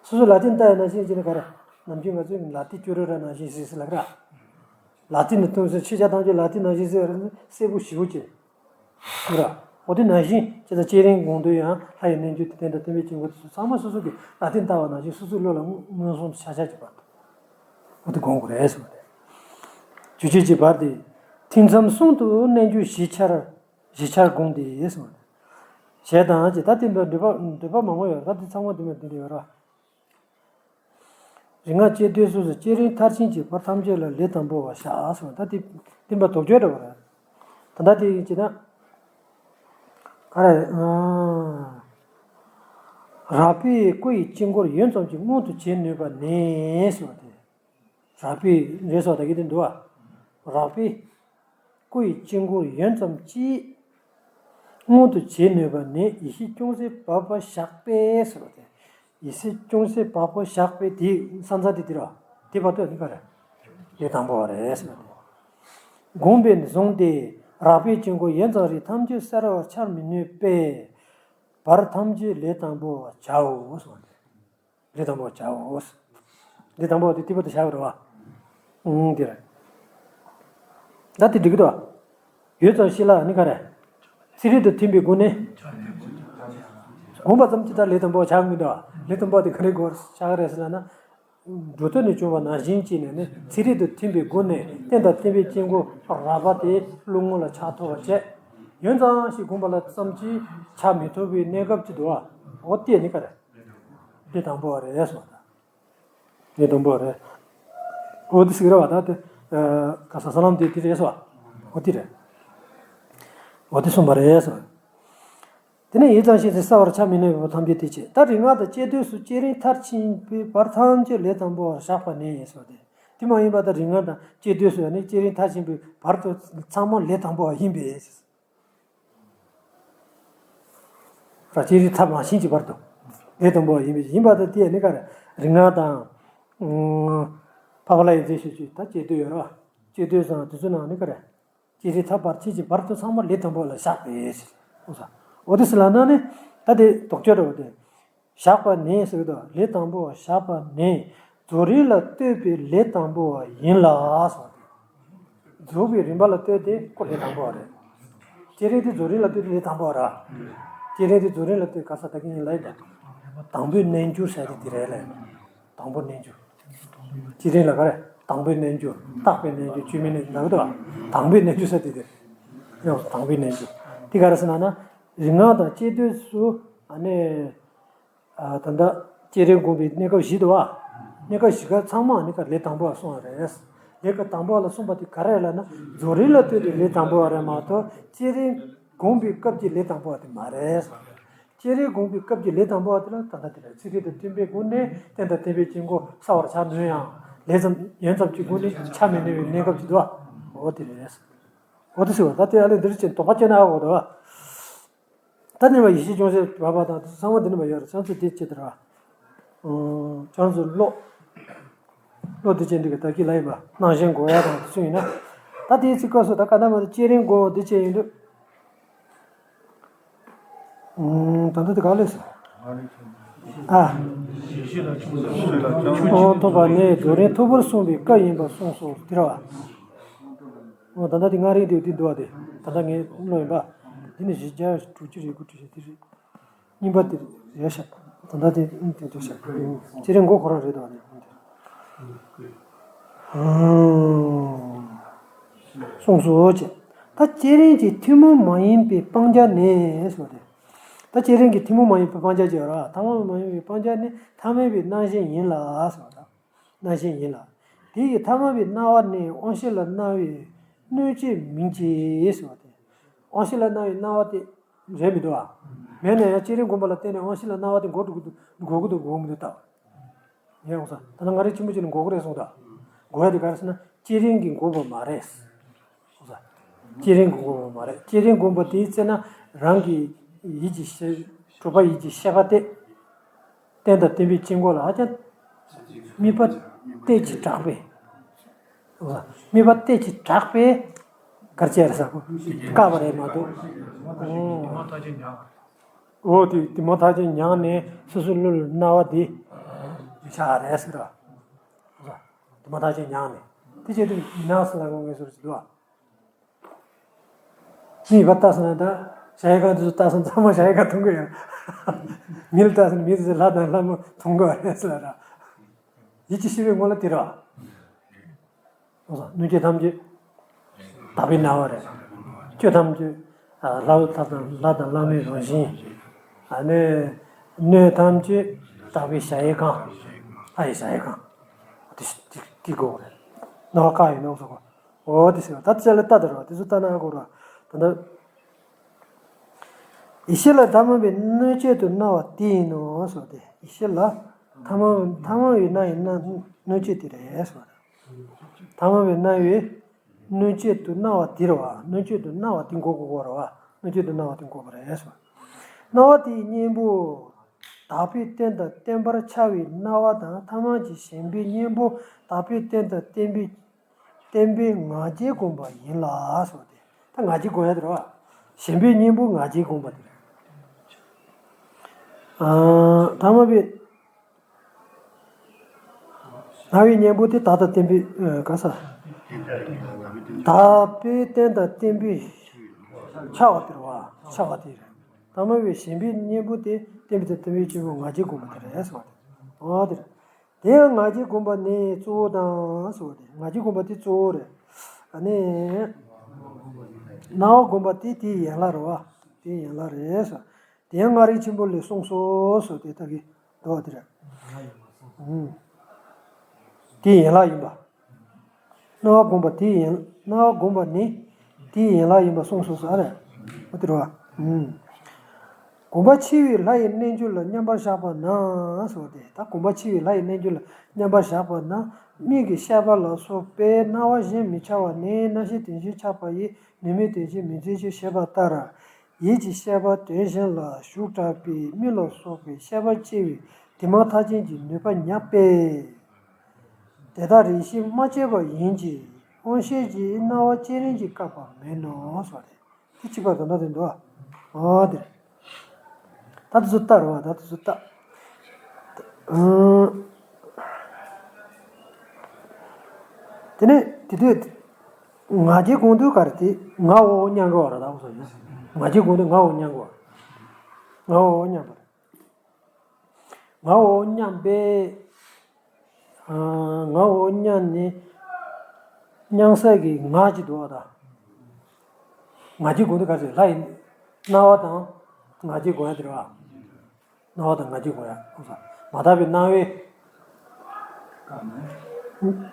སོ་སོ་ལ་ཏིན་བལྟ་བ་ནང་བཞིན་གྱིས་ནི་ག་རེ། ནམ་རྒྱུན་ང་ཚོས་ལ་ཏིན་སྐྱུ་རུ་ར་ནང་བཞིན་ཟེར་ཟེར་ལབ་ར། ལ་ཏིན་ནི་ཐུན་སོ་ཆོས་ཆ་ཐམས་ཅད་ལ་ཏིན་ནང་བཞིན་ཟེར་ར་ནི་གསལ་པོ་ཞེ་པོ་ཅིག་ར། འོ་དེ་ནང་བཞིན་ཇི་ལྟར་བསྐྱེད་རིམ་དགོངས་དོན་ཡང་ལྷ་ཡི་རྣལ་འབྱོར་དེ་རྟེན་དང་བརྟེན་པའི་དཀྱིལ་འཁོར་དེ་ཚོ་ཚང་མ་སོ་སོ་གི་ལ་ཏིན་བལྟ་བ་ནང་བཞིན་སོ་སོའི་བློ་ལ་མངོན་སུམ་དུ་ཆ་ཆ་གྱི་བར་དུ། འོ་དེ་བསྒོམ་དགོས་རེད་གསུངས་ཏེ། གྱུར་བྱེད་ཀྱི་བར་དེ་ཐུན་མཚམས་གསུམ་དུ་རྣལ་འབྱོར་བཞི་ཆར་བཞི་ཆར་བསྒོམས་ཏེ་གསུངས་ཏེ། ཞེས་དང་ཅི། ད་དེ་འདྲ་འདོད་པ་འདོད་པ་མང་པོ་ཡོད་རེད། ད་དེ་ཚང་མ་དེ་མོ་དེ་འདྲ་ཡོད་ར། རིག་སྔགས་བསྐྱེད་དོན་སོ་སོའི་བསྐྱེད་རིམ་མཐར་ཕྱིན་གྱི་བར་ཐམས་ཅད་ལ་ལས་དང་པོ་བ་བཞག་གསུངས། ད་དེ་བསྟན་པ་དོགས་གཅོད་འདྲ་བོ་རེད། ད་ལྟ་དེ་ཡིན་ཅེ་ན། ག་རེ། ཨ། རགས་པས་སྐུ་ཡི་དཀྱིལ་འཁོར་ཡུད་ཙམ་གྱིས་མངོན་དུ་བྱེད་ནུས་པ་ནི་ཟེར་བ་དེ། རགས་པས་རེད་སོགས་ད་གི་དེ་འདུག་བ། རགས་པས་སྐུ་ཡི་དཀྱིལ་འཁོར་ཡུད་ཙམ་གྱིས་མངོན་དུ་བྱེད་ནུས་པ་ནི་ཡེ་ཤེས་ཅུང་ཟད་བབས་པ་ཞགས་པས་ཟེར་བ་དེ། ཡེ་ཤེས་ཅུང་ཟད་བབས་པ་ཞགས་པས་དེའི་ས་མཚམས་དེ་དེ་ར། དེ་བར་དུ་ནི་ག་རེ། ལས་དང་པོ་བ་རེད་ཟེར་བ་དེ། དགོངས་པས་ནི་བཟུང་སྟེ་རགས་པའི་དཀྱིལ་འཁོར་ཡུད་ཙམ་རིགས་ཐམས་ཅད་གསལ་བར་འཆར་མི་ནུས་པས། བར་ཐམས་ཅད་ལས་དང་པོ་བར་བྱའོ་གསུངས་ཏེ། ལས་དང་པོ་བར་བྱའོ། ལས་དང་པོ་དེ་ཏི་པ་དུ་བྱ་བར་བ། ཨང་དེ་རེད། ད་དེ་འགྲིག་གི་འདུག་ཡུད་ཙམ་ཞིག་ལ་ནི་ག་རེ། ཚིག་རིས་དང་མཐུན་པའི་སྒོ་ནས། དགོངས་པ་ཙམ་གྱིས་ད་ལས་དང་པོ་བར་བྱ་མི་འདུག་ལས་དང་པོ་དེ་ག་རེ་དགོས་བྱ་གི་རེད་ཟེར་ན། འགྲོ་དོན་ནས་བྱུང་བ་ནང་བཞིན་བྱས་ནས་ནི་ཚིག་རིས་དང་མཐུན་པའི་སྒོ་ནས་རྟེན་དང་བརྟེན་པའི་དཀྱིལ་འཁོར་རགས་པ་དེ་བློ་ངོ་ལ་འཆར་ཐུབ་པ་བྱས། ཡུད་ཙམ་ཞིག་དགོངས་པ་ལ་ཙམ་གྱིས་འཆར་མི་ཐུབ་པའི་གནས་སྐབས་ཅིག་འདུག་བ། འོ་དེ་ནི་ག་རེ། ལས་དང་པོ་བ་རེད་སོང་ད། ལས་དང་པོ་བ་རེད། འོ་དེ་ཟེར་གི་རེད་བ་ད་དེ། ག་ས་ས་ལམ་དེ་དེ་རེད་སོ། འོ་དེ་རེད། འོ་དེ་གསུངས་པ་རེད་སོ། དེ་ནས་ཡུད་ཙམ་ཞིག་ཚེ་གསལ་བར་འཆར་མི་ནུས་པ་ཐམས་ཅད་དེ་བྱེད། ད་རིག་སྔགས་དང་བཅས་བསྡུས་སུ་བསྐྱེད་རིམ་མཐར་ཕྱིན་པའི་བར་ཐམས་ཅད་ལས་དང་པོ་བར་བཞག་པ་ནས་སོ་སྟེ། དེ་མ་ཡིན་པ་ད་རིག་སྔགས་དང་བཅས་བསྡུས་སུ་ཡང་ནི་བསྐྱེད་རིམ་མཐར་ཕྱིན་པའི་བར་དུ་ཚང་མ་ལས་དང་པོ་བ་ཡིན་པས། ར་བསྐྱེད་རིམ་མཐར་མ་ཕྱིན་གྱི་བར་དུ་ལས་དང་པོ་བ་ཡིན་པས་ཡིན་པ་ད་དེ་ཡང་ནི་ག་རེ་རིག་སྔགས་དང་། ཕ་བ་ལ་ཡི་རྫས་ཤིག་ཅིག་ད་བཅས་བསྡུས་ཡོད་ར་བ། བཅས་བསྡུས་སུའང་དེ་ཚོ་ནང་ནི་ག་རེ། བསྐྱེད་རིམ་མཐར་ཕྱིན་གྱི་བར་དུ་ཚང་མ་ལས་དང་པོ་ལ་བཞག་པས་ཟེར། འོ་ས། འོ་དེ་ཟེར་ལབ་ན་ནི། ད་དེ་དོགས་གཅོད་རེད་བ་དེ། བཞག་པ་ནས་ཟེར་གི་འདུག་ལས་དང་པོ་བ་བཞག་པ་ནས། རྫོགས་རིམ་ལ་ལྟོས་པའི་ལས་དང་པོ་བ་ཡིན་ལ་གསུངས་ཏེ། རྫོགས་པའི་རིམ་པ་ལ་ལྟོས་ཏེ་ཁོ་ལས་དང་པོ་བ་རེད། བསྐྱེད་རིམ་དེ་རྫོགས་རིམ་ལ་ལྟོས་ཏེ་ལས་དང་པོ་བ་ར། བསྐྱེད་རིམ་དེ་རྫོགས་རིམ་ལ་ལྟོས་ག་ས་ད་གིན་ཡིན་ལ་ཡིན་པ། དང་པོའི་རྣལ་འབྱོར་ཟེར་དེ་དེ་རེད་ལ། དང་པོ་རྣལ་འབྱོར། བསྐྱེད་རིམ་ལ་ག་རེ། དང་པོའི་རྣལ་འབྱོར། བརྟག་པའི་རྣལ་འབྱོར་བཅོས་མའི་རྣལ་འབྱོར་ལ་ག་དོ། དང་པོའི་རྣལ་འབྱོར་ཟེར་དེ་དེ། ཡང་དང་པོའི་རྣལ་འབྱོར། དེ་ག་རེ་ཟེར་ན་ན། རིག་སྔགས་དང་བཅས་བསྡུས་སུ། ཨ་ནི། ཨ་ད་ལྟ་བསྐྱེད་རིམ་སྒོམ་པའི་གནས་སྐབས་བཞི་འདུག་བ། གནས་སྐབས་བཞི་ཀ་ཚང་མ་ནི་ག་ལས་དང་པོ་བ་གསུངས་པ་རེད། ལས་ཀ་དང་པོ་བ་ལ་གསུངས་པ་དེ་ག་རེ་ལབ་ན་རྫོགས་རིམ་ལ་ལྟོས་ཏེ་ལས་དང་པོ་བ་རེད་མ་གཏོགས་བསྐྱེད་རིམ་སྒོམ་པའི་སྐབས་ཀྱི་ལས་དང་པོ་བ་དེ་མ་རེད། བསྐྱེད་རིམ་སྒོམ་པའི་སྐབས་ཀྱི་ལས་དང་པོ་བ་དེ་ལ་ད་ལྟ་དེ་ལ་ཚིག་རིས་དང་མཐུན་པའི་སྒོ་ནས་རྟེན་དང་བརྟེན་པའི་དཀྱིལ་འཁོར་གསལ་བར་འཆར་ནུས་ཡང་ལས་ཙམ་ཡུད་ཙམ་གྱི་སྒོ་ནས་འཆར་མི་ནུས་པའི་གནས་སྐབས་ཅིག་འདུག་བ། འོ་དེ་རེད། འོ་དེ་ཟེར་བ་ད་དེ་ཨ་ལས་འདིར་ཅན་དོགས་པ་སྐྱེ་ན་ཨ་འོ་དོ། ད་ནི་མ་ཡེ་ཤེས་ཅུང་ཟད་བབས་པ་དང་དེ་ཚང་མ་འདི་ནི་མ་ཡོད་རེད་ཚང་ཚོ་དེ་ཅི་ལྟར་བ། ཨང་། ཁྱེད་རང་ཚོ་བློ། བློ་དེ་ཅན་འདི་གི་ད་གི་ལ་ཡིན་པ་སྣང་ཞེན་འགོག་ཡ་དང་དེ་ཚོ་ཡིན་ན། ད་དེའི་ཚིག་སྐབས་སུ་ད་ག་ན་མ་ད་བསྐྱེད་རིམ་སྒོམ་འདི་ཅན་ཡིན་དུས། ཨང་། ད་ལྟ་དེ་ག་ལས་སོ། ཨ། ཨོ་ཐོབ་པ་ནི་རྫོགས་རིམ་ཐོབ་པར་གསུངས་པའི་སྐབས་ཡིན་པར་གསུངས་སོ་དེ་ར་བ། འོ་ད་ལྟ་དེ་ལྔ་རིག་དེ་དེ་འདུག་བ་དེ་ད་ལྟ་ངའི་བློ་ཡིན་པ། དེ་ནི་བཞི་བརྒྱ་དྲུག་ཅུ་རེ་དགུ་དྲུག་ཅུ་དེ་རེད། གཉིས་པ་དེ་རེད་ཤག་ད་ལྟ་དེ་གཉིས་དེ་འདུག་ཤག་བསྐྱེད་རིམ་མགོ་ཁོ་རང་རེད་དོ་ནི། གསུངས་སོ་ཅེས། ད་བསྐྱེད་རིམ་གྱི་ཐུན་མོང་མ་ཡིན་པའི་སྤང་བྱ་ནི་ཟེར་བ་དེ། ད་བསྐྱེད་རིམ་གྱི་ཐུན་མོང་མ་ཡིན་པའི་སྤང་བྱ་ཅེས་ར་ཐུན་མོང་མ་ཡིན་པའི་སྤང་བྱ་ནི་ཐ་མལ་པའི་སྣང་ཞེན་ཡིན་ལ་ཟེར་བ་དང་། སྣང་ཞེན་ཡིན་ལ། དེ་ཡི་ཐ་མལ་པའི་སྣང་བ་ནི་དབང་ཤེས་ལ་སྣང་བའི་སྣོད་བཅུད་མིན་གྱི་ཟེར་བ་དེ། དབང་ཤེས་ལ་སྣང་བའི་སྣང་བ་དེ་རེད་མི་འདུག་བ། མེད་ན་ཡང་བསྐྱེད་རིམ་སྒོམ་པ་ལ་བརྟེན་ནས་དབང་ཤེས་ལ་སྣང་བ་དེ་འགོག་འགྲོ་གི་འདུག་འགོག་གི་འདུག་འགོག་མི་འདུག་ལྟ། ཡང་འོང་ས་ད་ནང་ང་རེ་ཆེན་པོ་ཅིག་ནས་འགོག་གི་རེད་གསུངས་ད། འགོག་ཡ་དེ་ག་རེ་ཟེར་ན་བསྐྱེད་རིམ་གྱིས་འགོག་པ་མ་རེད། འོང་ས། བསྐྱེད་རིམ་གྱིས་འགོག་པ་མ་རེད་བསྐྱེད་རིམ་སྒོམ་པ་དེའི་ཚེ་ན་རང་གི་ཡིད་ཀྱི་ཤེས་གྲུབ་པ་ཡིད་ཀྱི་ཤེས་པ་དེ། རྟེན་དང་བརྟེན་པའི་དཀྱིལ་འཁོར་ལ་ཧ་ཅང་། དམིགས་པ་གཏད་ཀྱི་དྲག་པས། འོང་ས། དམིགས་པ་གཏད་ཀྱི་དྲག་པས། གར་བྱས་རེད་ས་གོ་བཀག་པ་རེད་མ་གཏོགས། འོ། འོ་དེ་དེ་མ་ཐག་ཅིག་མྱངས་ནས་སོ་སོའི་བློ་ལ་སྣང་བ་དེ་ཆགས་རེད་ཟེར་བ། དེ་མ་ཐག་ཅིག་མྱངས་ནས་དེ་བྱེད་དུས་མི་སྣང་ཟེར་ལ་དགོངས་ངེས་སོར་ཅིག་འདུག་བ། མིག་བ་ལྟ་སོང་ན་ད་ཞ་ཡི་ཁང་དེ་ཚོ་ལྟ་སོང་ཚང་མ་ཞ་ཡི་ཁང་མཐོང་གི་ཡོད། མི་ལ་ལྟ་སོང་ན་མི་དེ་ཚོ་ལྷ་དང་ལྷ་མོ་མཐོང་གི་ཡོད་རེད་ཟེར་ལ་ར། ཡིད་ཀྱི་ཤེས་པའི་ངོ་ལ་དེ་ར། སྣོད་བཅུད་ཐམས་ཅད་དག་པའི་སྣང་བ་རེད། ཆོས་ཐམས་ཅད་ལྷ་ལྷ་དང་ལྷ་དང་བླ་མའི་རང་བཞིན། ཨ་ནི་སྣོད་ཐམས་ཅད་དག་པའི་ཞ་ཡི་ཁང་། ལྷ་ཡི་ཞ་ཡི་ཁང་། དེ་དེ་དེ་དགོས་རེད། སྣང་བ་བཀག་ཡིན་ནོ་སོགས། འོ་དེ་ཟེར་བ་ད་ཅི་ལ་ལྟ་དེ་ར་དེ་ཚོ་ལྟ་ན་གོ་ར་ད་ལྟ། ཡེ་ཤེས་ལ་ཐ་མལ་པའི་སྣོད་བཅུད་དུ་སྣང་བ་དེ་ཡིན་ནོ་གསུངས་ཏེ། ཡེ་ཤེས་ལ་ཐ་མལ་ཐ་མལ་པའི་སྣང་བའི་སྣང་སྣོད་བཅུད་དེ་རེད་གསུངས། ཐ་མལ་པའི་སྣང་བའི་སྣོད་བཅུད་དུ་སྣང་བ་དེ་རེད་བ། སྣོད་བཅུད་དུ་སྣང་བ་དེ་འགོག་དགོས་རེད་བ། སྣོད་བཅུད་དུ་སྣང་བ་དེ་འགོག་པ་རེད་གསུངས། སྣང་བ་དེའི་གཉེན་པོ། དག་པའི་རྟེན་དང་བརྟེན་པར་བྱ་བའི་སྣང་བ་དང་ཐ་མལ་གྱི་ཞེན་པའི་གཉེན་པོ་དག་པའི་རྟེན་དང་བརྟེན་པའི་བརྟེན་པའི་ང་རྒྱལ་བསྒོམ་པ་ཡིན་ལ་གསུངས་ཏེ། ད་ང་རྒྱལ་བསྒོམ་ཡ་དེ་རེད་བ། ཞེན་པའི་གཉེན་པོ་ང་རྒྱལ་བསྒོམ་པ་དེ་རེད། ཨ། ཐ་མལ་པའི་སྣང་བའི་གཉེན་པོ་དེ་དག་དང་བརྟེན་པའི་ཨ། ག་ས། དག་པའི་རྟེན་དང་བརྟེན་པའི་བྱ་བ་དེ་རེད་བ། བྱ་བ་དེ་རེད། ཐ་མལ་པའི་ཞེན་པའི་གཉེན་པོ་དེ་བརྟེན་པའི་དང་བརྟེན་པའི་གཉེན་པོ་ང་རྒྱལ་བསྒོམ་པ་དེ་རེད་གསུངས་པ་དེ། འོ་དེ་རེད། དེ་ཡང་ང་རྒྱལ་བསྒོམ་པ་ནི་གཙོ་བོ་དང་གསུངས་པ་དེ། ང་རྒྱལ་བསྒོམ་པ་དེ་གཙོ་བོ་རེད། ཨ་ནི། སྣང་བ་བསྒོམ་པ་དེ་དེའི་ཡན་ལག་རེད་བ། དེའི་ཡན་ལག་རེད་གསུངས། དེ་ཡང་མངའ་རིས་ཆེན་པོ་ལས་གསུངས་སོ་གསུངས་ཏེ་ད་གིན་འདུག་པ་དེ་རེད། ཨུམ། དེའི་ཡན་ལག་ཡིན་པ། སྣང་བ་བསྒོམ་པ་དེའི་ཡན། སྣང་བ་བསྒོམ་པ་ནི་དེའི་ཡན་ལག་ཡིན་པ་གསུངས་སོ་གསུངས་རེད། འོ་དེ་རེད་བ། ཨུམ། གོམས་པ་ཆེ་བའི་ལྷ་ཡི་རྣལ་འབྱོར་ལ་མཉམ་པར་བཞག་པ་ན་གསུངས་ཏེ། ད་གོམས་པ་ཆེ་བའི་ལྷ་ཡི་རྣལ་འབྱོར་ལ་མཉམ་པར་བཞག་པ་ན། མིག་གི་ཤེས་པ་ལ་སོགས་པས་སྣང་བ་གཞན་མི་འཆར་བ་ནི། རྣམ་ཤེས་དོན་གཞན་འཆར་བ་ཡིས་ནུས་མེད་དོན་གཞན་མི་འཛིན་ཞེས་བཤད་པ་ལྟར། ཡིད་ཀྱི་ཤེས་པ་དོན་གཞན་ལ་ཞུགས་དྲགས་པས་མིག་ལ་སོགས་པའི་ཤེས་པ་སྐྱེ་བའི་དྲི་མ་མཐའ་ཅན་གྱི་ནུས་པ་ཉམས་པས། དེ་དག་རེ་ཞིག་མ་སྐྱེས་པ་ཡིན་གྱི། དབང་ཤེས་ཀྱི་སྣང་བ་སྐྱེ་རན་གྱི་སྐབས་པ་མེད་ནོ་གསུངས་པ་རེད། དེ་གཅིག་པ་དོན་དག་དེ་འདུག་ཨ། དེ་རེད། ད་དེ་ཚོ་ལྟ་རེད་བ། ད་དེ་ཚོ་ལྟ། ཨང་། དེ་ནས་དེ་དུས་ང་རྒྱལ་བསྒོམ་དུས་ག་རེ་དེ་ང་འོ་མཉམ་གི་བ་ར། ད་འོ་སོ་ཡིན། ང་རྒྱལ་བསྒོམ་དུས་ང་འོ་མཉམ་གི་བ། ང་འོ་མཉམ་པ་རེད། ང་འོ་མཉམ་པས། ཨང་། ང་འོ་མཉམ་ནི་མཉམ་ས་གི་ང་ཅིག་འདུག་བ་ད། ང་རྒྱལ་བསྒོམ་དུས་ག་རེ་ལྷ་ཡི་སྣང་བ་དང་ང་རྒྱལ་བསྒོམ་ཡ་དེ་རེད་བ། སྣང་བ་དང་ང་རྒྱལ་བསྒོམ་ཡ། མ་དག་པའི་སྣང་བའི་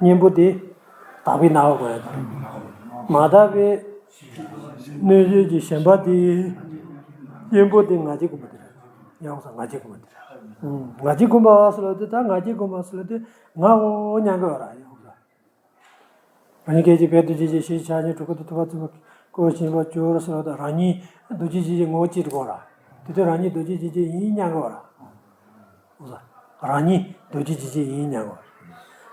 གཉེན་པོ་དེ་དག་པའི་སྣང་བ་བསྒོམ་ཡ་དང་། མ་དག་པའི་སྣོད་བཅུད་ཀྱི་ཞེན་པ་དེའི་གཉེན་པོ་དེ་ང་རྒྱལ་བསྒོམ་པ་དེ་རེད། ཡོངས་སུ་ང་རྒྱལ་བསྒོམ་པ་དེ་རེད། ང་རྒྱལ་བསྒོམ་པ་ཟེར་ལ་དེ་ད་ང་རྒྱལ་བསྒོམ་པ་ཟེར་ལ་དེ་ང་འོ་མཉམ་གི་བ་ར། ཡོངས་སུ། རང་ཉིད་སྐད་ཅིག་ཕའི་རྡོ་རྗེ་འཇིགས་བྱེད་ཕྱག་རྒྱའི་གྲུ་ཁ་དུ་ཐུབ་པ་བཙུན་མོ་སྐུ་བཞེངས་པར་གྱུར་ཟེར་བ་དང་། རང་ཉིད་རྡོ་རྗེ་འཇིགས་བྱེད་ངོ་བོ་གཅིག་ཏུ་གོ་ར། དེ་དུས་རང་ཉིད་རྡོ་རྗེ་འཇིགས་བྱེད་ཡིན་སྙམ་གི་བ་ར། རང་ཉིད་རྡོ་རྗེ་འཇིགས་བྱེད་ཡིན་སྙམ་གི་བ་ར།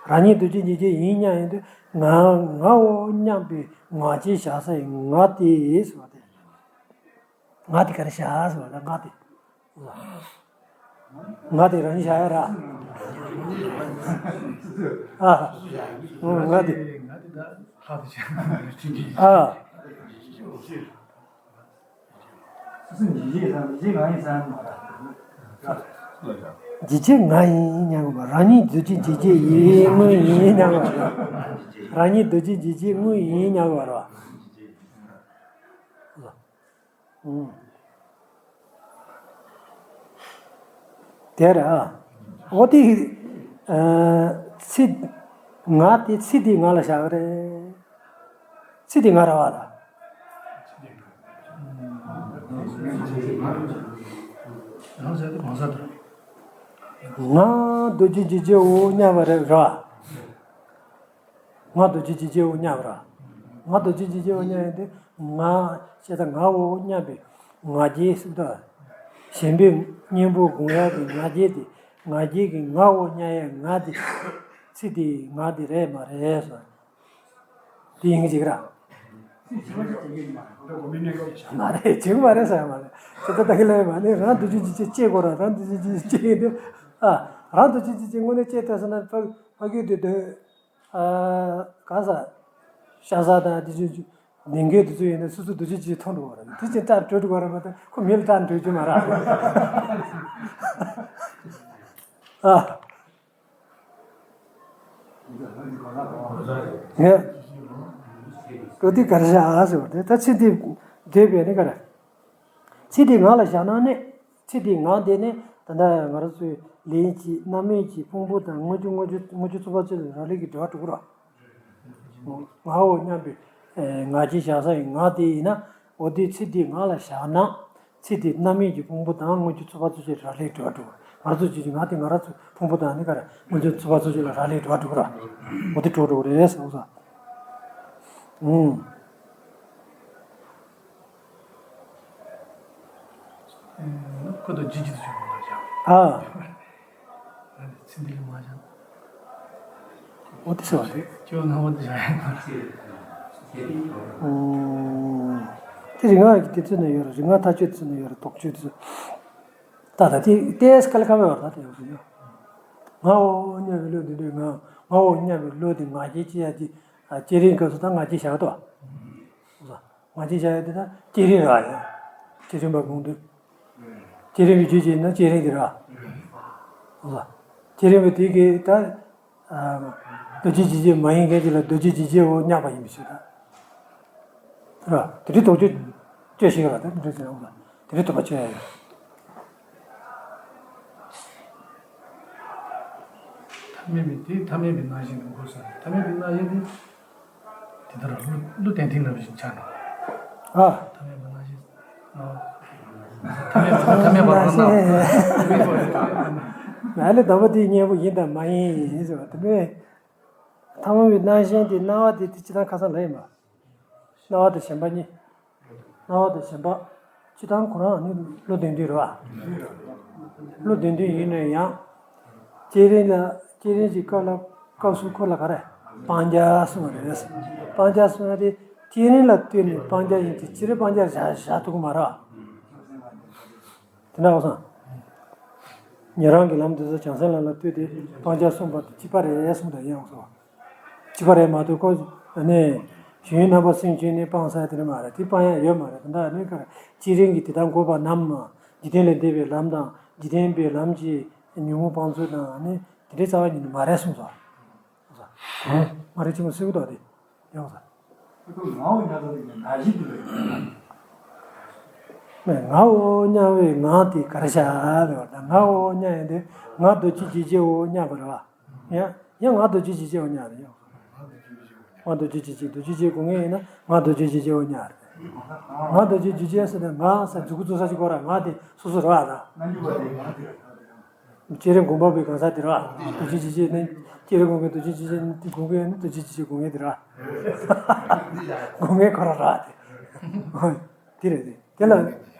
རང་ཉིད་རྡོ་རྗེ་འཇིགས་བྱེད་ཡིན་སྙམ་ཡིན་དུས་ང་ང་འོ་མཉམ་པའི་ང་རྒྱལ་བཞག་ས་ཡི་ང་དེ་ཟེར་བ་དེ། ང་དེ་ག་རེ་བཞག་ཟེར་བ་དང་ང་དེ། ང་དེ་རང་བཞག་ཡ་ར། ཨ། ང་དེ། ཨ། འཇིགས་བྱེད་ང་ཡིན་སྙམ་གི་བ། རང་ཉིད་རྡོ་རྗེ་འཇིགས་བྱེད་ཡིན་དངོས་ཡིན་སྙམ་གི་བ། རང་ཉིད་རྡོ་རྗེ་འཇིགས་བྱེད་དངོས་ཡིན་སྙམ་གི་བ་ར། ཨུམ། དེ་རེད་ཨ། འོ་དེ། ཨ། ཚིག་ང་དེ་ཚིག་དེ་ང་ལ་བཞག་གི་རེད། ཚིག་དེ་ང་རེད་བ་ད། ང་རྡོ་རྗེ་འཇིགས་བྱེད་འོ་མཉམ་པ་རེད་ར། ང་རྡོ་རྗེ་འཇིགས་བྱེད་འོ་མཉམ་ར། ང་རྡོ་རྗེ་འཇིགས་བྱེད་འོ་མཉམ་ཡིན་ཏེ། ང་བྱས་ཙང་ང་འོ་མཉམ་པའི་ང་རྒྱལ་སུ་དང་། ཞེན་པའི་གཉེན་པོ་སྒོམ་ཡག་གི་ང་རྒྱལ་དེ། ང་རྒྱལ་གྱི་ང་འོ་མཉམ་ཡག་ང་དེ། ཚིག་དེ་ང་དེ་རེད་མ་རེད་ཟེར། དེ་ཡིན་གྱི་ར། མ་རེད། བྱེད་ཀྱི་མ་རེད་ཟེར་ཡ་མ་རེད། ཚིག་ད་ལྟ་གི་ལས་མ་ནི་རང་རྡོ་རྗེ་འཇིགས་བྱེད་སྐྱེ་དགོས་ར། རང་རྡོ་རྗེ་འཇིགས་བྱེད་སྐྱེ་ཡིན་ཏེ། ཨ། རང་རྡོ་རྗེ་འཇིགས་བྱེད་དངོས་གནས་སྐྱེ་ཐུབ་སོང་ན་ཕ་ཕ་གི་དེ་དོན། ཨ། ག་ས། ཤ་ཟ་དང་དེ་ཚོ་ལས་འགན་དེ་ཚོ་ཡིན་ན་སོ་སོ་རྡོ་རྗེ་འཇིགས་བྱེད་མཐོང་འགྲོ་བ་རེད། དེ་ཅི་ལྟར་གྲོལ་འགྲོ་བ་རེད་མ་གཏོགས་ཁོ་མི་ལ་ལྟར་གྲོལ་རྒྱུ་མ་རེད། ཨ། ངས། ཀོ་ཏི་གར་ཤ་ཨ་ཟེར་བ་དེ་ད་ཚིག་དེ་བསྡུས་པས་ནི་ག་རེ། ཚིག་དེ་ངག་ལ་བཞག་ན་ནི། ཚིག་དེའི་ངག་དེ་ནི་ད་ལྟ་ང་རང་ཚོའི་ལན་གྱི་རྣམ་སྨིན་གྱི་ཕུང་པོ་དང་མངོན་བརྗོད་མངོན་བརྗོད་མངོན་བརྗོད་རྩོལ་བ་བཅས་ལ་རག་ལས་ཀྱི་འབྲེལ་བ་གྲུབ་པ་རེད། ངའོ་སྙམ་པའི་ང་རྒྱལ་བཞག་ས་ཡི་ངག་དེ་ཡིན་ན། འོ་དེ་ཚིག་དེའི་ངག་ལ་བཞག་ན། ཚེ་འདིའི་རྣམ་སྨིན་གྱི་ཕུང་པོ་དང་སྔོན་གྱི་ཚོགས་པ་ཚོ་ཆེད་རག་ལས་འགྲོ་བ་འགྲོ། ང་ཚོ་ཅིག་ང་དེ་ང་རང་ཚོ་ཕུང་པོ་དང་ནི་ག་རེ་སྔོན་གྱི་ཚོགས་པ་ཚོ་ཆེད་ལ་རག་ལས་འགྲོ་བ་འགྲོ་གི་ར། འོ་དེ་འགྲོ་འགྲོ་གི་རེད་ཟེར་བ། ཨུང་། ཁོ་དང་ཇི་ཇི་དུ་བྱུང་བ་ལ་བཞག་ཨ། ཚིག་འདི་ལ་མ་བཞག་འོ་དེ་ཟེར་བ་དེ། ཁྱོད་ནང་བ་དུ་བཞག་ཡང་མ་རེད། ཨོ། དེ་རིག་སྔགས་ཀྱི་དེ་ཚོ་ནས་ཡོད་རེད། རིག་སྔགས་མཐའ་དཔྱོད་ཚོ་ནས་ཡོད་རེད། དོགས་གཅོད་ཚོ། ད་ད་དེ་ཏེས་སྐལ་ཁ་བའི་བར་ད་དེ་ཡོད་རེད། ང་འོ་སྙམ་པའི་བློ་འདི་འདོད་ང་། ང་འོ་སྙམ་པའི་བློ་འདི་ང་རྒྱལ་ཅི་ཡ་ཅི། བསྐྱེད་རིམ་སྐབས་སུ་ད་ང་རྒྱལ་བཞག་ཏོ། ང་རྒྱལ་བཞག་ཡ་དེ་ད་བསྐྱེད་རིམ་ར་ཡ། བསྐྱེད་རིམ་པ་དགོངས་འདུས། བསྐྱེད་རིམ་པའི་རྒྱུད་ཀྱི་ན་བསྐྱེད་རིམ་དེ་ར། བསྐྱེད་རིམ་པ་དེ་གི་ད། རྡོ་རྗེ་འཇིགས་བྱེད་མ་ཡིན་མཁན་ཅིག་ལ་རྡོ་རྗེ་འཇིགས་བྱེད་འོ་སྙམ་པ་ཡིན་པའི་ཕྱིར་ད། ར། དེ་འདྲའི་དོགས་གཅོད་བཅོས་ཤིག་ར་ད་འདྲ་ཟེར་འོ་ལ། དེ་འདྲའི་དོགས་པ་བཅོས་ཡ་ཡོད། ཐ་མལ་པའི་དེ་ཐ་མལ་པའི་སྣང་ཞེན་དུ་འགོད་ས་རེད། ཐ་མལ་པའི་སྣང་ཞེན་དེ། དེ་ལྟར་གླུ་གླུ་བསྟན་འཐེན་ནང་བཞིན་ཆགས་ནས། ཨ། ཐ་མལ་པ་སྣང་ཞེན། ཐ་མལ་པ་ཐ་མལ་པ་རང་སྣང་། ང་ལས་དམ་པ་དེའི་གཉེན་པོ་ཡིན་དང་མ་ཡིན་ཟེར་བ་དེ་མེད། ཐ་མལ་པའི་སྣང་ཞེན་དེ་སྣང་བ་དེ་དེ་སྤྱི་དང་ཁ་སང་ལ་ཡིན་པ། སྣང་བ་དང་ཞེན་པ་གཉིས། སྣང་བ་དང་ཞེན་པ། སྤྱི་དང་ཁོ་རང་ནི་བློ་ལྡན་འདུས་རེད་བ། བློ་ལྡན་འདུས་ཡིན་ན་ཡང་། བསྐྱེད་རིམ་ལ་བསྐྱེད་རིམ་གྱི་སྐབས་ལ་སྐབས་སུ་ཁོ་ལ་ག་རེ། སྤང་བྱ་གསུངས་པ་རེད། སྤང་བྱ་གསུངས་ཡ་དེ་བསྐྱེད་རིམ་ལ་ལྟོས་ནས་སྤང་བྱ་ཡིན་གྱི་སྤྱིར་སྤང་བྱ་བཞག་བཞག་ཐུབ་ཀྱི་མ་རེད་བ། དེ་འདྲ་བ་སང་། ཉན་རང་གི་ལམ་དེ་ཚོ་བྱང་སེམས་ལམ་ལ་ལྟོས་ཏེ་སྤང་བྱ་གསུངས་པ་དེ་གཅིག་པ་རེད་གསུངས་དང་ཡང་སོ། གཅིག་པ་རེད་མ་གཏོགས་ཁོ་ནས་གཞན་རྣམ་པ་སེམས་ཅན་ནི་སྤང་ས་དེ་རེད་མ་རེད། དེ་སྤང་ཡ་ཡོད་མ་རེད། ད་ནི་ག་རེ་བསྐྱེད་རིམ་གྱི་དེ་དག་འགོད་པ་རྣམས་འཇིག་རྟེན་ལས་འདས་པའི་ལམ་དང་འཇིག་རྟེན་པའི་ལམ་གྱི་ཉོན་མོངས་སྤང་ཚུལ་དང་ནི་དེ་འདྲའི་རྩ་བ་ཉིད་ནས་མ་རེད་གསུངས་སོ། མ་རེད་ཅི་མ་སྲིད་པ་དོ་དེ་ཡང་ས། ང་འོ་སྙམ་པའི་ངང་དེ་ག་རེ་བྱ་ལ་བར་ད་ང་འོ་སྙམ་ཡིན་དེ་ང་རྡོ་རྗེ་འཇིགས་བྱེད་འོ་སྙམ་པ་རེད་བ། ཡང་ཡང་ང་རྡོ་རྗེ་འཇིགས་བྱེད་འོ་སྙམ་རེད་ཡང་། ང་རྡོ་རྗེ་འཇིགས་བྱེད་རྡོ་རྗེ་འཇིགས་དགོས་ངེས་ཡིན་ན་ང་རྡོ་རྗེ་འཇིགས་བྱེད་འོ་སྙམ་རེད། ང་རྡོ་རྗེ་འཇིགས་བྱེད་ཟེར་ནས་ང་ས་མཛུ་གུ་བཙུགས་ས་ཅིག་གོ་ར་ང་དེ་སོ་སོ་རེད་བ་ད། བསྐྱེད་རིམ་སྒོམ་པ་པའི་གང་ཟག་དེ་ར། རྡོ་རྗེ་འཇིགས་བྱེད་ནི་བསྐྱེད་རིམ་སྒོམ་པའི་རྡོ་རྗེ་འཇིགས་བྱེད་ནི་དགོངས་པའི་ནི་རྡོ་རྗེ་འཇིགས་བྱེད་དགོངས་ངེས་དེ་ར། དགོངས་ངེས་ཁོ་ར་ར་དེ། དེ་རེད་དེ། དེ་ལ་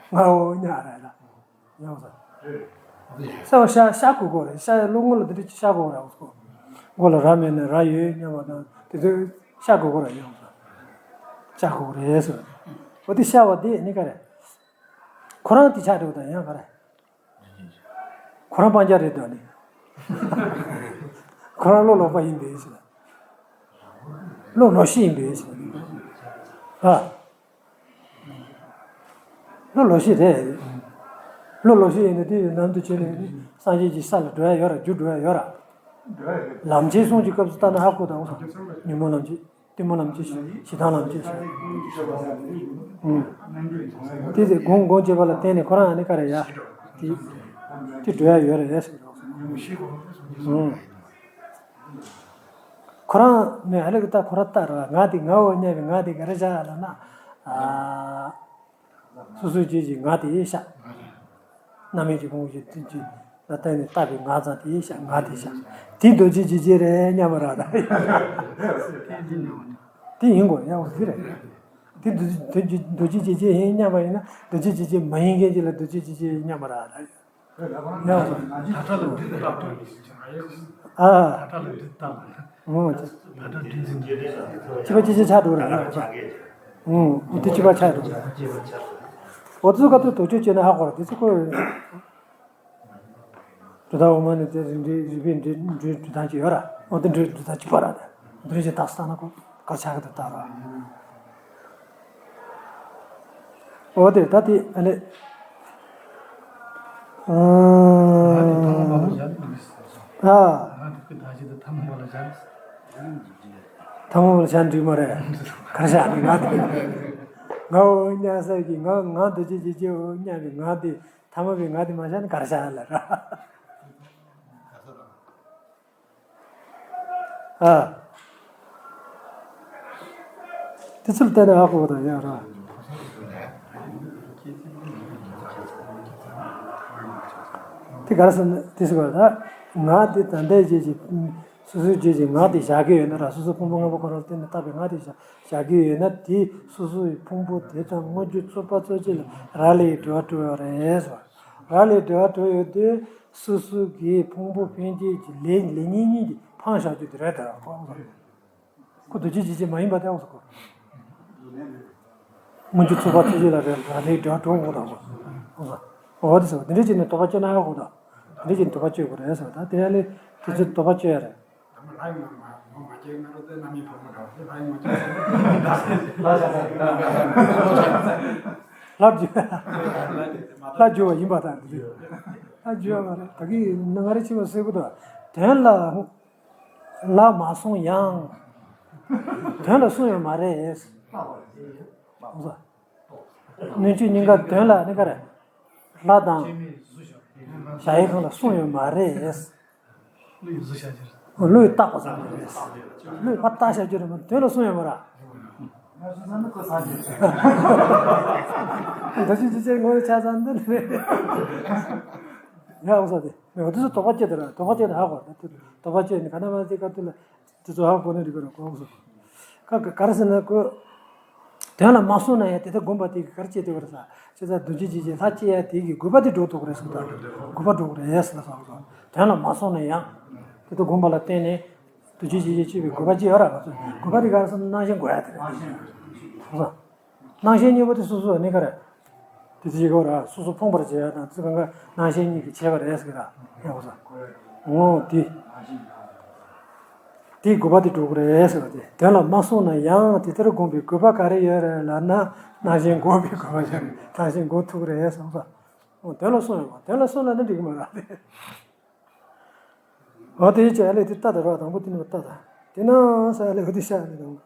ང་འོ་སྙམ་ར་ར། ཡང་ས། ས་བ་ཤ་ཤ་གོ་གོ་རེད། ཤ་ཡ་བློ་ངོ་ལ་དེ་འདྲ་ཅི་ཤ་གོ་ར་འོ་སོ། མགོ་ལ་ར་མེད་ན་ར་ཡོད་སྙམ་པ་དང་དེ་ཚོ་ཤ་གོ་གོ་ར་ཡང་ས། ཤ་གོ་རེད་ཟེར། འོ་དེ་ཤ་བ་དེ་ནི་ག་རེ། ཁོ་རང་དེ་ཆགས་འགྲོ་དང་ཡང་ག་རེ། ཁོ་རང་སྤང་བྱ་རེད་དོ་ནི། ཁོ་རང་བློ་ལོག་པ་ཡིན་པས་ཟེར། བློ་ལོག་ཤེས་ཡིན་པས་ཟེར། ཨ། བློ་ལོག་ཤེས་རེད། བློ་ལོག་ཤེས་ཡིན་ན་དེ་ནམ་དུ་བྱས་ནས་སངས་རྒྱས་ཀྱི་ས་ལ་འགྲོ་ཡ་ཡོད་ར་རྒྱུ་འགྲོ་ཡ་ཡོད་ར། ལམ་བྱེད་གསུང་གི་སྐབས་སུ་ལྟ་ན་ཧ་གོ་དང་ཉོན་མོངས་ལམ་བྱེད། གཏི་མུག་ལམ་བྱེད། ཞེ་སྡང་ལམ་བྱེད། ཨུམ། དེ་དེ་སྒོམ་སྒོམ་བྱེད་པ་ལ་བརྟེན་ནས་ཁོ་རང་ཨ་ནི་ག་རེ་ཡ། དེ་དེ་འགྲོ་ཡ་ཡོད་རེད་ཟེར། ཨུམ། ཁོ་རང་ནས་ཨ་ལེ་གི་ད་ཁོ་ར་ལྟ་ར་ང་དེ་ང་འོ་སྙམ་པའི་ང་དེ་ག་རེ་བྱ་ལ་ན། ཨ། སོ་སོའི་རྗེས་ཀྱི་ང་དེ་ཤ། རྣམ་སྨིན་གྱི་ཕུང་པོ་ཞིག་དེ་ཅི། ལ་བརྟེན་ནས་བཏགས་པའི་ང་ཙམ་དེ་ཤ་ང་དེ་ཤ། དེ་རྡོ་རྗེ་འཇིགས་བྱེད་རེད་སྙམ་པ་ར་ད། དེ་ཡིན་དགོས་ཡང་འོ་དེ་རེད། དེ་རྡོ་རྗེ་རྡོ་རྗེ་རྡོ་རྗེ་འཇིགས་བྱེད་ཡིན་སྙམ་པ་ཡིན་ན་རྡོ་རྗེ་འཇིགས་བྱེད་མ་ཡིན་མཁན་ཅིག་ལ་རྡོ་རྗེ་འཇིགས་བྱེད་ཡིན་སྙམ་པ་ར་ད། ཡང་འོ། ད་ལྟ་ལ་འདི་ལྟ་སྟངས་ཡིན་ཟེར་ཨ། ད་ལྟ་ལ་འདི་ལྟ་སྟངས། ཨོ། ད་ལྟ་འདི་འཛིན་གྱི་རེད་ཟེར། ཅི་པ་ཅི་ཅི་ཆགས་འགྲོ་ར་ཡང་འོ། འོ་དེ་ཅི་པ་ཆགས་འགྲོ་ར། འོ་དེ་ཚོ་ག་ཚོད་དོགས་གཅོད་བྱས་ན་ཧ་གོ་ར་དེ་ཚོ་ཁོ། གྲུབ་མཐའ་འོག་མ་ནི་དེ་རིགས་འགྲེ་རིགས་པའི་འགྲེ་འགྲེ་འགྲོ་སྟངས་ཅིག་ཡོད་ར། འོ་དེ་འགྲེ་འགྲོ་སྟངས་ཅིག་པ་ར་དེ། འདི་རིགས་ཅིག་དག་སྟངས་ན་ཁོ་ག་ཆགས་ཀྱི་འདུག་ལྟ་ར། འོ་དེ་ད་དེ་ཨ་ནི། ཨ། ཐ་མལ་པ་ལ་བཞག་འགྲིག་མ་རེད། ག་རེ་བཞག་ནི་ང་དེ། ང་འོ་སྙམ་ས་ཀྱི་ང་ང་རྡོ་རྗེ་འཇིགས་བྱེད་འོ་སྙམ་པའི་ང་དེ་ཐ་མལ་པའི་ང་དེ་མ་བཞག་ན་ག་རེ་བཞག་ལ་ར། ཨ། དེ་ཚུལ་བལྟས་ན་ཨ་ཁུ་དང་ཡང་ར། དེ་ག་རེ་ཟེར་ན་དེ་ཟེར་བ་ད། ངག་དེ་ད་ལྟའི་རྗེས་ཀྱི་སོ་སོའི་རྗེས་ཀྱི་ངག་དེ་བཞག་གི་ཡོད་ན་ར། སོ་སོའི་ཕུང་པོ་ལྔ་པོ་ཁོ་རང་བསྟན་ནས་བཏགས་པའི་ངག་དེ་བཞག་བཞག་གི་ཡོད་ན། དེ་སོ་སོའི་ཕུང་པོ་དེ་དང་མངོན་གྱུར་ཚོགས་པ་ཚོ་གཅིག་ལ་རག་ལས་ཀྱི་འབྲེལ་བ་གྲུབ་ཡོད་རེད་ཟེར་བ། རག་ལས་འབྲེལ་བ་གྲུབ་ཡོད་དུས་སོ་སོ་གི་ཕུང་པོ་འཕེན་བྱེད་ཀྱི་ལས་ལས་ཉིད་ཉིད་ཀྱིས་འཕངས་བཞག་རྒྱུ་དེ་རེད་ད། ཁོ་འདུ་བྱེད་བྱེད་བྱེད་མ་ཡིན་པ་དེ་འོང་ཟེར་གོ། མངོན་གྱུར་ཚོགས་པ་ཚོ་གཅིག་ལ་རེ་རག་ལས་འབྲེལ་བ་གྲུབ་འོང་དང་གོ། འོ་དེ་ཟེར་བ་དེ་འདྲ་བྱས་ནས་དོགས་པ་གཅོད་ན་ཡག་གོ་ད། དེ་འདྲ་བྱས་ནས་དོགས་པ་གཅོད་དགོས་རེད་ཟེར་བ་ད། དེ་ཡ་ལས་དེ་ཚོས་དོགས་པ་གཅོད་ཡ་རེད། ལྷ་རྒྱུད། ལྷ་རྒྱུད་པ་ཡིན་པ་དང་འདི་རེད། ལྷ་རྒྱུད་པ་མ་རེད། ད་གིན་ང་རེ་ཆེ་བ་སེ་གོ་ད། དོན་ལ། ལ་མ་སོང་ཡང་། དོན་ལ་སོང་ཡོད་མ་རེད། སྣོད་བཅུད་སྙིང་ག་དོན་ལ་ནི་ག་རེ། ལྷ་དང་ཞྭ་ཡི་ཁང་ལ་སོང་ཡོད་མ་རེད། བློས་བཏགས་པ་ཙམ་རེད། བློས་ཕར་བཏགས་བཞག་རྒྱུ་རེད་མ་གཏོགས་དོན་ལ་སོང་ཡོད་མ་རེད། ད་ཅི་ཅི་ཅི་ངོ་ཆ་ཚང་འདི་རེད། ཡ་འོ་ས་དེ། འོ་དེ་ཚོ་དོགས་པ་སྐྱེ་དེ་ར། དོགས་པ་སྐྱེ་དེ་ཧ་གོ། དོགས་པ་སྐྱེ་ནི་ག་ན་མ་དེ་ག་དུས་ལ་དེ་ཚོ་ཧ་གོ་ནི་རིག་པ་ར་གོ་སོ། ཀ་ཀ་ག་རེ་ཟེར་ན་ཀོ། དོན་ལ་མ་སོང་ན་ཡང་དེ་ལྟར་བསྒོམས་པ་དེ་གིས་ག་རེ་སྐྱེ་དེ་བར་ས། ཅི་ཙམ་འདུ་བྱེད་བྱེད་ཅེས་ལྷ་སྐྱེ་ཡ་དེ་གི་དགོས་པ་དེ་འགྲོ་ཐུབ་ཀྱི་རེད་ཟེར་ད། དགོས་པ་འགྲོ་གི་རེད་ཟེར་ལ་སོང་སོང་། དོན་ལ་མ་སོང་ན་ཡང་དེ་ལྟར་བསྒོམས་པ་ལ་བརྟེན་ནས་འདུ་བྱེད་བྱེད་ཅེས་སྐྱེ་བའི་དགོས་པ་ཅི་ཡོད་ར་ང་ཚོ་དགོས་པ་དེ་ག་རེ་ཟེར་ན་སྣང་ཞེན་དགོས་ཡ་དེ་རེད། སོང་སོང་། སྣང་ཞེན་གཉིས་པོ་དེ་སོ་སོ་ནི་ག་རེ། དེ་ཚོ་ཡི་གེ་ར་སོ་སོ་ཕོངས་པར་བྱེད་ཡ་དང་ཚིག་གང་ག་སྣང་ཞེན་གཉིས་ཀྱིས་བྱས་པ་རེད་ཟེར་གི་ར། ཡག་པོ་ས། འོ་དེ། དེའི་དགོས་པ་དེ་འགྲོ་གི་རེད་ཟེར་བ་དེ། དོན་ལ་མ་སོང་ན་ཡང་དེ་ལྟར་བསྒོམས་པའི་དགོས་པ་ག་རེ་ཡོད་རེད་ལབ་ན། སྣང་ཞེན་འགོག་པའི་དགོས་པ་ཡོད་རེད། སྣང་ཞེན་འགོག་ཐུབ་ཀྱི་རེད་བསམ་ས། འོ་དོན་ལ་སོང་ཡོད་མ། དོན་ལ་སོང་ན་ནི་འགྲིག་གི་མ་རེད། འོ་དེ་ཡིན་ཙང་ཨ་ལས་དེ་ལྟ་དང་ར། དང་པོ་དེ་ནི་ལྟ་དང་། དེ་ན་ས་ཨ་ལས་འོ་དེ་ཤ་ཨ་ལས་དང་།